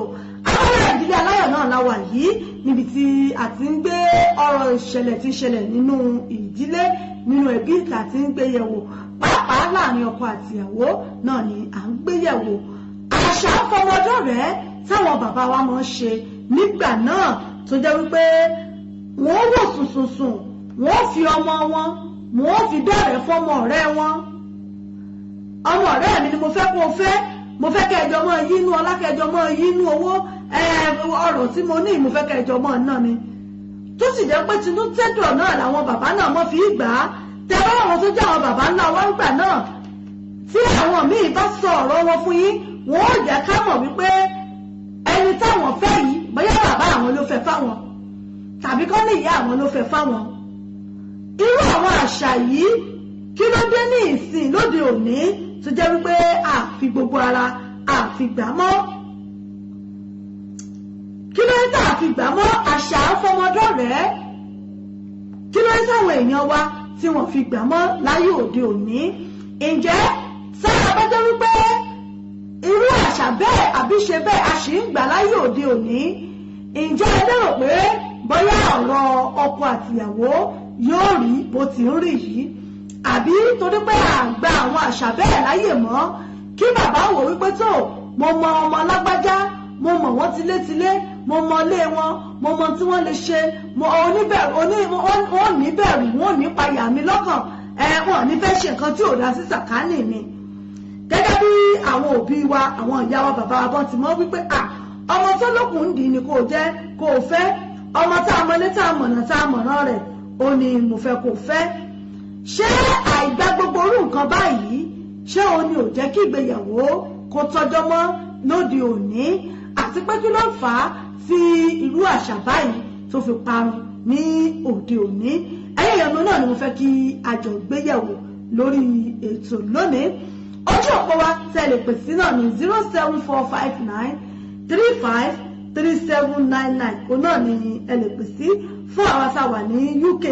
Àwọn ìdílé aláyọ̀ náà la wà yìí, níbi tí a ti ń gbé ọ̀rọ̀ ìṣẹ̀lẹ̀ tí ń ṣẹlẹ̀ nínú ìdílé, nínú ẹbí tá a ti ń gbé yẹ̀wò, pàápàá láàrin ọkọ àti ìyàwó náà ni à ń gbé yẹ̀wò. Àṣà fọmọdọ́rẹ̀ẹ́ táwọn bàbá wa máa ń ṣe nígbà náà, tó jẹ́ wípé wọ́n wò sùnsùnsùn, wọ́n fi ọmọ wọn, wọ́n fi dọ́rẹ̀ẹ́ fọmọ ọ̀rẹ́ wọn. Ọmọ ọ̀rẹ́ mi ni mo fẹ́ kó o fẹ́, mo fẹ́ kẹjọ mọ́ yínú ọlá, kẹjọ mọ́ yínú owó, ọrọ̀ tí mo ní, mo fẹ́ kẹjọ mọ́ náà ni. Tó sì jẹ́ pé tinú tẹ́dọ̀ náà làwọn bàbá náà mọ́ fi gbà á. Tẹ bá àwọn tó jẹ́ àwọn bàbá ńlá wọn gbà náà, tí àwọn míì bá sọ ọ̀rọ̀ wọn fún yín, wọn ò jẹ́ ká mọ̀ wípé ẹni táwọn fẹ́ yìí, bóyá bàbá àwọn ló fẹ́ fáwọn tàbí kọ́ ní ìyá àwọn ló fẹ́ fáwọn. Irú àwọn àṣà yìí, kí ló dé ní ìsìn lóde òní tó jẹ́ wípé àfi gbogbo ara àfi gbà mọ́? Kí ló dé tá àfi gbà mọ́ àṣà fọmọdọ́rẹ̀ẹ́? Kí ló dé táwọn èèyàn wa tí wọ́n fi gbà mọ́ láyé òde òní? Ǹjẹ́ sára bá jẹ́ wípé irú àṣà bẹ́ẹ̀ àbí ṣe bẹ́ẹ̀ a sì ń gbà láyé òde òní, ǹjẹ́ ẹ lérò pé bóyá ọ̀rọ̀ ọkọ àtìyàwó yóò rí bó ti ń rí yìí? Àbí torí pé àgbà àwọn àṣà bẹ́ẹ̀ láyè mọ́, kí bàbá wò wípé tó mo mọ ọmọ lágbájá, mo mọ̀ wọ́n tilétilé, mo mọ ilé wọn, mo mọ tí wọ́n lè ṣe, mo oníbẹ̀rù oní wọ́n níbẹ̀rù, wọ́n ní payà mi lọ́kàn, ẹ wọ́n ní fẹ́ ṣe nǹkan tí ò dá sí sàkánì mi. Gẹ́gẹ́ bí àwọn òbí wa, àwọn ìyá wa, bàbá wa bọ́n ti mọ̀ wípé à ọmọ tó lókun ń dì ní kó jẹ́ kó fẹ́, ọmọ tá a mọlé tá a mọ̀nà tá a mọ̀nà rẹ̀ ó ní mo fẹ́ kó fẹ́. Ṣé àìgbà gbogbo orú nǹkan báyìí ṣé òun ni ò jẹ́ kí ìgbéyàwó kó tọ́jọ́ mọ́ lóde òní? Àti pé kí ló fà á tí irú àṣà báyìí tó fi parun ní òde òní? Ẹ̀yin èèyàn mi náà ni mo fẹ́ kí a jọ gbéyẹ̀wò lórí ètò lónìí. Ojú òpó wa tẹ́ lè pè sí náà ní 07459353799, òun náà ni ẹ lè pè sí fún àwọn tá a wà ní UK.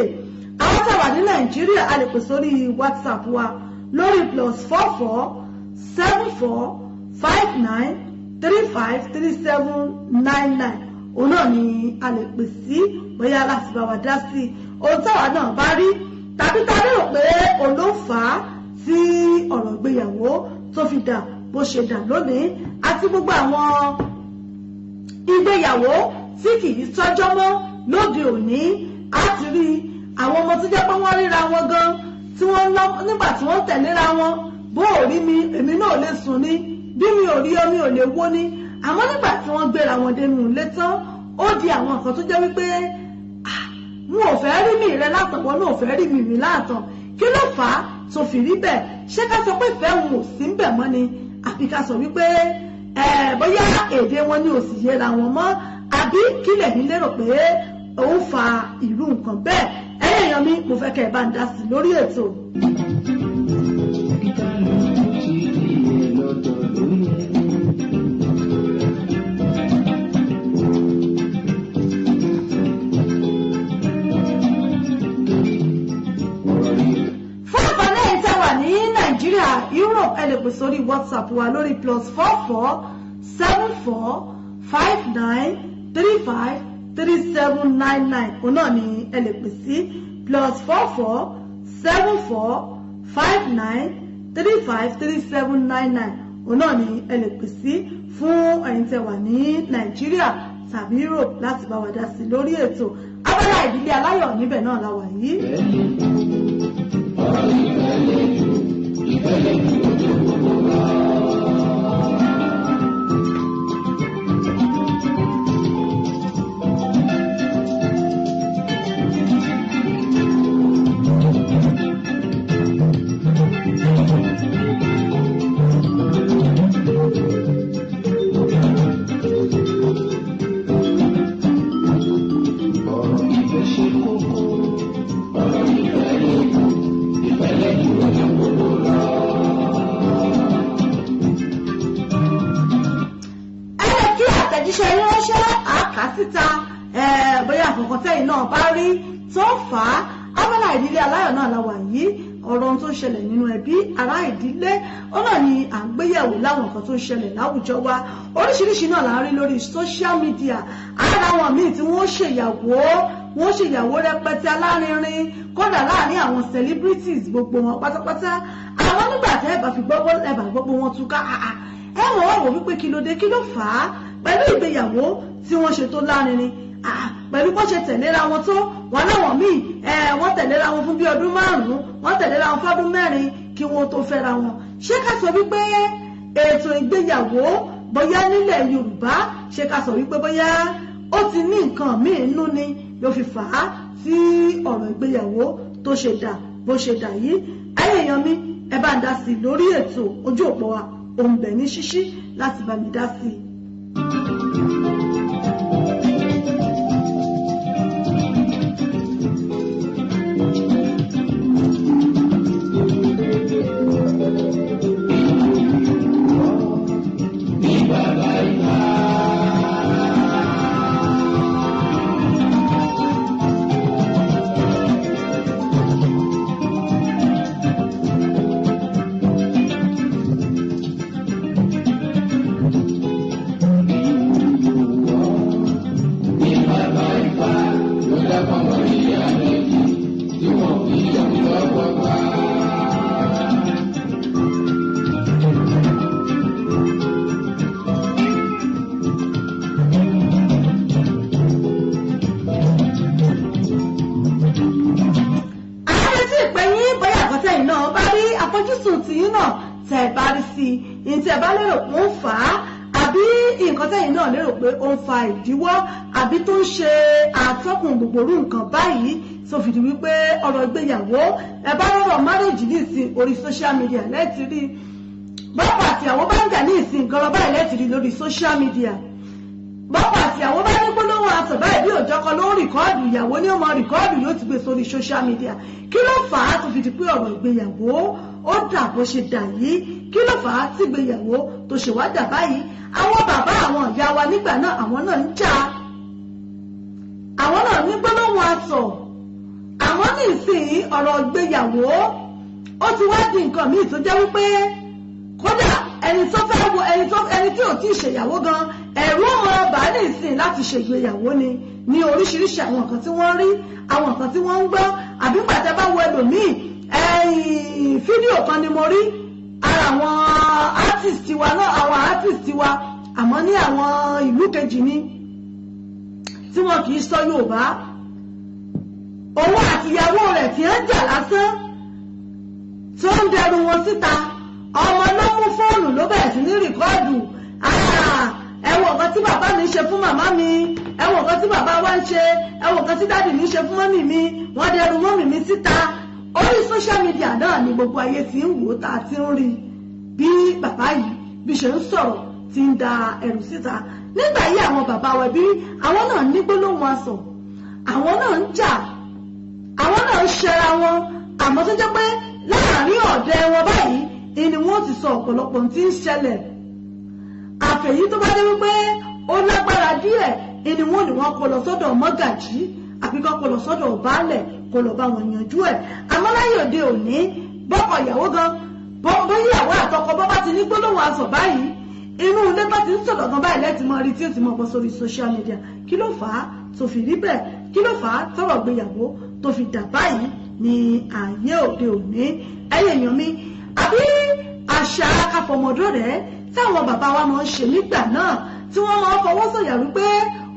Àwọn tá a wà ní Nàìjíríà, a lè pè sórí WhatsApp wa lórí +447459353799, òun náà ni a lè pè sí bóyá láti bá wa dá sí ohun táwa náà bá rí tàbí tá a lérò pé òun ló fà á tí ọ̀rọ̀ ìgbéyàwó tó fi dà bó ṣe dà lónìí, àti gbogbo àwọn ìgbéyàwó tí kì í tọ́jọ́ mọ́ lóde òní. Á ti rí àwọn ọmọ tó jẹ́ pé wọ́n ríra wọn gan tí wọ́n lọ nígbà tí wọ́n tẹ̀léra wọn, bó ò rí mi èmi náà lè sùn ni, bí mi ò rí ọ mi ò lè wó ni. Àmọ́ nígbà tí wọ́n gbéra wọn dénú ilé tán, ó di àwọn nǹkan tó jẹ́ wípé n ò fẹ́ rí mi rẹ látàn, wọn náà ò fẹ́ rí mi rí látàn. Kí ló fà á tó fi rí bẹ́ẹ̀? Ṣé ká sọ pé ìfẹ́ òun ò sí ń bẹ̀ mọ́ ni, àbí ká sọ wípé bóyá èdè wọn ni ò sì yẹra wọn mọ́, àbí kílẹ̀ ní lérò pé òun fa irú nǹkan bẹ́ẹ̀? Ẹ̀yin èèyàn mi, mo fẹ́ kẹ́ ẹ bá ń dá sí lórí ètò. Fún àǹfààní ẹ̀yin tẹ́ wà ní Nàìjíríà, Europe, ẹ lè pè sórí WhatsApp wa lórí +447459353799, òun náà ni ẹ lè pè sí +447459353799, òun náà ni ẹ lè pè sí fún ẹ̀yin tẹ́ wà ní Nàìjíríà tàbí Europe láti bá wa dá sí lórí ètò abala ìdílé aláyọ̀. Níbẹ̀ náà la wà yìí. Ẹ lè kí àtẹ̀jíṣẹ́ yín ránṣẹ́ àáká síta, bóyá àkọ́kọ́ tẹ́yìn náà bá rí tó fà á. Abala ìdílé aláyọ̀ náà la wà yìí. Ọ̀rọ̀ ohun tó ń ṣẹlẹ̀ nínú ẹbí, ará, ìdílé, ó náà ni à ń gbéyẹ̀wò láwọn nǹkan tó ń ṣẹlẹ̀ láwùjọ wa. Oríṣiríṣi náà là ń rí lórí social media. Ara wọn míì tí wọ́n ṣèyàwó, wọ́n ṣèyàwó rẹpẹtẹ alárinrin, kódà láàrin àwọn celebrities gbogbo wọn pátápátá. Àwọn nígbà tẹ́ ẹ bá fi gbọ́, ẹ bá gbọ́ pé wọ́n túká, ẹ mọ̀ wá wò wípé kí ló dé, kí ló fà á pẹ̀lú ìgbéyàwó tí wọ́n ṣe tó lárinrin, pẹ̀lú bó ṣe tẹ̀léra wọn tó. Wọn láwọn míì wọ́n tẹ̀léra wọn fún bí ọdún 5, wọ́n tẹ̀léra wọn fọ́dún 4 kí wọ́n tó fẹ́ra wọn. Ṣé ká sọ wípé ètò ìgbéyàwó bóyá nílẹ̀ Yorùbá, ṣé ká sọ wípé bóyá ó ti ní nǹkan míì nínú ni ló fi fà á tí ọ̀rọ̀ ìgbéyàwó tó ṣe dà bó ṣe dà yìí? Ẹ̀yin èèyàn mi, ẹ bá ń dá sí i lórí ètò. Ojú òpó wa òun bẹ̀ ní ṣíṣí láti bá mi dá sí i. Tẹ́ bá lérò pé ó ń fà á, àbí nǹkan tẹ́yin náà lérò pé ó ń fa ìdíwọ́ àbí tó ń ṣe àtọ́kùn gbogbo irú nǹkan báyìí tó fìdí wípé ọ̀rọ̀ ìgbéyàwó, ẹ bá rọ̀rọ̀ marriage ní ìsìn, orí social media lẹ́ẹ̀tì rí. Bọ́pọ̀ àtìyàwó bá ń jà ní ìsìn gan báyìí, lẹ́ẹ̀tì rí lórí social media. Bọ́pọ̀ àtìyàwó bá ní gbólóhùn asọ̀ báyìí, bí òjọ́kọ ló ń record, ìyàwó ní ó mọ record, yóò ti gbé sórí social media. Kí ló fà á tó fi di pé ọ̀rọ̀ ìgbéyàwó ó dà bó ṣe dà yìí? Kí ló fà á tí ìgbéyàwó tó ṣe wá dà báyìí? Àwọn bàbá, àwọn ìyá wa nígbà náà, àwọn náà ń jà, àwọn náà ní gbólóhùn asọ̀. Àmọ́ ní ìsìn, ọ̀rọ̀ ìgbéyàwó ó ti wá di nǹkan míì tó jẹ́ wípé kódà ẹni tó fẹ́ wo ẹni tí ò tí ì ṣèyàwó gan, ẹ̀rù ọmọ ọba ní ìsìn láti ṣègbéyàwó ni ní oríṣiríṣi àwọn nǹkan tí wọ́n rí, àwọn nǹkan tí wọ́n ń gbọ́. Àbí gbàtẹ́ bá wo ẹlòmíì, fídíò kan ni mo rí ara àwọn artist wa náà, àwọn artist wa, àmọ́ ní àwọn ìlú kejì ni tí wọn kì í sọ Yorùbá. Òun àtìyàwó rẹ̀ tí ń jà lásán, tó ń dẹrù wọn síta, ọmọ ló mú fóònù, ló bẹ̀rẹ̀ sí ní record. "Ẹ wo nǹkan tí bàbá mi ṣe fún màmá mi, ẹ wo nǹkan tí bàbá wa ń ṣe, ẹ wo nǹkan tí daddy mi ṣe fún mummy mi, wọ́n dẹrù mummy mi síta." Orí social media náà ni gbogbo ayé ti ń wò ó, tá a ti ń rí bí bàbá yìí bí ṣe ń sọ̀rọ̀, ti ń da ẹrù síta. Nígbà yìí, àwọn bàbá wa, bí àwọn náà ní gbólóhùn asọ̀, àwọn náà ń jà, àwọn náà ń ṣẹra wọn, àmọ́ tó jẹ́ pé láàárín ọ̀dẹ wọn báyìí ni wọ́n ti sọ ọ̀pọ̀lọpọ̀ tí ń ṣẹlẹ̀. Àfẹ̀yí tó bá dé wípé ó lágbára díẹ̀ ni wọ́n ní wọ́n kó lọ sọ́dọ̀ mọ́gàjí, àbí kó kó lọ sọ́dọ̀ baálẹ̀, kó lọ bá wọn yanjú ẹ̀. Àmọ́ láyé òde òní, bọ́kọ ìyàwó gan, bóyá ìyàwó àtọkọ bọ́ bá ti ní gbólóhùn asọ̀ báyìí, inú ilé bá ti ń sọ̀rọ̀ gan báyìí, lẹ́tì mọ́ rí tí ó ti mọ́ bọ́ sórí social media. Kí ló fà á tó fi rí bẹ́ẹ̀? Kí ló fà á tọ́rọ̀ gbéyàwó tó fi dà báyìí ní ayé òde òní? Ẹ̀yin èèyàn mi, àbí àṣà káfọmọdọ́ rẹ̀ táwọn bàbá wa máa ń ṣe nígbà náà, tí wọ́n máa ń fọwọ́ sọ̀yà wípé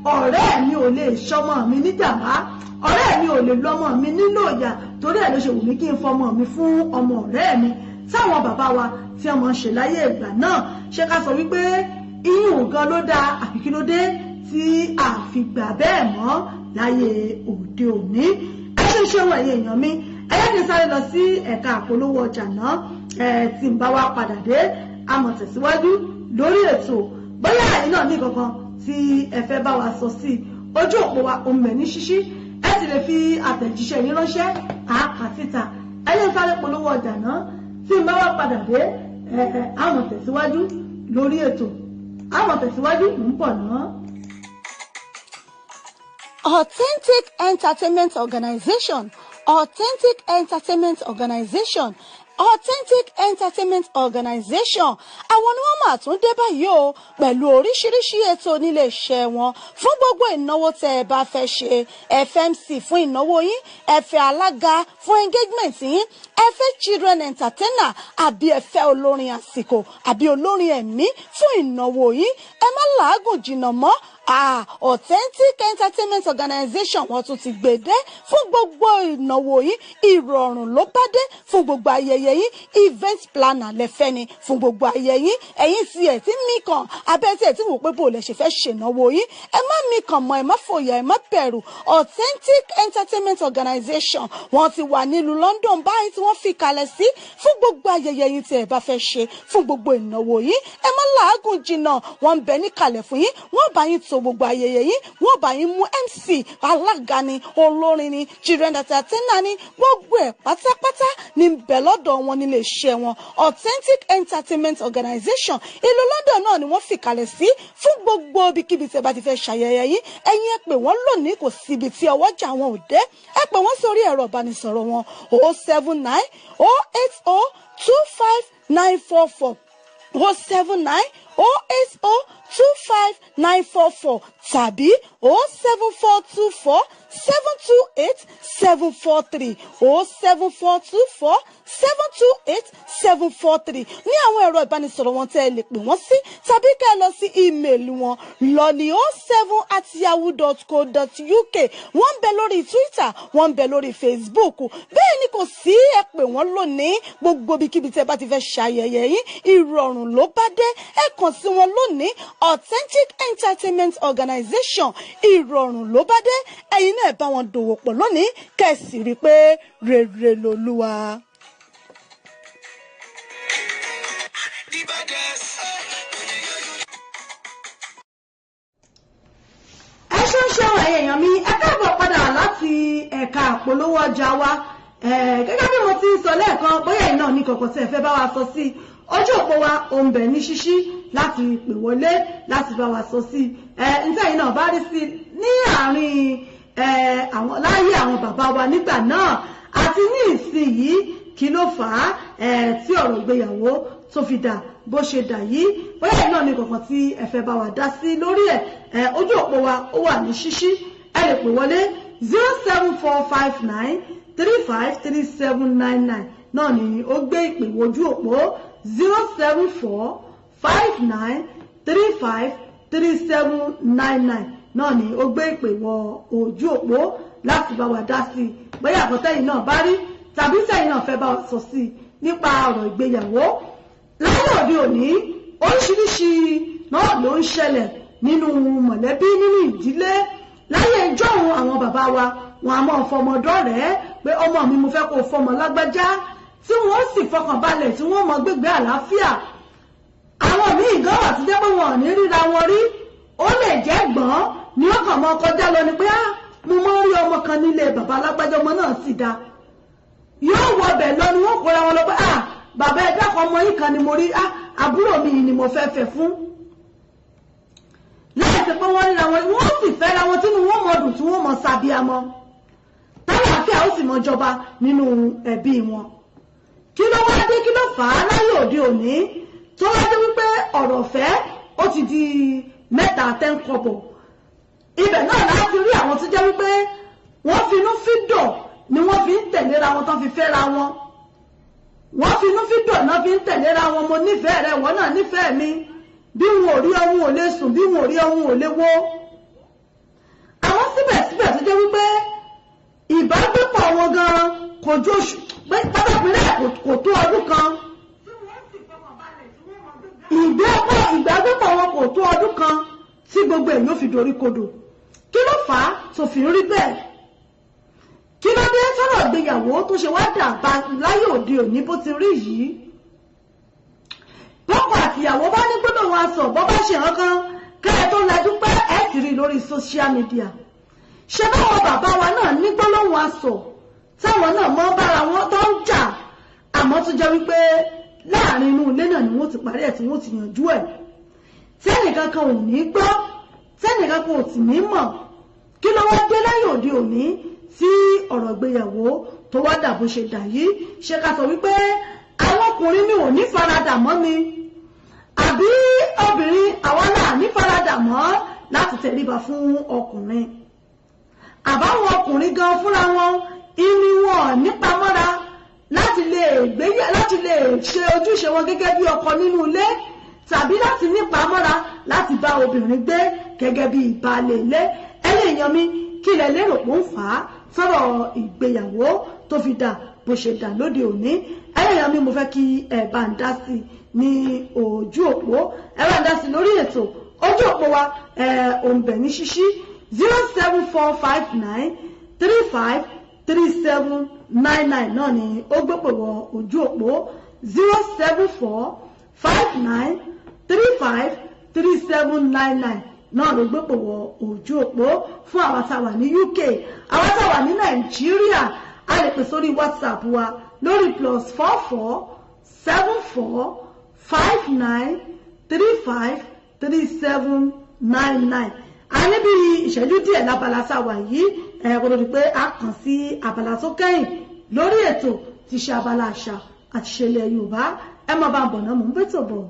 ọ̀rẹ́ mi ò lè ṣọmọ mi níjàmbá, ọ̀rẹ́ mi ò lè lọ́mọ mi nílò ìyà, torí ẹ̀ ló ṣe wù mí kí n fọmọ mi fún ọmọ ọ̀rẹ́ mi, táwọn bàbá wa tí wọ́n máa ń ṣe láyé ìgbà náà, ṣé ká sọ wípé iyùn gan ló dáa, àbí kí ló dé tí a fi gbà bẹ́ẹ̀ mọ́ láyé òde òní? Ẹ ṣe ṣe wọn, ẹ̀yin èèyàn mi, ẹ yẹ́ kí n sáré lọ sí ẹ̀ka àpolówó ọjà náà. Ẹ tí ń bá wa padà dé, a mọ̀ tẹ̀síwájú lórí ètò. Bóyá ẹ̀yin náà ní kankan tí ẹ fẹ́ bá wa sọ sí, ojú òpó wa òun mẹ̀ ní ṣíṣí, ẹ sì lè fi àtẹ̀jíṣẹ́ yín ránṣẹ́, àákà síta. Ẹ yẹ́ sáré polówó ọjà náà, tí ń bá wa padà dé, ẹ a mọ̀ tẹ̀síwájú lórí ètò, a mọ̀ tẹ̀síwájú, ń bọ̀ náà. Authentic Entertainment Organization, Authentic Entertainment Organization, Authentic Entertainment Organization, àwọn ni wọ́n máa tún dé báyìí o pẹ̀lú oríṣiríṣi ètò nílé iṣẹ́ wọn fún gbogbo ìnáwó tẹ́ ẹ bá fẹ́ ṣe. FMC fún ìnáwó yín, ẹ fẹ́ alága fún engagement yín, ẹ fẹ́ children entertainer, àbí ẹ fẹ́ olórin àsìkò àbí olórin ẹ̀mí fún ìnáwó yín, ẹ má làágùn jìnnà mọ́. Authentic Entertainment Organization, wọ́n tún ti gbèdé fún gbogbo ìnáwó yín. Ìrọ̀rùn ló bá dé fún gbogbo ayẹyẹ yín. Event planner lẹ́fẹ́ ni fún gbogbo ayẹyẹ yín. Ẹ̀yin tí ẹ̀ tí mí kàn abẹ́ tí ẹ̀ tí wò pé bò lẹ ṣe fẹ́ ṣènáwó yín, ẹ má mí kàn mọ́, ẹ má fòyà, ẹ má bẹ̀rù. Authentic Entertainment Organization, wọ́n ti wà nílùú London báyìí tí wọ́n fi kalẹ̀ sí fún gbogbo ayẹyẹ yín tí ẹ bá fẹ́ ṣe, fún gbogbo ìnáwó yín. Ẹ má làágùn jìnnà, wọ́n ń bẹ níkàlẹ̀ fún yín. Wọ́n bá yín to gbogbo ayẹyẹ yín, wọ́n bá yín mú MC, alága ni, olórin ni, children entertainer ni, gbogbo ẹ̀ pátápátá ní bẹ̀ lọ́dọ̀ wọn nílé iṣẹ́ wọn. Authentic Entertainment Organization, ìlú London náà ni wọ́n fi kalẹ̀ sí fún gbogbo ibikíbi tí ẹ bá ti fẹ́ ṣayẹyẹ yín. Ẹ̀yin ẹ pè wọ́n lónìí, kò síbi tí ọwọ́jà wọn ò dé. Ẹ pè wọ́n sórí ẹ̀rọ ìbánisọ̀rọ̀ wọn: 079 080 25944, 079. 080 25944 tàbí 07424 728 743, 07424 728 743 ní àwọn ẹ̀rọ ìbánisọ̀rọ̀ wọn tẹ́ ẹ lè pè wọ́n sí, tàbí kẹ́ ẹ lọ sí email wọn, lọ́ní07@yahoo.co.uk. Wọ́n ń bẹ lórí Twitter, wọ́n ń bẹ lórí Facebook. Bẹ́ẹ̀ ni kò sí, ẹ pè wọ́n lónìí. Gbogbo ibikíbi tẹ́ bá ti fẹ́ ṣayẹyẹ yín, ìrọ̀rùn ló bá dé. Ẹ kàn sí wọn lónìí. Authentic Entertainment Organization, ìrọ̀rùn ló bá dé. Ẹ̀yin náà bá wọn dòwò pọ̀ lónìí, kẹ́ ẹ sì rí i pé rere lolúwa. The baddest. Ẹ ṣeun ṣeun, ẹ̀yin èèyàn mi, ẹ káàbọ̀ padà láti ẹ̀ka àpolówó ọjà wa. Gẹ́gẹ́ bí mo ti ń sọ lẹ́ẹ̀kan, bóyá ẹ̀yin náà ní kọ̀kọ̀ tí ẹ fẹ́ bá wa sọ sí, ojú òpó wa ò ń bẹ ní ṣíṣí láti pè wọlé láti bá wa sọ sí ẹ níta ẹ̀yin náà bá rí sí ní àárín àwọn láyé àwọn bàbá wa nígbà náà àti ní ìsinyìí. Kí ló fà á tí ọ̀rọ̀ ìgbéyàwó tó fi dà bó ṣe dà yìí? Bóyá ẹ̀yin náà ní kọ̀ọ̀kan tí ẹ fẹ́ bá wa dá sí lórí ẹ̀, ojú òpó wa ó wà ní ṣíṣí, ẹ lè pè wọlé. 07459353799 náà ni ó gbé ìpè wojú òpó, 07459353799 náà ni ó gbé ìpè wọ ojú òpó láti bá wa dá sí i. Bóyá àkọ́tẹ́yìn náà bá rí tàbí sẹ́yìn náà fẹ́ bá wa sọ sí i nípa ọ̀rọ̀ ìgbéyàwó láyé òde òní, oríṣiríṣi náà ló ń ṣẹlẹ̀ nínú mọ̀lẹ́bí, nínú ìdílé. Láyé ìjọ́un àwọn bàbá wa, wọn a máa fọmọ dọ́rẹ̀ẹ́ pé ọmọ mi, mo fẹ́ kó fọmọ lágbájá, tí wọ́n sì fọkàn balẹ̀, tí wọ́n mọ gbégbé àlàáfíà. Àwọn míì gan wà tó jẹ́ pé wọn ò ní ríra wọn rí. Ó lè jẹ́ gbọ́n ni ó kàn mọ́ kọjá lọ ni pé, "Ah, mo mọ́ rí ọmọ kan nílé bàbá alágbájá, ọmọ náà sì dáa." Yóò wọ ọbẹ̀ lọ ni wọ́n kóra wọn lọ pé, "Ah, bàbá, ẹ dákun, ọmọ yìí kan ni mo rí. Ah, àbúrò mi yìí ni mo fẹ́ fẹ́ fún," láì ṣe pé wọ́n ríra wọn. Wọ́n sì fẹ́ra wọn tínú wọn mọ dùn, tí wọ́n mọ sàbíamọ, tálàáfíà ó sì mọ jọba nínú ẹbí wọn. Kí ló wá dé? Kí ló fà á láyé òde òní tó wá dé wípé ọ̀rọ̀ ọ̀fẹ́ ó ti di mẹ́ta tẹ́ńkọ̀bọ̀? Ibẹ̀ náà láti rí àwọn tó jẹ́ wípé wọ́n finú fídọ̀ ni wọ́n fi ń tẹ̀léra wọn tán fi fẹ́ra wọn. Wọ́n finú fídọ̀ náà fi ń tẹ̀léra wọn. Mo nífẹ̀ẹ́ rẹ, wọ́n náà nífẹ̀ẹ́ mi. Bí wọn ò rí ọ̀hún ò lè sùn, bí wọn ò rí ọ̀hún ò lè wó. Àwọn síbẹ̀síbẹ̀ tó jẹ́ wípé ìbágbépọ̀ wọn gan kò ju oṣù pátákìrẹ́, kò tó ọdún kan. Ìgbàgbépọ̀ wọn kò tó ọdún kan tí gbogbo èèyàn fi dorí kodò. Kí ló fà á tó fi ń rí bẹ́ẹ̀? Kí ló dé sọ̀rọ̀ ìgbéyàwó tó ṣe wá dà bá láyé òde òní bó ti rí yìí? Bọ́kọ àtìyàwó bá ní gbọ́dọ̀ wọn aṣọ bọ́ bá ṣe hàn kan, kẹ́ ẹ tó lajú pé ẹ ti rí lórí social media. Ṣé báwọn bàbá wa náà ní gbólóhùn aṣọ táwọn náà mọ́ bára wọn tó ń jà, àmọ́ tó jẹ́ wípé láàrin inú ilé náà ni wọ́n ti parí ẹ̀, tí wọ́n ti yanjú ẹ̀, tẹ́nìkan kan ò ní gbọ́, tẹ́nìkan kan ò sì ní mọ̀? Kí ló wá dé láyé òde òní tí ọ̀rọ̀ ìgbéyàwó tó wá dà bó ṣe dà yìí? Ṣé ká sọ wípé àwọn ọkùnrin mi ò ní faradà mọ́ ni, àbí obìnrin àwa náà ní faradà mọ́ láti tẹríba fún ọkùnrin, àbáwọn ọkùnrin gan fúnra wọn ìní wọn nípamọ́ra láti lè gbé, láti lè ṣe ojúṣe wọn gẹ́gẹ́ bí ọkọ nínú ilé, tàbí láti nípamọ́ra láti bá obìnrin gbé gẹ́gẹ́ bí ìbálé ilé? Ẹ̀yin èèyàn mi, kí lẹ lérò pé ó ń fà á sọ̀rọ̀ ìgbéyàwó tó fi dà bó ṣe dà lóde òní? Ẹ̀yin èèyàn mi, mo fẹ́ kí ẹ bá ń dá sí ní ojú òpó, ẹ bá ń dá sí lórí ètò. Ojú òpó wa òǹbẹ̀ ní ṣíṣí, 07459353799 náà ni ó gbé pè wọ ojú òpó, 07459353799 náà ló gbé pè wọ ojú òpó fún àwa tá a wà ní UK. Àwa tá a wà ní Nàìjíríà, a lè pè sórí WhatsApp wa lórí +44 7459353799. A ní bí ìṣẹ́jú díẹ̀ lábala tá a wà yìí ẹ̀, kó tó di pé a kàn sí abala tó kẹ́yìn lórí ètò, tí ṣe abala àṣà àti ìṣẹ̀lẹ̀ Yorùbá. Ẹ má bá ń bọ̀ náà, mò ń bẹ́tò bọ̀.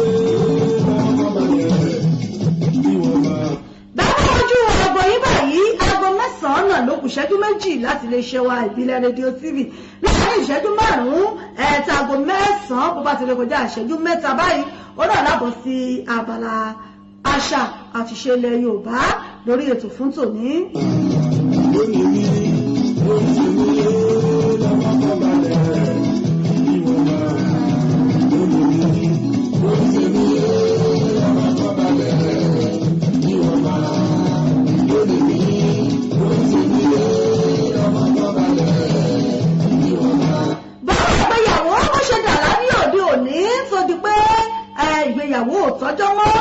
lọ́kọ́ balẹ̀ ìwọ máa. Báwo ojú aago yín báyìí, aago 9 náà ló kù ìṣẹ́jú 2 láti lè ṣe wa Ìbílẹ̀ Rédíò TV. Láàárín ìṣẹ́jú 5 ẹ̀ẹ́ta aago 9 bó bá ti lè kọjá ìṣẹ́jú 3 báyìí, ó náà lábọ̀ sí abala àṣà àti ìṣe ilẹ̀ Yorùbá lórí ètò fún tòní. Lónìí mi, orí tèmi yé lọ́kọ́ balẹ̀ ìwọ máa. Lónìí mi, orí tèmi yé lọ́kọ́ balẹ̀ ìwọ máa. Lónìí mi, orí tèmi yé lọ́kọ́ balẹ̀ ìwọ máa. Báwo ìgbéyàwó bó ṣe dà láyé òde òní tó di pé ìgbéyàwó ò tọ́jọ́ mọ́,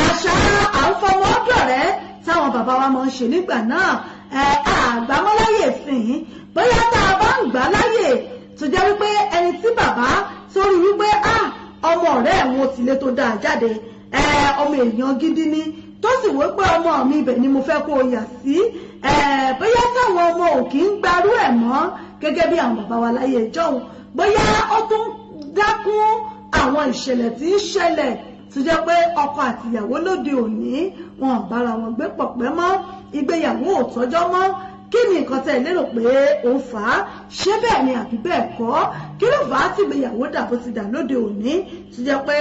àṣà à ń fọmọ dọ̀rẹ́ táwọn bàbá wa máa ń ṣe nígbà náà, àgbámọ́láyè sìn bóyá tá a bá ń gbà láyè tó jẹ́ wípé ẹni tí bàbá tó rí wípé ọmọ ọ̀rẹ́ ẹ̀wọ̀n òtìlé tó dáa jáde, ọmọ èèyàn gidi ni, tó sì wò pé ọmọ mi ibẹ̀ ni mo fẹ́ kó o yà sí, bóyá táwọn ọmọ ò kì í gbarú ẹ̀ mọ́ gẹ́gẹ́ bí àwọn bàbá wa láyé ìjọ́un, bóyá ó tún dákún àwọn ìṣẹ̀lẹ̀ tí ń ṣẹlẹ̀ tó jẹ́ pé ọkọ àtìyàwó lóde òní wọn ò bára wọn gbé pọ̀ pẹ́ mọ́, ìgbéyàwó ò tọ́jọ́ mọ́. Kí ni nǹkan tẹ́ ẹ lérò pé ó fà á? Ṣé bẹ́ẹ̀ ni àbí bẹ́ẹ̀ kọ́? Kí ló fà á tí ìgbéyàwó dà bó ti dà lóde òní tó jẹ́ pé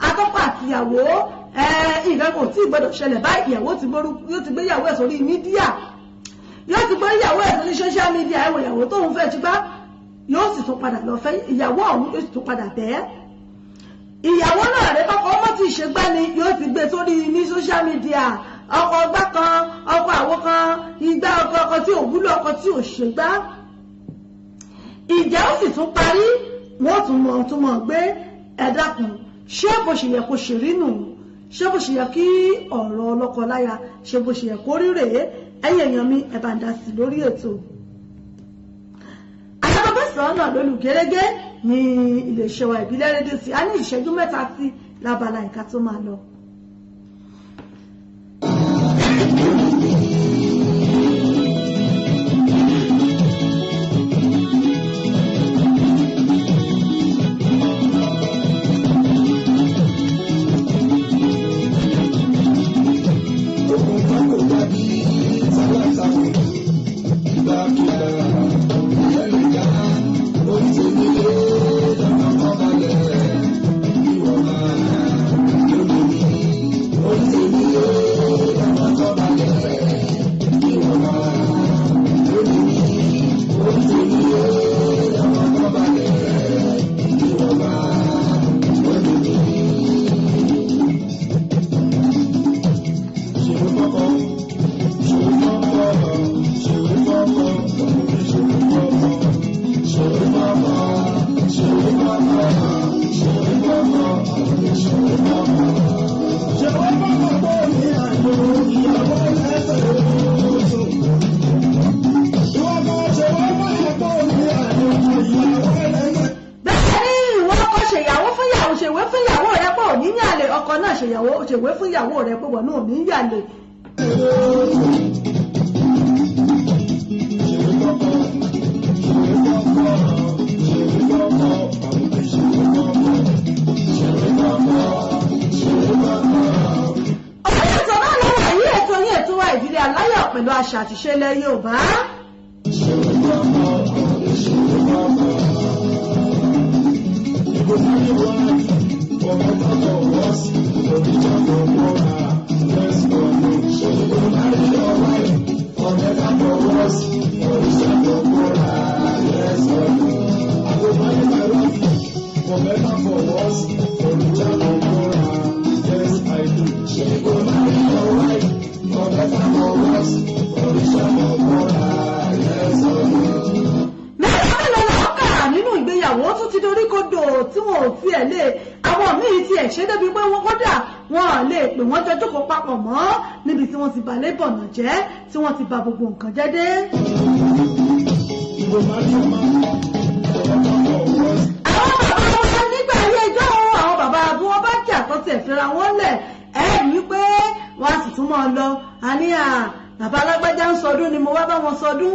atọ́kọ àtìyàwó nǹkan kò tí ì gbọ́dọ̀ ṣẹlẹ̀ báyìí, ìyàwó yóò ti gbéyàwó ẹ̀ sórí mídíà, yóò ti gbé ìyàwó ẹ̀ sórí social media, ẹ̀wọ̀ ìyàwó tóun fẹ́ ti gbá, yóò sì tún padà lọ fẹ́ ìyàwó ọ̀hún, yóò sì tún padà bẹ́ẹ̀. Ìyàwó náà rẹ bákan ọmọ tí ìṣègbà ni yóò ti gbé sórí ní social media, ọkọ ọgbà kan, ọkọ àwo kan, igbá ọkọ, ọkọ tí ò wúlò, ọkọ tí ò ṣègbà. Ìjà ó sì tún parí, wọ́n tún mọ̀ gbé. Ẹ dákun, ṣé bó ṣe yẹ kó ṣe rí nù? Ṣé bó ṣe yẹ kí ọ̀rọ̀ ọlọ́kọláya, ṣé bó ṣe yẹ kó rí rèé? Ẹ̀yin èèyàn mi, ẹ bá ń dá sí lórí ètò. Alábàbẹ̀sán náà lólu gẹ́gẹ́ ní iléeṣẹ́ wa Ìbílẹ̀ Rédíò sí a ní ìṣẹ́jú 3 sí lábala ìka tó máa lọ. Ogun kan kò dàbí tálántàkùn, ìgbàkigbà ìyẹn lè já. Orí tèmi yé lọ́kọ́ balẹ̀ ìwọ máa. Lónìí mi, orí tèmi yé lọ́kọ́ balẹ̀ ìwọ máa. Lónìí mi, orí tèmi yé lọ́kọ́ balẹ̀ ìwọ máa. Lónìí mi. Ṣèwé fọ́kọ, ṣèwé fọ́kọ, ṣèwé fọ́kọ, ṣèwé fọ́kọ, ṣèwé fọ́kọ, ṣèwé fọ́kọ, ṣèwé fọ́kọ, ṣèwé fọ́kọ. Ṣèwé fọ́kọ tó ní àgbo ìyàwó lẹ́sẹ̀ oṣù. Ìwọ kan ṣèwé fọ́kọ tó ní àgbo ìyàwó lẹ́sẹ̀. Bẹ́ẹ̀ ni ìwọ ọkọ ṣèyàwó fún ìyàwó, ṣèwé fún ìyàwó rẹ pé òní yàlè, ọkọ náà ṣèyàwó ṣèwé fún ìyàwó rẹ pé wọn náà ò ní yàlè. Ṣèwé fọ́kọ, ṣèwé fọ́kọ, ṣèwé fọ́kọ, ṣèwé fọ́kọ, ṣèwé fọ́kọ, ṣèwé fọ́kọ. Orí ètò náà lọ́wọ́ yìí, ètò yín ètò wa Ìdílé Aláyọ̀ pẹ̀lú àṣà àti ìṣe ilẹ̀ Yorùbá. Ṣèwé fọ́kọ, ṣèwé fọ́kọ. Ìgò máyé wá, ọmọ tọkọ wọ́ọ̀sì, oníjàpọ̀ mọ́ra, yes or no. Ṣèwé máyé wá, ọmọ tọkọ wọ́ọ̀sì, oníjàpọ̀ mọ́ra, yes or no. Àgò máyé my wife, for better for worse, oníjàpọ̀ mọ́ra, yes I do. Ṣèwé máyé wá, for better for worse, oníjàpọ̀ mọ́ra, yes or no. Mẹ́ta mélòó la ó kà nínú ìgbéyàwó tó ti dorí kodò tí wọn ò tiẹ̀ lè, àwọn míì tiẹ̀ ṣe débi pé wọ́n kódà wọn ò lè pè wọ́n jọ jókòó papọ̀ mọ́ níbi tí wọ́n ti bà lébọ̀nà jẹ́, tí wọ́n ti bà gbogbo nǹkan jẹ́ dé. Ìgò máyé wá, for better for worse. Àwọn bàbá wa nígbà ayé ijó, àwọn bàbá bí wọ́n bá jà tó tiẹ̀ fẹ́ra wọn lẹ̀, ẹ rí i pé wọ́n á sì tún máa lọ. Àní à, bàbá alágbájá ń sọdún ni mo wá bá wọn sọdún,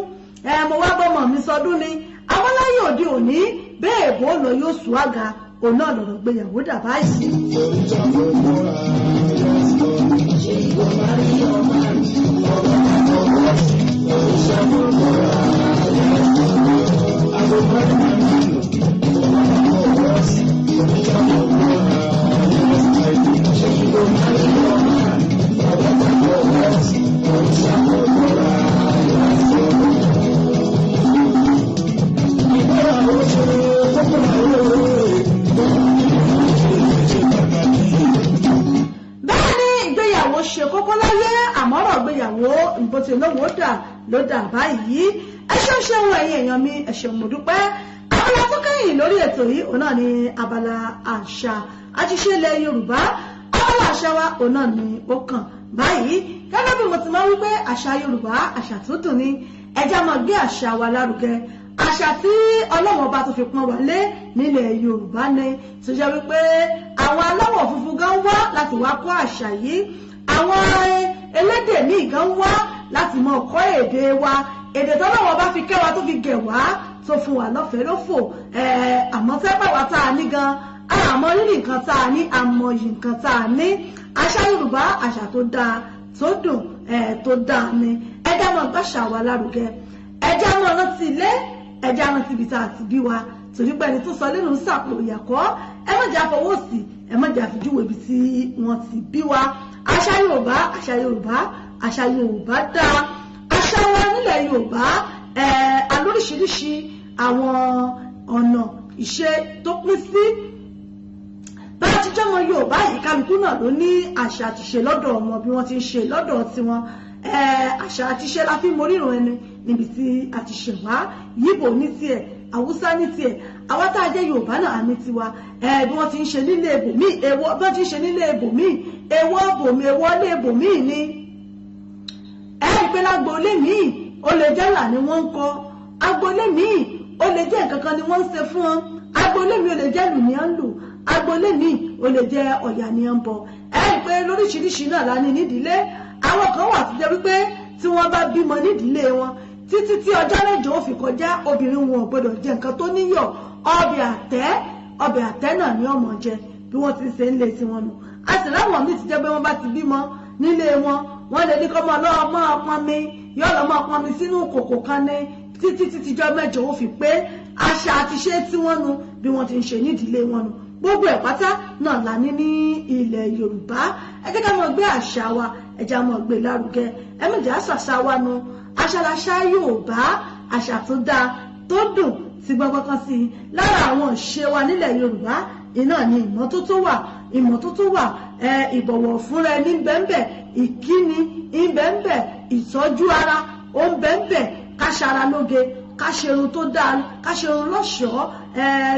ẹ mo wá bọ́mọ mi sọdún ni. Àwọn láyé òde òní bẹ́ẹ̀ bó lọ yóò sùn àga Òun náà lọ̀rọ̀ gbéyàwó dà báyìí. Bẹ́ẹ̀ ni ìgbéyàwó ṣe kókó láyé, àmọ́rọ̀ ìgbéyàwó bó ti lówó dà ló dà báyìí. Ẹ ṣeun ṣeun ẹ̀yin èèyàn mi, ẹ ṣeun, mo dúpẹ́. Abala tó kẹ́yìn lórí ètò yìí, òun náà ni abala àṣà àtiṣe ilẹ̀ Yorùbá. Abala àṣà wa, òun náà ni ó kàn báyìí. Gẹ́gẹ́ bí mo ti máa ń wí pé àṣà Yorùbá, àṣà tó dùn ni. Ẹ jẹ́ á máa gbé àṣà wa lárugẹ. Àṣà tí Ọlọ́run Ọba tó fi pọ́n wa lé nílẹ̀ Yorùbá ni, tó jẹ́ wípé àwọn aláwọ̀ funfun gan wá láti wá kọ́ àṣà yìí, àwọn elédè míì gan wá láti mọ kọ́ èdè wa, èdè tọ́lọ́run Ọba fi kẹ́ wa, tó fi gẹ̀ wá, tó fún wa lọ́fẹ̀ẹ́ lófò. Àmọ́ sẹ́pà wa tá a ní gan, àmọ́ rírì nǹkan tá a ní, àmọ́ yìí nǹkan tá a ní. Àṣà Yorùbá, àṣà tó dáa, tó dùn, tó dáa ni. Ẹ jẹ́ máa gbàṣà wa lárugẹ, ẹ jẹ́ máa rántí ilé, ẹ jẹ́ rántí ibi tá a ti bí wa, torí pé ẹni tó sọ lẹ́nu ń sàpò ìyàkọ́. Ẹ má jẹ́ àfọwọ́ sí, ẹ má jẹ́ àfijúwe ibi tí wọ́n ti bí wa. Àṣà Yorùbá, àṣà Yorùbá, àṣà Yorùbá dáa. Àṣà wa nílẹ̀ Yorùbá, alóríṣiríṣi àwọn ọ̀nà ìṣe tó pín sí. Bá a ti jọmọ Yorùbá yìí, kálukú náà ló ní àṣà àtiṣe lọ́dọ̀ wọn, bí wọ́n ti ń ṣe lọ́dọ̀ tiwọn. Àṣà àtiṣe la fi morírun ẹni níbi tí a ti ṣẹ̀ wá. Yíbò ní tiẹ̀, Haúsá ní tiẹ̀, àwa tá a jẹ́ Yorùbá náà á ní tiwa. Bí wọ́n ti ń ṣe nílé ibòmíì, èèwọ̀ bí wọ́n ti ń ṣe nílé ibòmíì, èèwọ̀ bòmí, èèwọ̀ lé ibòmíì ni. Ẹ rí i pé lágboolé míì, ó lè jẹ́ là ni wọ́n ń kọ. Agboolé míì, ó lè jẹ́ nǹkan kan ni wọ́n ń ṣe fún wọn. Agboolé míì, ó lè jẹ́ lù ní à ń lù. Agboolé míì, ó lè jẹ́ ọ̀yà ní à ń bọ. Ẹ rí i pé lóríṣiríṣi náà la ní nídìílé. Àwọn kan wà tó jẹ́ wípé tí wọ́n bá bímọ nídìílé wọn, títí tí ọjọ́ 8 ó fi kọjá, obìnrin wọn ò gbọdọ̀ jẹ nǹkan tó níyọ̀. Ọbẹ̀ àtẹ́, ọbẹ̀ àtẹ́ náà ni ọmọ jẹ, bí wọ́n ti ṣe ń lé tiwọn nù. A sì láwọn míì ti jẹ́ pé wọ́n bá ti bímọ nílé wọn, wọ́n lè ní kọ́ máa lọ́ọ́ máa pọn mi, yóò lọ́ máa pọn mi sínú kòkò kan ní títí títí jọ́ 8 ó fi pé. Àṣà àti ṣe tí wọ́n nu, bí wọ́n ti ń ṣe nídìílé wọn nu. Gbogbo ẹ̀ pátá náà la ní ní ilẹ̀ Yorùbá. Ẹ jẹ́ ká máa gbé àṣà wa, ẹ jẹ́ ká máa gbé lárugẹ. Ẹ má jẹ́ àṣàṣà wa nu. Àṣà làṣà Yorùbá, àṣà tó dáa, tó dùn, tí gbọ́ngbọ́n kan sí i. Lára àwọn ìṣe wa nílẹ̀ Yorùbá iná ni ìmọ́tótó wà, ìmọ́tótó wà, ìbọ̀wọ̀ fúnra ẹni ń bẹ́ńbẹ́, ìkíni ń bẹ́ńbẹ́, ìtọ́jú ara ó ń bẹ́ńbẹ́, ká ṣara lóge, ká ṣerun tó dáa, ká ṣerun lọ́ṣọ̀ọ́.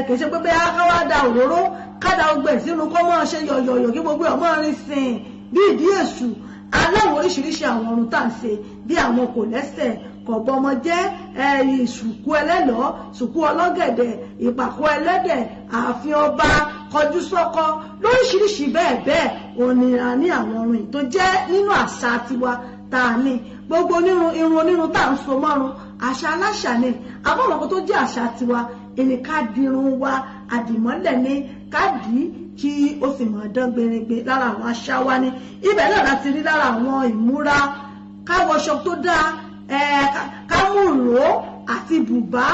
Kì í ṣe pé bẹ́ẹ̀ ká wá da òróró, ká da ọgbẹ́ sínú, kó máa ṣe yọ̀yọ̀yọ̀, kí gbogbo ẹ̀ máa rin sìn bí ìdí èṣù. Aláwọ̀ oríṣiríṣi àwọn ọ̀run tá à ń ṣe, bí àwọn kò lẹ́sẹ̀ kò bọmọ jẹ́, ìṣùkú ẹlẹ́lọ́ọ́, ṣùkú ọlọ́gẹ̀dẹ̀, ìpàkọ́ ẹlẹ́dẹ̀, ààfin ọba, kọjú sọ́kọ, lóríṣiríṣi bẹ́ẹ̀ bẹ́ẹ̀. Ònìrà ní àwọn ọ̀run tó jẹ́ nínú àṣà tiwa tá a ní. Gbogbo onírun, irun onírun tá à ń so mọ́run, àṣà aláṣà ni. Àbọ̀wọ̀n kan tó jẹ́ àṣà tiwa ẹni, ká dirun wa àdìmọ́lẹ̀ ni, ká dì í kí ó sì máa dán gbẹrẹgbẹ. Lára àwọn àṣà wa ni. Ibẹ̀ náà láti rí lára àwọn ìmúra, ká wọṣọ tó dáa, ká mú ìró àti bùbá,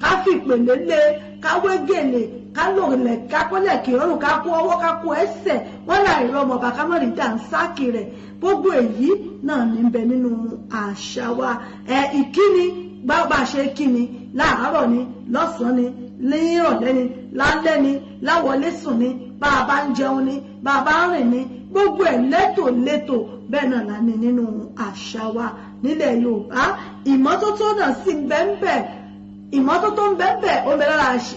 ká fi ìpèlè lé, ká wé gèlè, ká lòlẹ̀, ká kọ́lẹ̀ kí ọrùn, ká kó ọwọ́, ká kó ẹsẹ̀ wọ́n láì rọ ọmọ bàkà mọ́rin dànsákì rẹ̀. Gbogbo èyí náà ní bẹ nínú àṣà wa. Ìkíni, bá a ṣe kíni láàárọ̀ ni, lọ́sàn-án ni, nírọ̀lẹ́ ni, lálẹ́ ni, láwọlé sùn ni, bá a bá ń jẹun ni, bá a bá ń rìn ni, gbogbo ẹ̀ létòlétò bẹ́ẹ̀ náà la ní nínú àṣà wa nílẹ̀ Yorùbá. Ìmọ́tótó náà sì ń bẹ ń bẹ, ìmọ́tótó ń bẹ ń bẹ, ó ń bẹ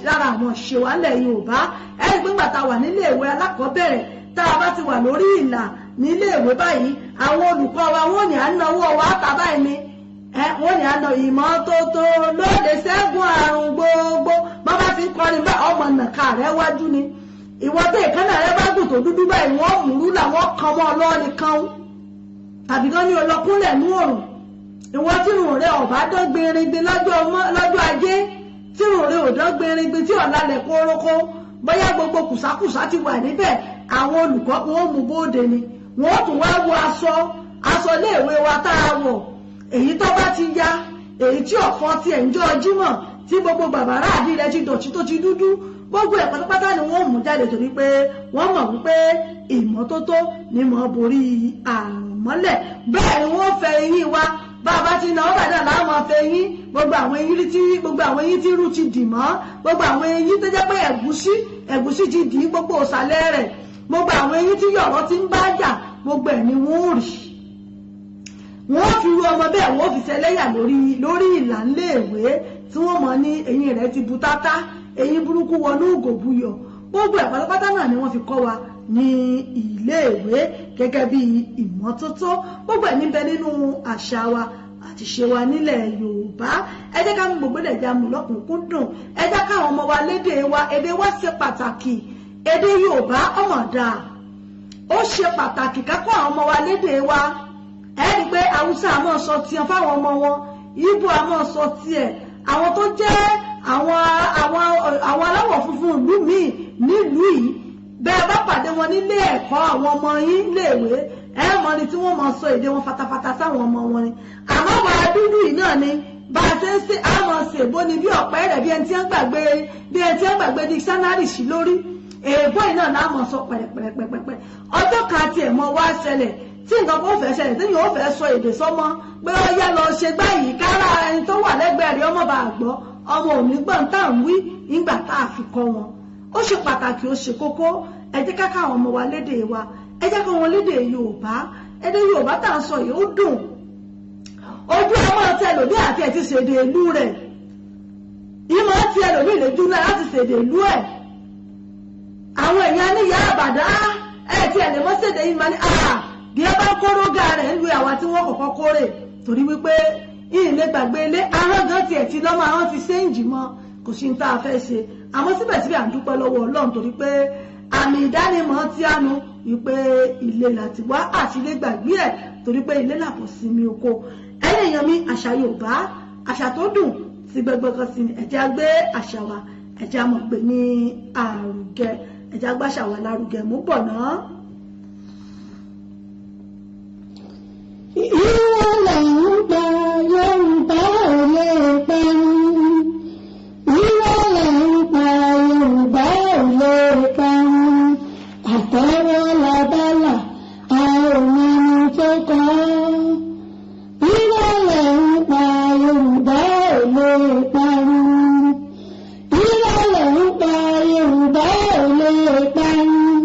lára àwọn ìṣe wa nílẹ̀ Yorùbá. Ẹ̀rí pé ńgbà tá a wà nílé ìwé alákọ̀ọ́bẹ̀rẹ̀, tá a bá ti wà lórí ìlà nílé ìwé báyìí, àwọn olùkọ́ wa wọ́n ní à ń náwó wa ta báyìí ni wọ́n ní àná ìmọ́tótó ló lè ṣẹ́gun àrùn gbogbo. Bàbá ti ń kọrin bá ọmọ nàka rẹ̀ wájú ni. Ìwọ tó ìkànnà rẹ bá gùn tó dúdú báyìí, wọ́n múrú làwọn kan mọ́ ọlọ́ọ̀ni kan, tàbí kan ní ọlọ́kúnlẹ̀ ní òrùn. Ìwọ tírun rẹ ọ̀bá dán gbìnrìngbìn lọ́jọ́ ajé, tírun rẹ ò dán gbìnrìngbìn, tí ọ̀la lẹ̀ kórókó. Bóyá gbogbo kùsàkùsà ti wà níbẹ̀, àwọn olùkọ́ wọn ò mú bóde ni. Wọn ó tún wá wo aṣọ iléèwé wa tá a wọ̀, èyí tó bá ti ya, èyí tí ọ̀fọ́ ti ẹ̀ ń jọ Jímọ̀, tí gbogbo bàbára àdí rẹ̀ ti dọ̀tí tó ti dúdú, gbogbo ẹ̀ pátápátá ni wọ́n mú jáde, torí pé wọ́n mọ̀ wípé ìmọ́tótó ni mọ̀ borí àrùn mọ́lẹ̀. Bẹ́ẹ̀ ni wọ́n fẹ́ eyín wa, bá a bá ti na ọ́bà náà láwọn fẹ́ eyín, gbogbo àwọn eyín tí gbogbo àwọn eyín tí irú ti dì mọ́, gbogbo àwọn eyín tó jẹ́ pé ẹ̀gúsí ti dì í gbogbo òsàlẹ̀ rẹ̀, gbogbo àwọn eyín tí yọ̀rọ̀ ti ń bá jà, gbogbo ẹ̀ ni wọ́n rí. Wọ́n fi ru ọmọ bẹ́ẹ̀, wọ́n fi ṣẹlẹ́yà lórí ìlà ńléèwé tí wọ́n mọ̀ ní eyín rẹ̀ ti bu tátá, eyín burúkú wọnú ògò buyọ̀. Gbogbo ẹ̀ pátápátá náà ni wọ́n fi kọ́ wa ní iléèwé gẹ́gẹ́ bí ìmọ́tótó. Gbogbo ẹ̀ níbẹ̀ nínú àṣà wa àti ṣe wa nílẹ̀ Yorùbá. Ẹ jẹ́ ká mú gbogbo ilẹ̀ já mú lọ́kùnkúndùn. Ẹ jẹ́ káwọn ọmọ wa lédè wa. Èdè wa ṣe pàtàkì. Èdè Yorùbá ọmọ dáa, ó ṣe pàtàkì ká kọ́ àwọn ọmọ wa lédè wa. Ẹ rí i pé Haúsá a máa sọ tiẹ̀ fáwọn ọmọ wọn, Ìgbò a máa sọ tiẹ̀, àwọn tó jẹ́ àwọn aláwọ̀ funfun ìlú míì nílùú yìí, bẹ́ẹ̀ bá pàdé wọn nílé ẹ̀kọ́ àwọn ọmọ yín léèwé, ẹ mọ̀ ni tí wọ́n máa sọ èdè wọn fatafata sáwọn ọmọ wọn ni. Àmọ́ wà á dúdú yìí náà ni bá a ṣe ń ṣe àmọ́ ṣèbó ni bí ọ̀pẹ́ rẹ̀, bí ẹni tí ń gbàgbé, bí ẹni tí ń gbàgbé dictionary sí lórí èèbó yìí náà láàmọ̀ sọ pẹ̀rẹ̀pẹ̀rẹ̀pẹ̀rẹ̀. Ọjọ́ kan àti ẹ̀mọ́ wá ṣẹlẹ̀ tí nǹkan kó fẹ́ ṣẹlẹ̀ tí yóò fẹ́ sọ èdè sọmọ pé ó yá lọ ṣe gbáyìí, kára ẹni tó wà lẹ́gbẹ̀ẹ́ rẹ̀ ọmọ bá gbọ́, ọmọ òní gbọ́n tá à ń wí nígbà tá a fi kọ́ wọn. Ó ṣe pàtàkì, ó ṣe kókó. Ẹ jẹ́ ká káwọn ọmọ wa lédè wa, ẹ jẹ́ ká wọn lédè Yorùbá. Èdè Yorùbá tá à ń sọ yìí ó dùn. Ojú ọmọ ti ẹlòmíì àti ẹ̀ ti ṣèdè ìlú rẹ̀, ìmọ̀ ti ẹlòmíì lójú náà láti ṣèdè ìlú ẹ̀. Àwọn èèyàn níyà àbàdá ẹ̀ tí ẹ̀ lè mọ́ ṣèdè yìí máa ní bí ẹ bá kórógà rẹ̀ ń lu àwa tí wọ́n kọ́kọ́ kórè, torí wípé ìyìn lè gbàgbé ilé ahọ́n gan tiẹ̀ ti lọ́mọ, ahọ́n ti séǹjì mọ́, kò sí ní tá a fẹ́ ṣe. Àmọ́ síbẹ̀síbẹ̀ à ń dúpẹ́ lọ́wọ́ Ọlọ́run, torí pé àmì ìdánimọ̀ tí a nu wípé ilé láti wá àti ilé gbàgbé ẹ̀, torí pé ilé làbọ̀ sinmi oko. Ẹ̀yin èèyàn mi, àṣà Yorùbá, àṣà tó dùn ti gbẹgbẹ kan sí ni. Ẹ jẹ́ á gbé àṣà wa, ẹ jẹ́ á mọ̀ pé ní àrùgẹ, ẹ jẹ́ á gbàṣà wa lárugẹ. Mú bọ̀ náà. Irọ́ là ń pa, Yorùbá ò lè parun. Irọ́ là ń pa, Yorùbá ò lè parun. Àtẹ́wọ́ la bálà, a ò mọ ẹni tó kọ́. Irọ́ là ń pa, Yorùbá ò lè parun. Irọ́ là ń pa, Yorùbá ò lè parun.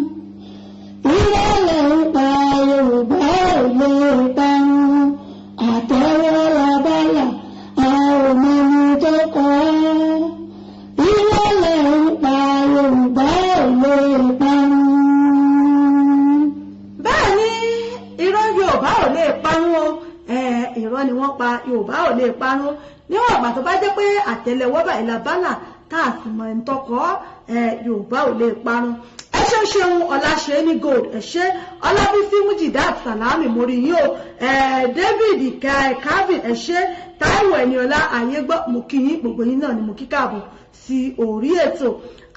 Irọ́ là ń pa, Yorùbá ò lè parun. Àtẹ́wọ́ la bálà, a ò mọ ẹni tó kọ́. Irọ́ là ń pa, Yorùbá ò lè parun. Bẹ́ẹ̀ ni, irọ́ Yorùbá ò lè parun o. Irọ́ ni wọ́n pa, Yorùbá ò lè parun. Níwọ̀n ìgbà tó bá jẹ́ pé àtẹ́lẹwọ́ báyìí la bálà tá a sì mọ ẹni tọkọ, Yorùbá ò lè parun. Ẹ ṣeun ṣeun, Ọláṣẹ ní gold, ẹ ṣé. Ọlábísí Mujidat Salami, mórí yín o. David Calvin, ẹ ṣé. Táíwò Ẹniọlá Ayégbọ́, mo kí yín, gbogbo yín náà ni mo kí káàbọ̀ sí orí ètò.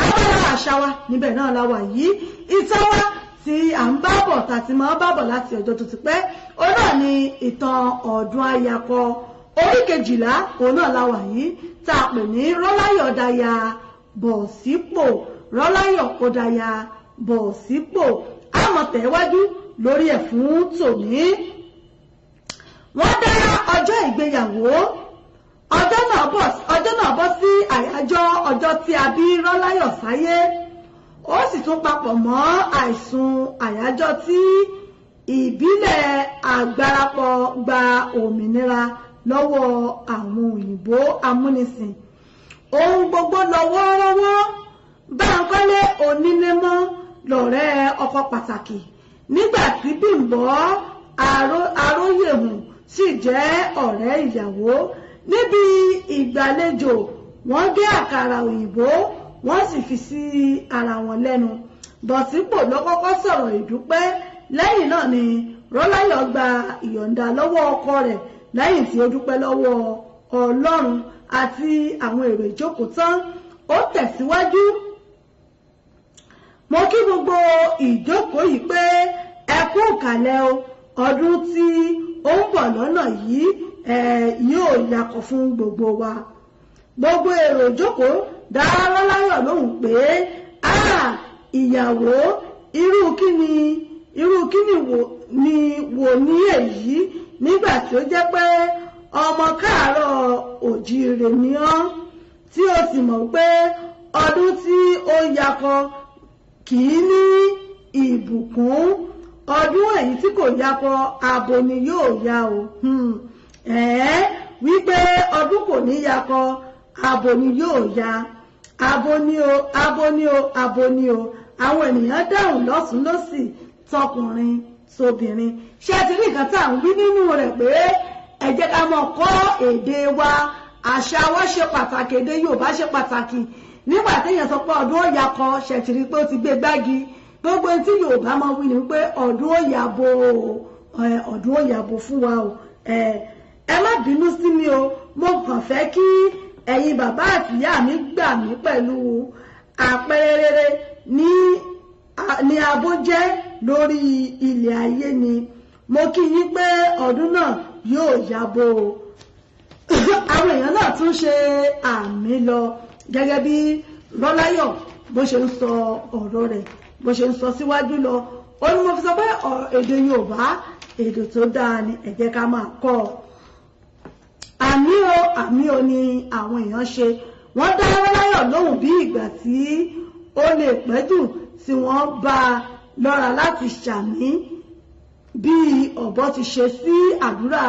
Abala àṣà wa níbẹ̀ náà la wà yìí. Ìtàn wa tí à ń bá bọ̀, tá ti máa ń bá bọ̀ láti ọjọ́ tó ti pẹ́, òun náà ni ìtàn Ọdún Ayakọ orí 12, òun náà la wà yìí, tá a pè ní Rọ́láyọ̀ Daya bọ̀ sípò. Rọ́láyọ̀ Ọ̀dàyà bọ̀ sípò. Àmọ́ tẹ̀wájú lórí ẹ̀ fún tòní. Wọ́n dá ọjọ́ ìgbéyàwó. Ọjọ́ náà bọ́ sí àyájọ́ ọjọ́ tí a bí Rọ́láyọ̀ sáyé. Ó sì tún papọ̀ mọ́ àìsùn àyájọ́ tí ìbílẹ̀ àgbárapọ̀ gba òmìnira lọ́wọ́ àwọn òyìnbó amúnisìn. Ohun gbogbo lọ wọ́ọ́rọ́wọ́. Báńkọ́lé Onílémọ́ lọ̀rẹ́ ọkọ pàtàkì, nígbà tí Bímbọ́ Aróyèhùn sì jẹ́ ọ̀rẹ́ ìyàwó. Níbi ìgbàlejò, wọ́n gé àkàrà òyìnbó, wọ́n sì fi sí ara wọn lẹ́nu. Bọ̀sípò ló kọ́kọ́ sọ̀rọ̀ ìdúpẹ́. Lẹ́yìn náà ni Rọ́láyọ̀ gba ìyọ̀ǹda lọ́wọ́ ọkọ rẹ̀ lẹ́yìn tí ó dúpẹ́ lọ́wọ́ Ọlọ́run àti àwọn èrò ìjókòó tán. Ó tẹ̀síwájú. Mo kí gbogbo ìjókòó yìí pé ẹ kú ìkàlẹ̀ o. Ọdún tí ó ń bọ̀ lọ́nà yìí yóò yakọ̀ fún gbogbo wa. Gbogbo èrò ìjókòó dá Rọ́láyọ̀ lóhùn pé ìyàwó, irú kíni ni wò ní èyí nígbà tí ó jẹ́ pé ọmọ káàárọ̀ òjíire ni ọ́, tí ó sì mọ̀ pé ọdún tí ó yakọ kì í ní ìbùkún, ọdún èyí tí kò yakọ abo ni yóò ya o. Wípé ọdún kò ní yakọ abo ni yóò ya, abo ni o, abo ni o, abo ni o. Àwọn ènìyàn dáhùn lọ́tùn lósì, tọkùnrin tóbìnrin. Ṣé ti rí nǹkan tá à ń wí nínú rẹ̀ pé ẹ jẹ́ ká mọ̀ kọ́ èdè wa, àṣà wa ṣe pàtàkì, èdè Yorùbá ṣe pàtàkì. Nígbà téèyàn sọ pé ọdún ó yakọ, ṣe ti rí pé ó ti gbé gbági. Gbogbo tí Yorùbá máa wí ni pé ọdún ó yabo, ọdún ó yabo fún wa o. Ẹ má bínú sí mi o, mo kàn fẹ́ kí ẹ̀yin bàbá àti ìyá mi gbà mí pẹ̀lú àpẹẹrẹ rere ní abo jẹ́ lórí ilẹ̀ ayé ni. Mo kí yín pé ọdún náà yóò yabo o. Àwọn èèyàn náà tún ṣe àmì lọ gẹ́gẹ́ bí Rọ́láyọ̀ bó ṣe ń sọ ọ̀rọ̀ rẹ̀, bó ṣe ń sọ síwájú lọ. Ó ní mo fi sọ pé èdè Yorùbá èdè tó dáa ni, ẹ jẹ́ ká máa kọ́ ọ. Àmì o, àmì o ni àwọn èèyàn ṣe. Wọ́n dá Rọ́láyọ̀ lóhùn bí ìgbà tí ó lè pẹ́ jù tí wọ́n bá a lọ́ra láti ṣàmì bí ọ̀bọ ti ṣe sí àdúrà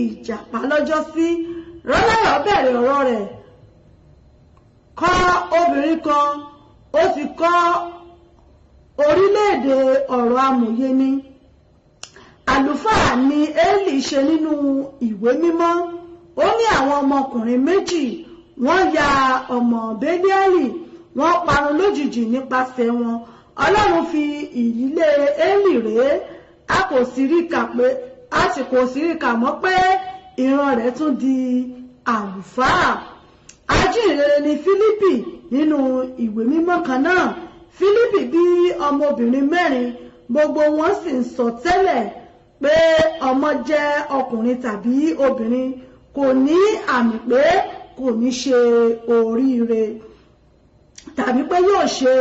ìjàpá lọ́jọ́sí. Rọ́láyọ̀ bẹ̀rẹ̀ ọ̀rọ̀ rẹ̀ kọ́ obìnrin kan, ó sì kọ́ orílẹ̀-èdè ọ̀rọ̀ amòye ni. Àlùfáà ni Élì ṣe nínú ìwé mímọ́. Ó ní àwọn ọmọkùnrin méjì, wọ́n ya ọmọ Bélíálì, wọ́n parun lójijì nípasẹ̀ wọn. Ọlọ́run fi ìyílé Élì rèé, a kò sì rí kà pé a sì kò sí rí kà mọ́ pé ìran rẹ̀ tún di àlùfáà. Ajínrere ni Fílípì nínú ìwé mímọ́ kan náà. Fílípì bí ọmọbìnrin mẹ́rin, gbogbo wọn sì ń sọ tẹ́lẹ̀ pé ọmọ jẹ́ ọkùnrin tàbí obìnrin, kò ní àmì pé kò ní ṣe oríire tàbí pé yóò ṣe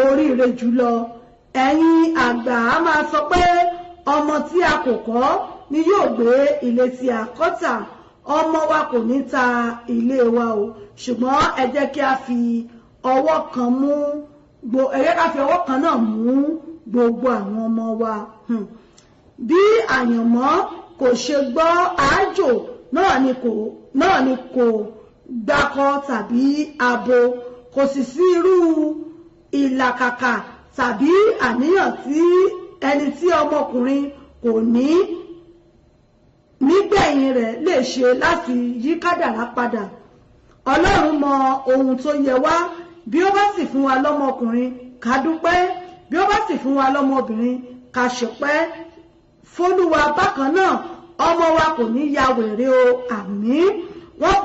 oríire jùlọ. Ẹ̀yin àgbà á máa sọ pé ọmọ tí a kò kọ́ ni yóò gbé ilé tí a kọ́ tà. Ọmọ wa kò ní ta ilé wa o. Ṣùgbọ́n ẹ jẹ́ kí a fi ọwọ́ kan mú ẹ jẹ́ ká fi ọwọ́ kan náà mú gbogbo àwọn ọmọ wa. Bí àyànmọ́ kò ṣe gbọ́ àájò náà ni kò gbakọ tàbí abo, kò sì sí irú ìlàkàkà tàbí àníyàn tí ẹni tí ọmọkùnrin kò ní nígbẹ̀yìn rẹ̀ lè ṣe láti yí kádàrá padà. Ọlọ́run mọ ohun tó yẹ wá. Bí ó bá sì fún wa lọ́mọkùnrin, ká dúpẹ́. Bí ó bá sì fún wa lọ́mọbìnrin, ká ṣọpẹ́ f'Olúwa. Bákan náà ọmọ wa kò ní ya wèrè o, àmín. Wọn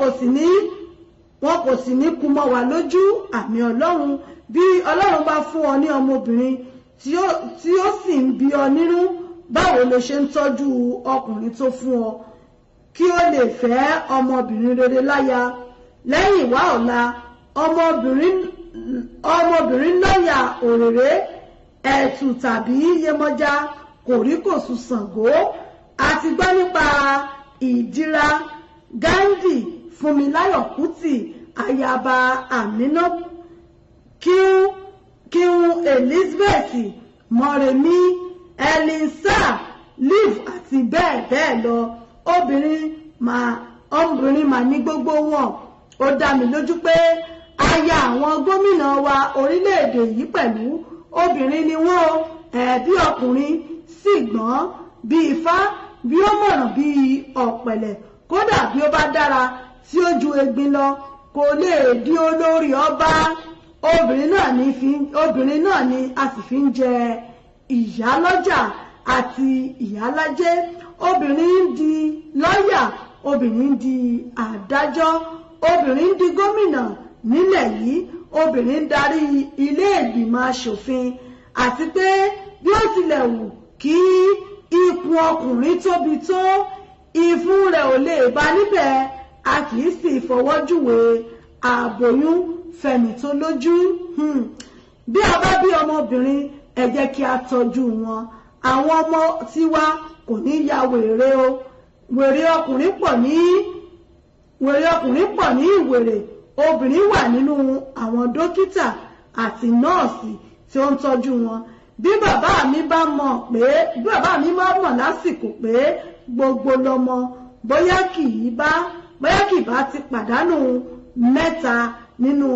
kò sì ní kú mọ́ wa lójú, àmín. Ọlọ́run, bí Ọlọ́run bá fún ọ ní ọmọbìnrin tí ó sì ń bí ọ nínú, báwo lo ṣe ń tọ́jú ọkùnrin tó fún ọ kí ó lè fẹ́ ọmọbìnrin rere láya? Lẹ́yìn ìwá ọ̀la, ọmọbìnrin lọ́yà òrèrè ẹ̀tù tàbí Yemọja kòríkòsùn Ṣàngó. A ti gbọ́ nípa Ìdíra Gandhi, Fúnmiláyọ̀ Kútì, ayaba Amina, Queen Elizabeth, Mọ́remí, Elisa Liv àti bẹ́ẹ̀ bẹ́ẹ̀ lọ. Obìnrin mà ní gbogbo wọn. Ó dá mi lójú pé aya àwọn gómìnà wa orílẹ̀-èdè yìí pẹ̀lú obìnrin ni wọ́n o. Ẹ̀ẹ́bí ọkùnrin sì gbọ́n bí ifá, bí ó mọ̀ràn bí ọ̀pẹ̀lẹ̀, kódà bí ó bá dára tí ó ju egbin lọ, kò lè di olórí ọba. Obìnrin náà ni a sì fi ń jẹ ìyálọ́jà àti ìyálájé. Obìnrin ń di lọ́yà, obìnrin ń di adájọ́, obìnrin ń di gómìnà nílẹ̀ yìí, Obìnrin ń darí ilé ìgbìmọ̀ aṣòfin, àti pé bí ó tilẹ̀ wù kí ikùn ọkùnrin tóbi tó, ìfun rẹ̀ ò lè bá níbẹ̀. A kì í sì fọwọ́ júwe àbòyún fẹ̀mí tó lójú. Bí a bá bí ọmọbìnrin, ẹ jẹ́ kí a tọ́jú wọn. Àwọn ọmọ tiwa kò ní ya wèrè o. Wèrè ọkùnrin pọ̀ ní wèrè ọkùnrin pọ̀ ní ìwèrè obìnrin wà nínú àwọn dókítà àti nọ́ọ̀sì tí ó ń tọ́jú wọn. Bí bàbá mi bá mọ̀ pé, bí bàbá mi bá mọ̀ lásìkò pé gbogbo lọmọ, bóyá kì í bá ti pàdánù mẹ́ta nínú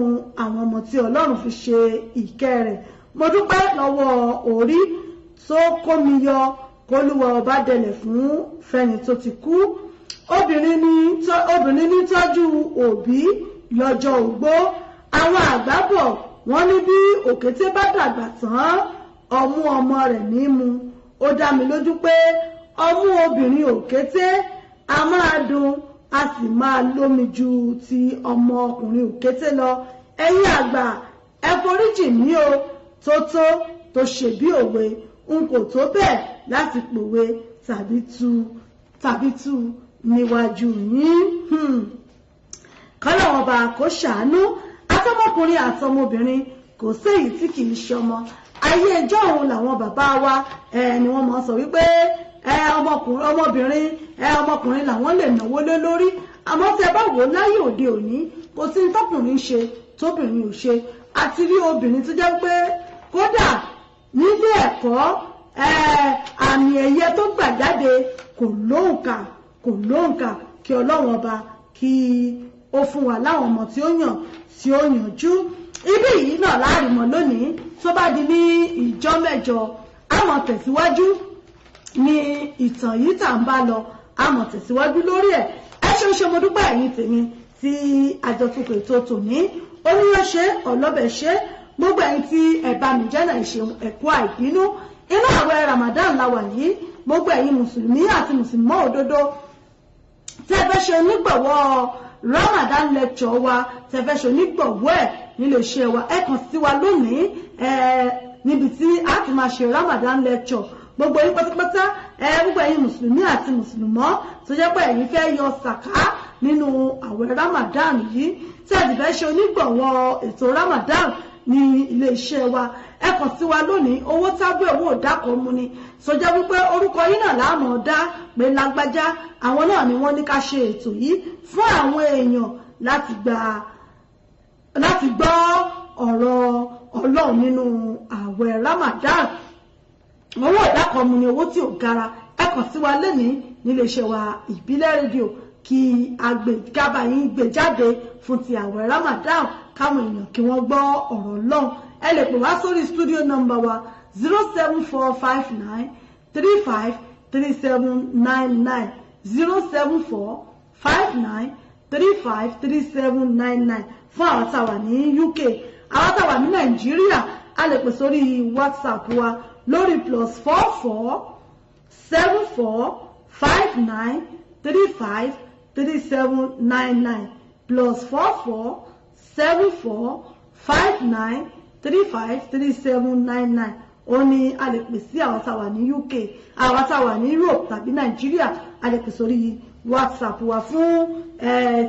àwọn ọmọ tí Ọlọ́run fi ṣe ìkẹ́ rẹ̀. Mo dúpẹ́ lọ́wọ́ orí tó kó mi yọ. Kólúwa ọba dẹlẹ̀ fún fẹ́ni tó ti kú. Obìnrin ní tọ́jú òbí lọ́jọ́ ogbó. Àwọn àgbà bọ̀, wọ́n ní bí òkété bá dàgbà tán, ọmú ọmọ rẹ̀ ní mu. Ó dá mi lójú pé ọmú obìnrin òkété a máa dùn, a sì máa lómi ju ti ọmọ ọkùnrin òkété lọ. Ẹ̀yin àgbà, ẹ foríjì mí o. Tó tó tó ṣe bí òwe, n kò tó bẹ́ẹ̀ láti pòwe tàbí tú níwájú yín. Kọ́lọ́wọ́n bá kó ṣàánú atọ́mọkùnrin àtọmọbìnrin, kò séyìí tí kì í ṣọmọ. Ayé ẹjọ́ òun làwọn bàbá wa ẹ ni wọ́n máa sọ wípé ẹ ọmọkùnrin, ọmọbìnrin, ẹ ọmọkùnrin làwọn lè náwó lé lórí. Àmọ́ tẹ bá wò ó láyé òde òní, kò sí ní tọkùnrin ṣe tóbìnrin ò ṣe. Àti rí obìnrin tó jẹ́ pé kódà nílé ẹ̀kọ́, àmì ẹ̀yẹ tó gbà jáde kò lóǹkà, kò lóǹkà. Kí Ọlọ́run ọba kí ó fún wa láwọn ọmọ tí ó yàn, tí ó yànjú. Ibí yìí náà láàrin mọ́ lónìí. Tó bá di ní ìjọ mẹ́jọ, a máa tẹ̀síwájú ní ìtàn yìí tà ń bá lọ, a máa tẹ̀síwájú lórí ẹ̀. Ẹ ṣeun ṣe, mo dúpẹ́ ẹ̀yin tèmi tí àjọtúnkọ̀ ètò tòní. Oníyàn ṣe, ọlọ́bẹ̀ ṣe, gbogbo ẹ̀yin tí ẹ bá mi jẹ́ náà, ṣeun, ẹ̀kú àìbínú. Inú àwẹ̀ Ramadan la wà yìí. Gbogbo ẹ̀yin mùsùlùmí àti mùsùlùmọ́ òdodo tí ẹ fẹ́ ṣe onígbọ̀wọ́ Ramadan lecture wa, tí ẹ fẹ́ ṣe onígbọ̀wọ́ ẹ̀ nílé iṣẹ́ wa, ẹ kàn sí wa lónìí ẹ níbi tí a ti máa ṣe Ramadan lecture. Gbogbo yín pátápátá ẹ, gbogbo ẹ̀yin mùsùlùmí àti mùsùlùmọ́ tó jẹ́ pé ẹ̀yin fẹ́ yọ sàká nínú àwẹ̀ Ramadan yìí, tí ẹ sì fẹ́ ṣe onígbọ̀wọ́ ètò Ramadan ní ilé iṣẹ́ wa, ẹ kàn sí wa lónìí. Owó tábí owó ìdákọ̀ mu ni sọjá wípé orúkọ yín náà láàmú dá pé lágbájá, àwọn náà ni wọ́n ní ká ṣe ètò yìí fún àwọn èèyàn láti gbọ́ ọ̀rọ̀ Ọlọ́run nínú ààwẹ̀ Ramadan. Owó ìdákọ̀mu ni, owó tí ò gara. Ẹ kàn sí wa lónìí nílé iṣẹ́ wa, Ìbílẹ̀ Rédíò, kí agbègábà yín gbé jáde fún ti ààwẹ̀ Ramadan, káwọn èèyàn kí wọ́n gbọ́ ọ̀rọ̀ Ọlọ́run. Ẹ lè pè wá sórí studio number wa, 07459353799, 07459353799 fún àwọn tá a wà ní UK. Àwọn tá a wà ní Nàìjíríà, a lè pè sórí WhatsApp wa lórí +447459353799, +447459353799. Ó ní a lè pè sí àwọn tá a wà ní UK. Àwọn tá a wà ní Europe tàbí Nàìjíríà, a lè pè sórí WhatsApp wa fún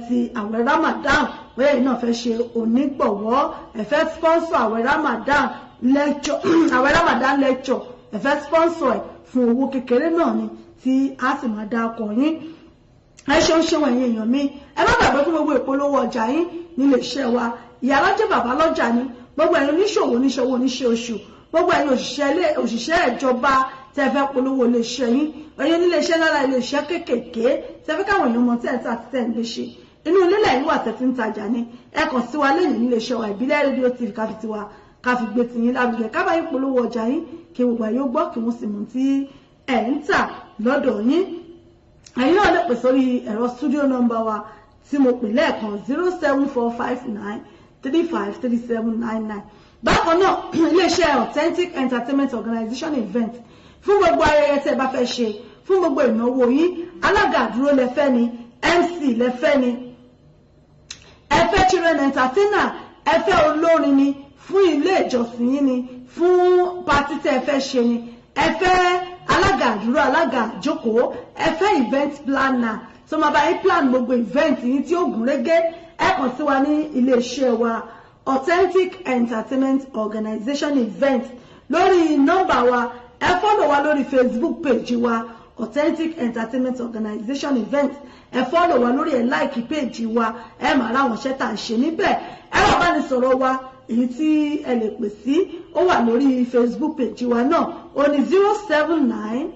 ti àwẹ̀ Ramadan. Bóyá yìí náà fẹ́ ṣe onígbọ̀wọ́, ẹ fẹ́ sponsor àwẹ̀ Ramadan lecture, àwẹ̀ Ramadan lecture, ẹ fẹ́ sponsor ẹ̀ fún owó kékeré náà ni tí a sì máa dá ọkọ̀ yín. Ẹ ṣeun ṣeun, ẹ̀yin èèyàn mi. Ẹ má gbàgbé, fún gbogbo ìpolówó ọjà yín nílé iṣẹ́ wa, ìyá lọ́jà, bàbá lọ́jà ni, gbogbo ẹ̀yin oníṣòwò, oníṣòwò, oníṣẹ́ oṣù, gbogbo ẹ̀yin òṣìṣẹ́ ilé, òṣìṣẹ́ ìjọba tẹ́ fẹ́ polówó ilé iṣẹ́ yín, ẹ̀yin onílé iṣẹ́ lára, ilé iṣẹ́ kéékèèké tẹ́ fẹ́ káwọn èèyàn mọ tẹ́ ẹ̀ tà àti tẹ́ ẹ̀ ń gbé ṣe, inú ilé lẹ́yìn wà tẹ́ ti ń tajà ni, ẹ kàn sí wa lẹ́yìn nílé iṣẹ́ wa, Ìbílẹ̀ Rédíò TV, ká fi tiwa ká fi gbé tiyín lárugẹ, ká bá yín polówó ọjà yín, kí gbogbo àyè ó gbọ́, kí wọ́n sì mọ̀ tí ẹ̀ ń tà lọ́dọ̀ yín. Ẹ̀yin náà lè pè sórí ẹ̀rọ studio number wa tí mo pè lẹ́ẹ̀kan, 07459353799. Bákan náà, iléeṣẹ́ Authentic Entertainment Organization event, fún gbogbo ayẹyẹ tí ẹ bá fẹ́ ṣe, fún gbogbo ìnáwó yín, alága àdúró lẹ fẹ́ ni, MC lẹ fẹ́ ni, ẹ fẹ́ children entertainer, Ẹ fẹ́ olórin ni fún ilé ìjọsìn yín ni, fún party tẹ́ ẹ fẹ́ ṣe ni, ẹ fẹ́ alága àdúrà, alága àjókòó, ẹ fẹ́ event planner tó máa bá yín plan gbogbo event yín tí ó gún régé, ẹ kàn sí wa ní iléeṣẹ́ wa, Authentic Entertainment Organization Event, lórí nọ́mbà wa. Ẹ follow wa lórí Facebook page wa, Authentic Entertainment Organization Event. Ẹ follow wa lórí ẹ, like page wa, ẹ máa ráwọn iṣẹ́ tá à ń ṣe níbẹ̀. Ẹ wà bá ní sọ̀rọ̀ wa, èyí tí ẹ lè pè sí, ó wà lórí Facebook page wa náà. Ó ní 079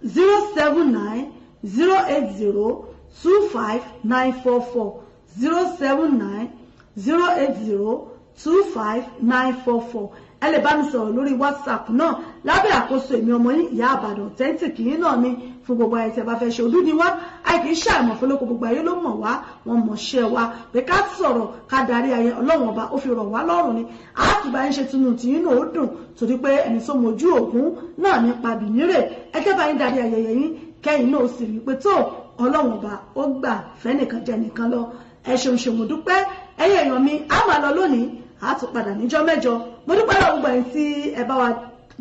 079 080 25944, 079 080 25944. Ẹ lè bá mi sọ̀rọ̀ lórí WhatsApp náà lábẹ́ àkóso èmi ọmọ yín, Ìyá Àbàdàn Authentic yín náà ni. Fún gbogbo ayé tí a bá fẹ́ ṣe, olú ni wá, àìkì í ṣàìmọ̀ fọlọ́kọ, gbogbo ayé ló mọ̀ wá, wọn mọ̀ ṣẹ́ wa pé ká sọ̀rọ̀, ká darí ayé. Ọlọ́run Ọba ó fi rọ̀ wá lọ́rùn ni a kì bá ń ṣe tinú tìyín náà ó dùn, torí pé ẹni tó mojú ògún náà nípa bìnírè. Ẹ jẹ́ bá yín darí ayẹyẹ yín, kẹ́yìn náà ó sì rí i pé tó Ọlọ́run Ọba ó gbà fẹ́nìkan jẹ nìkan lọ. Ẹ ṣeun ṣeun, mo dúpẹ́. Ẹ̀yin èèyàn mi, a máa lọ lónìí, a tún padà níjọ́ mẹ́jọ. Mo dúpẹ́ lọ́wọ́ gbogbo ẹ̀yin tí ẹ bá wa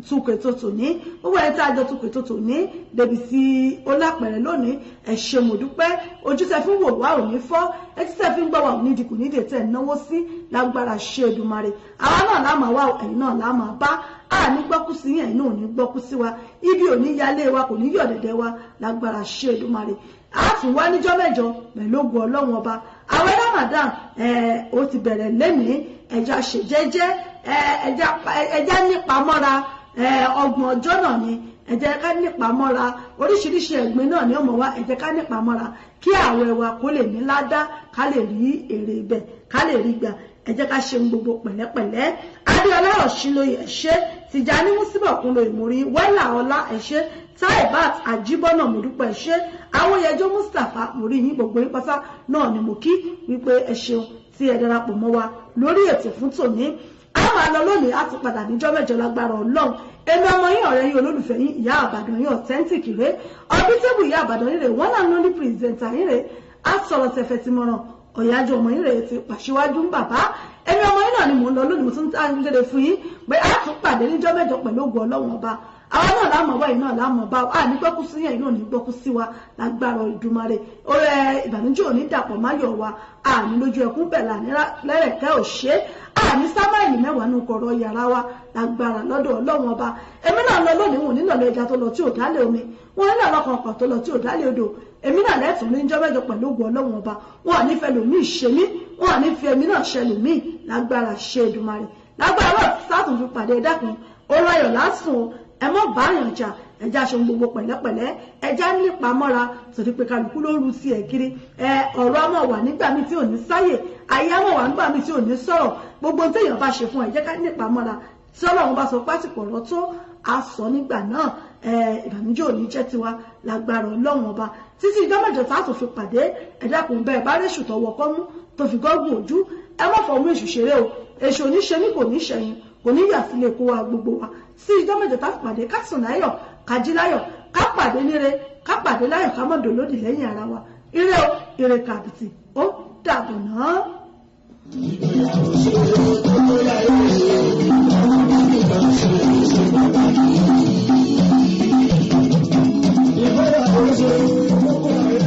tukọ̀ ètò tòní, gbogbo ẹ̀yin tí a jọ tukọ̀ ètò tòní débi tí ó lápẹ̀rẹ̀ lónìí. Ẹ ṣé, mo dúpẹ́. Ojú tẹ fi ń wò wá ò ní fọ́, etí tẹ fi ń gbọ́ wá ò ní di kò ní dè tẹ̀ náwó sí lágbára ṣe Èdùmàrè. Àwa náà lá máa wá, ẹ̀yin náà lá máa bá. A ní gbọ́kú sí yín, ẹ̀yin náà ò ní gbọ́kú sí wa. Ibi ò ní yálé wa, kò ní yọ̀ dẹ̀dẹ̀ wa lágbára ṣe Èdùmàrè. A tún wá níjọ́ mẹ́jọ pẹ̀lú ògùn Ọlọ́run Ọba. Àwẹ̀ Ramadan ó ti bẹ̀rẹ̀ lénìí. Ẹja ṣe jẹ́jẹ́, ẹja nípa mọ́ra. 30 ọjọ́ náà ni. Ẹ jẹ́ ká nípa mọ́ra. Oríṣiríṣi ẹ̀gbin náà ni ó mọ̀ wá. Ẹ jẹ́ ká nípa mọ́ra kí àwẹ̀ wa kó lè ní ládá, ká lè rí èrè ibẹ̀, ká lè rí gbà. Ẹ jẹ́ ká ṣe ohun gbogbo pẹ̀lẹ́pẹ̀lẹ́. Adéọlá Ọ̀ṣinlóye, ẹ̀ṣẹ́ Tìjàní Músíbọ̀ Kúnlò Ìmúrí Wẹ́là Ọlá, ẹ̀ṣẹ́ Taibat Àjíbọ́nà, mọ̀dúpẹ́, ẹ̀ṣẹ́ Awóyẹjọ́ Mustapha, mórí yín. Gbogbo yín pátá náà ni mo kí wípé ẹ ṣeun tí ẹ darapọ̀ mọ́ wa lórí ètò fún tòní. A máa lọ lónìí, a ti padà níjọ́ mẹ́jọ lágbára Ọlọ́run. Èmi ọmọ yín, ọ̀rẹ́ yín, olólùfẹ́ yín, Ìyá Àbàdàn yín authentic rè, ọdún tébù Ìyá Àbàdàn yín rè, wọ́n náà ló ní presenter yín rè, á sọ̀rọ̀ tẹ̀fẹ̀ tí mọ̀ràn ọ̀yájú ọmọ yín rè ti pàṣíwájú ń bàbá. Èmi ọmọ yín náà ni mò ń lọ lónìí. Mo tún ń lédè fún yín pé a tún pàdé níjọ́ mẹ́jọ pẹ̀lú ògùn Ọlọ́run Ọba. Àwa náà láàmú wá, iná láàmú bá a ní gbọ́kú sí yẹn, iná ní gbọ́kú sí wa lágbára Ìdùmarè. Ọ̀rẹ́ ìbànújẹ́ òní dàpọ̀ máyọ̀ wa, àní lójú ẹkún bẹ̀ là lẹ́rẹ̀kẹ́ òṣè, àní sámáìlì mẹ́wàá nù kọ̀rọ̀ yàrá wa lágbára lọ́dọ̀ Ọlọ́run Ọba. Èmi náà lọ lónìí, wọn nínà lọ ẹja tó lọ tí ò dálé omi, wọn nínà lọkàn ọkọ̀ tó lọ tí ò dálé odò. Èmi náà lẹ́tùn ní jọ́ mẹ́jọ pẹ̀lú ògùn Ọlọ́run Ọba. Wọn à ní fẹ́ lòmíì ṣe mí, wọn à ní fi èmi náà ṣe lòmíì lágbára ṣe Èdùmarè. Lágbára náà sátún fi pàdé. Ẹ dákun, ó ráyọ̀ lásùn o. Ẹ mọ́ báyàn jà, ẹja ṣe ohun gbogbo pẹ̀lẹ́pẹ̀lẹ́, ẹja nípa mọ́ra, torí pé kálukú ló ń ru sí ẹ̀ kiri. Ẹ ọ̀rọ̀ á máa wà nígbà míì tí ò ní sáyè, ayé á máa wà nígbà míì tí ò ní sọ̀rọ̀. Gbogbo téèyàn bá ṣe fún ẹ, jẹ́ ká nípa mọ́ra. Tí Ọlọ́run bá sọ pásìkò ọ̀rọ̀ tó a sọ nígbà náà, ìbànújẹ́ ò ní jẹ́ tiwa lágbára Ọlọ́run Ọba. Títí ìjọ mẹ́jọ tá a tún fi pàdé, ẹ dákun, bẹ́ẹ̀ bá réṣù tọwọ́ kọ́ mú tó fi gọ́gùn ojú, ẹ má fọmú èṣù ṣeré o. Èṣù oníṣe ní kò ní ṣẹyìn, kò ní yà sílé kó wa gbogbo wa. Sí ìjọ mẹ́jọ tá a fi pàdé, ká sùn láyọ̀, ká jí láyọ̀, ká pàdé níre, ká pàdé láyọ̀, ká má dòlódì lẹ́yìn ara wa. Ire o, ire kàbìtì, ó dàbọ̀ náà. Ìgbéyàwó ṣe kókó láyé, ọmọ bíbí kan ṣe ṣe pàtàkì. Ìgbéyàwó ṣe kókó láyé.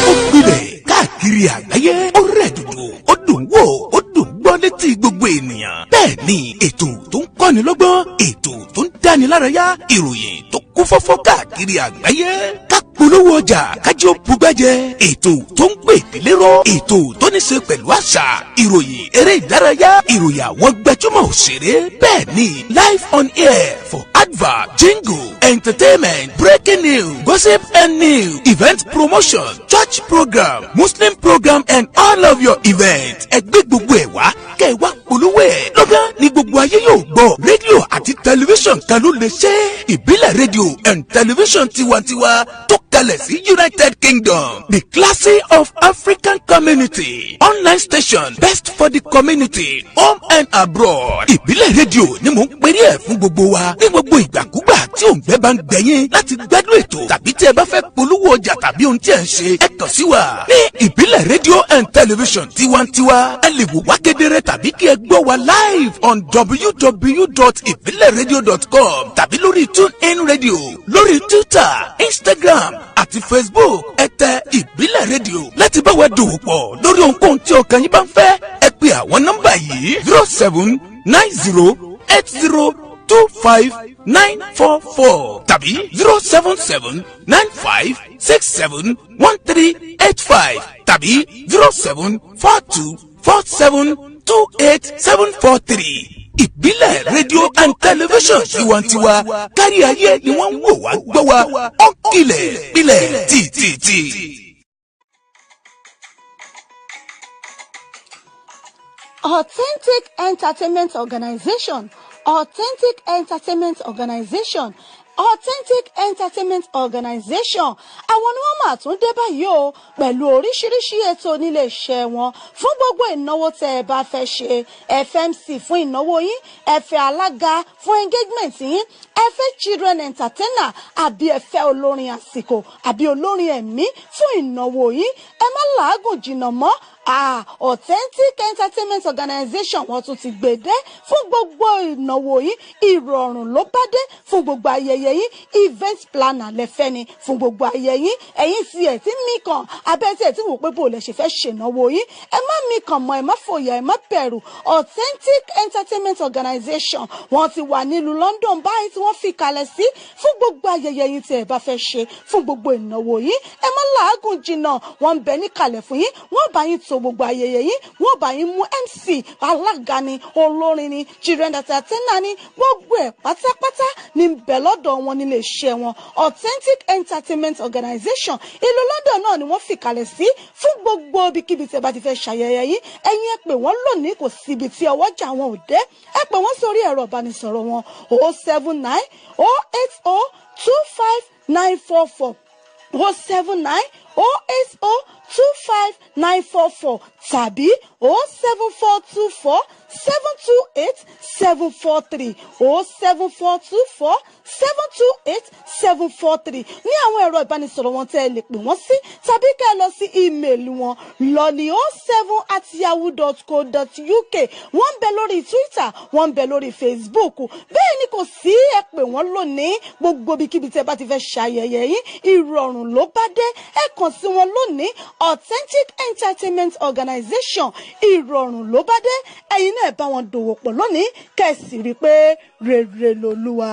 Ó gbilẹ̀ káàkiri àgbáyé, ó rẹ̀ dùdù, ó dùn wò, ó dùn gbọ́ létí gbogbo ènìyàn. Bẹ́ẹ̀ ni ètò tó ń kọ́ni lọ́gbọ́n, ètò tó ń dáni lárayá, ìròyìn tó kún fọ́fọ́ káàkiri àgbáyé, ká polówó ọjà kájí ó bugbẹ́jẹ, ètò tó ń pè délérò, ètò tó ní ṣe pẹ̀lú àṣà, ìròyìn eré ìdárayá, ìròyìn àwọn gbajúmọ̀ òṣèré. Bẹ́ẹ̀ ni live on air for advert, jingle, entertainment, breaking news, gossip and news, event promotion, church program, Muslim program and all of your events. Ẹ gbé gbogbo ẹ̀ wá kẹ́ ẹ wá polówó ẹ̀ lọ́gán. Lọ́gán ni gbogbo ayé yóò gbọ́. Rédíò àti tẹlifíṣàn kan ló lè ṣe. Ìbílẹ̀ Rédíò and Tẹlifíṣàn Tiwantiwa tó kalẹ̀ sí United Kingdom, the classy of African community online station, best for the community, home and abroad. Ìbílẹ̀ Rédíò ni mò ń perí ẹ̀ fún gbogbo wa ní gbogbo ìgbàkúgbà tí òǹgbẹ́ bá ń gbẹ̀yìn láti gbádùn ètò, tàbí tí ẹ bá fẹ́ polówó ọjà tàbí ohun tí ẹ ń ṣe, ẹ kàn sí wa ní Ìbílẹ̀ Rédíò and Tẹlifíṣàn Tiwantiwa. Ẹ lè wò wá kedere tàbí kí ẹ gbọ́ wa live on www.ibileradio.com tàbí lórí TuneIn Radio, lórí Twitter, Instagram àti Facebook. Ẹ tẹ Ìbílẹ̀ Rédíò. Láti bá wa dòwò pọ̀ lórí ohunkóhun tí ọkàn yín bá ń fẹ́, ẹ pè àwọn nọ́mbà yìí: 07908025944 tàbí 07795671385 tàbí 07424728743. Ìbílẹ̀ Rédíò and Tẹlifíṣàn Tiwantiwa, kárí ayé ni wọ́n ń wò wá gbọ́ wa. Ó kilẹ̀ pilẹ̀ tìtìtì. Authentic Entertainment Organization, Authentic Entertainment Organization, Authentic Entertainment Organization, àwọn ni wọ́n máa tún dé báyìí o pẹ̀lú oríṣiríṣi ètò nílé iṣẹ́ wọn fún gbogbo ìnáwó tẹ́ ẹ bá fẹ́ ṣe. FMC fún ìnáwó yín, ẹ fẹ́ alága fún engagement yín, ẹ fẹ́ children entertainer, àbí ẹ fẹ́ olórin àsìkò àbí olórin ẹ̀mí fún ìnáwó yín, ẹ má làágùn jìnnà mọ́. Authentic Entertainment Organization, wọ́n tún ti gbèdé fún gbogbo ìnáwó yín. Ìrọ̀rùn ló bá dé fún gbogbo ayẹyẹ yín. Event planner lẹ́fẹ́ ni fún gbogbo ayẹyẹ yín. Ẹ̀yin tí ẹ̀ tí mí kàn abẹ́ tí ẹ̀ tí wò pé bò lẹ ṣe fẹ́ ṣènáwó yín, ẹ má mí kàn mọ́, ẹ má fòyà, ẹ má bẹ̀rù. Authentic Entertainment Organization, wọ́n ti wà nílùú London báyìí tí wọ́n fi kalẹ̀ sí fún gbogbo ayẹyẹ yín tí ẹ bá fẹ́ ṣe, fún gbogbo ìnáwó yín. Ẹ má làágùn jìnnà, wọ́n ń bẹ níkàlẹ̀ fún yín. Wọ́n bá yín to gbogbo ayẹyẹ yín, wọ́n bá yín mú MC, alága ni, olórin ni, children entertainer ni, gbogbo ẹ̀ pátápátá ní bẹ̀ lọ́dọ̀ wọn nílé iṣẹ́ wọn. Authentic Entertainment Organization, ìlú London náà ni wọ́n fi kalẹ̀ sí fún gbogbo ibikíbi tí ẹ bá ti fẹ́ ṣayẹyẹ yín. Ẹ̀yin ẹ pè wọ́n lónìí, kò síbi tí ọwọ́jà wọn ò dé. Ẹ pè wọ́n sórí ẹ̀rọ ìbánisọ̀rọ̀ wọn: 07908025944, 07908025944 tàbí 07424728743, 07424728743 ní àwọn ẹ̀rọ ìbánisọ̀rọ̀ wọn tẹ́ ẹ lè pè wọ́n sí, tàbí kẹ́ ẹ lọ sí email wọn lọ́ní07@yahoo.co.uk. Wọ́n ń bẹ lórí Twitter, wọ́n ń bẹ lórí Facebook. Bẹ́ẹ̀ ni kò sí, ẹ pè wọ́n lónìí. Gbogbo ibikíbi tẹ́ bá ti fẹ́ ṣayẹyẹ yín, ìrọ̀rùn ló bá dé. Ẹ kàn sí wọn lónìí. Authentic Entertainment Organization, ìrọ̀rùn ló bá dé. Ẹ̀yin náà bá wọn dòwò pọ̀ lónìí, kẹ́ ẹ sì rí i pé rere lolúwa.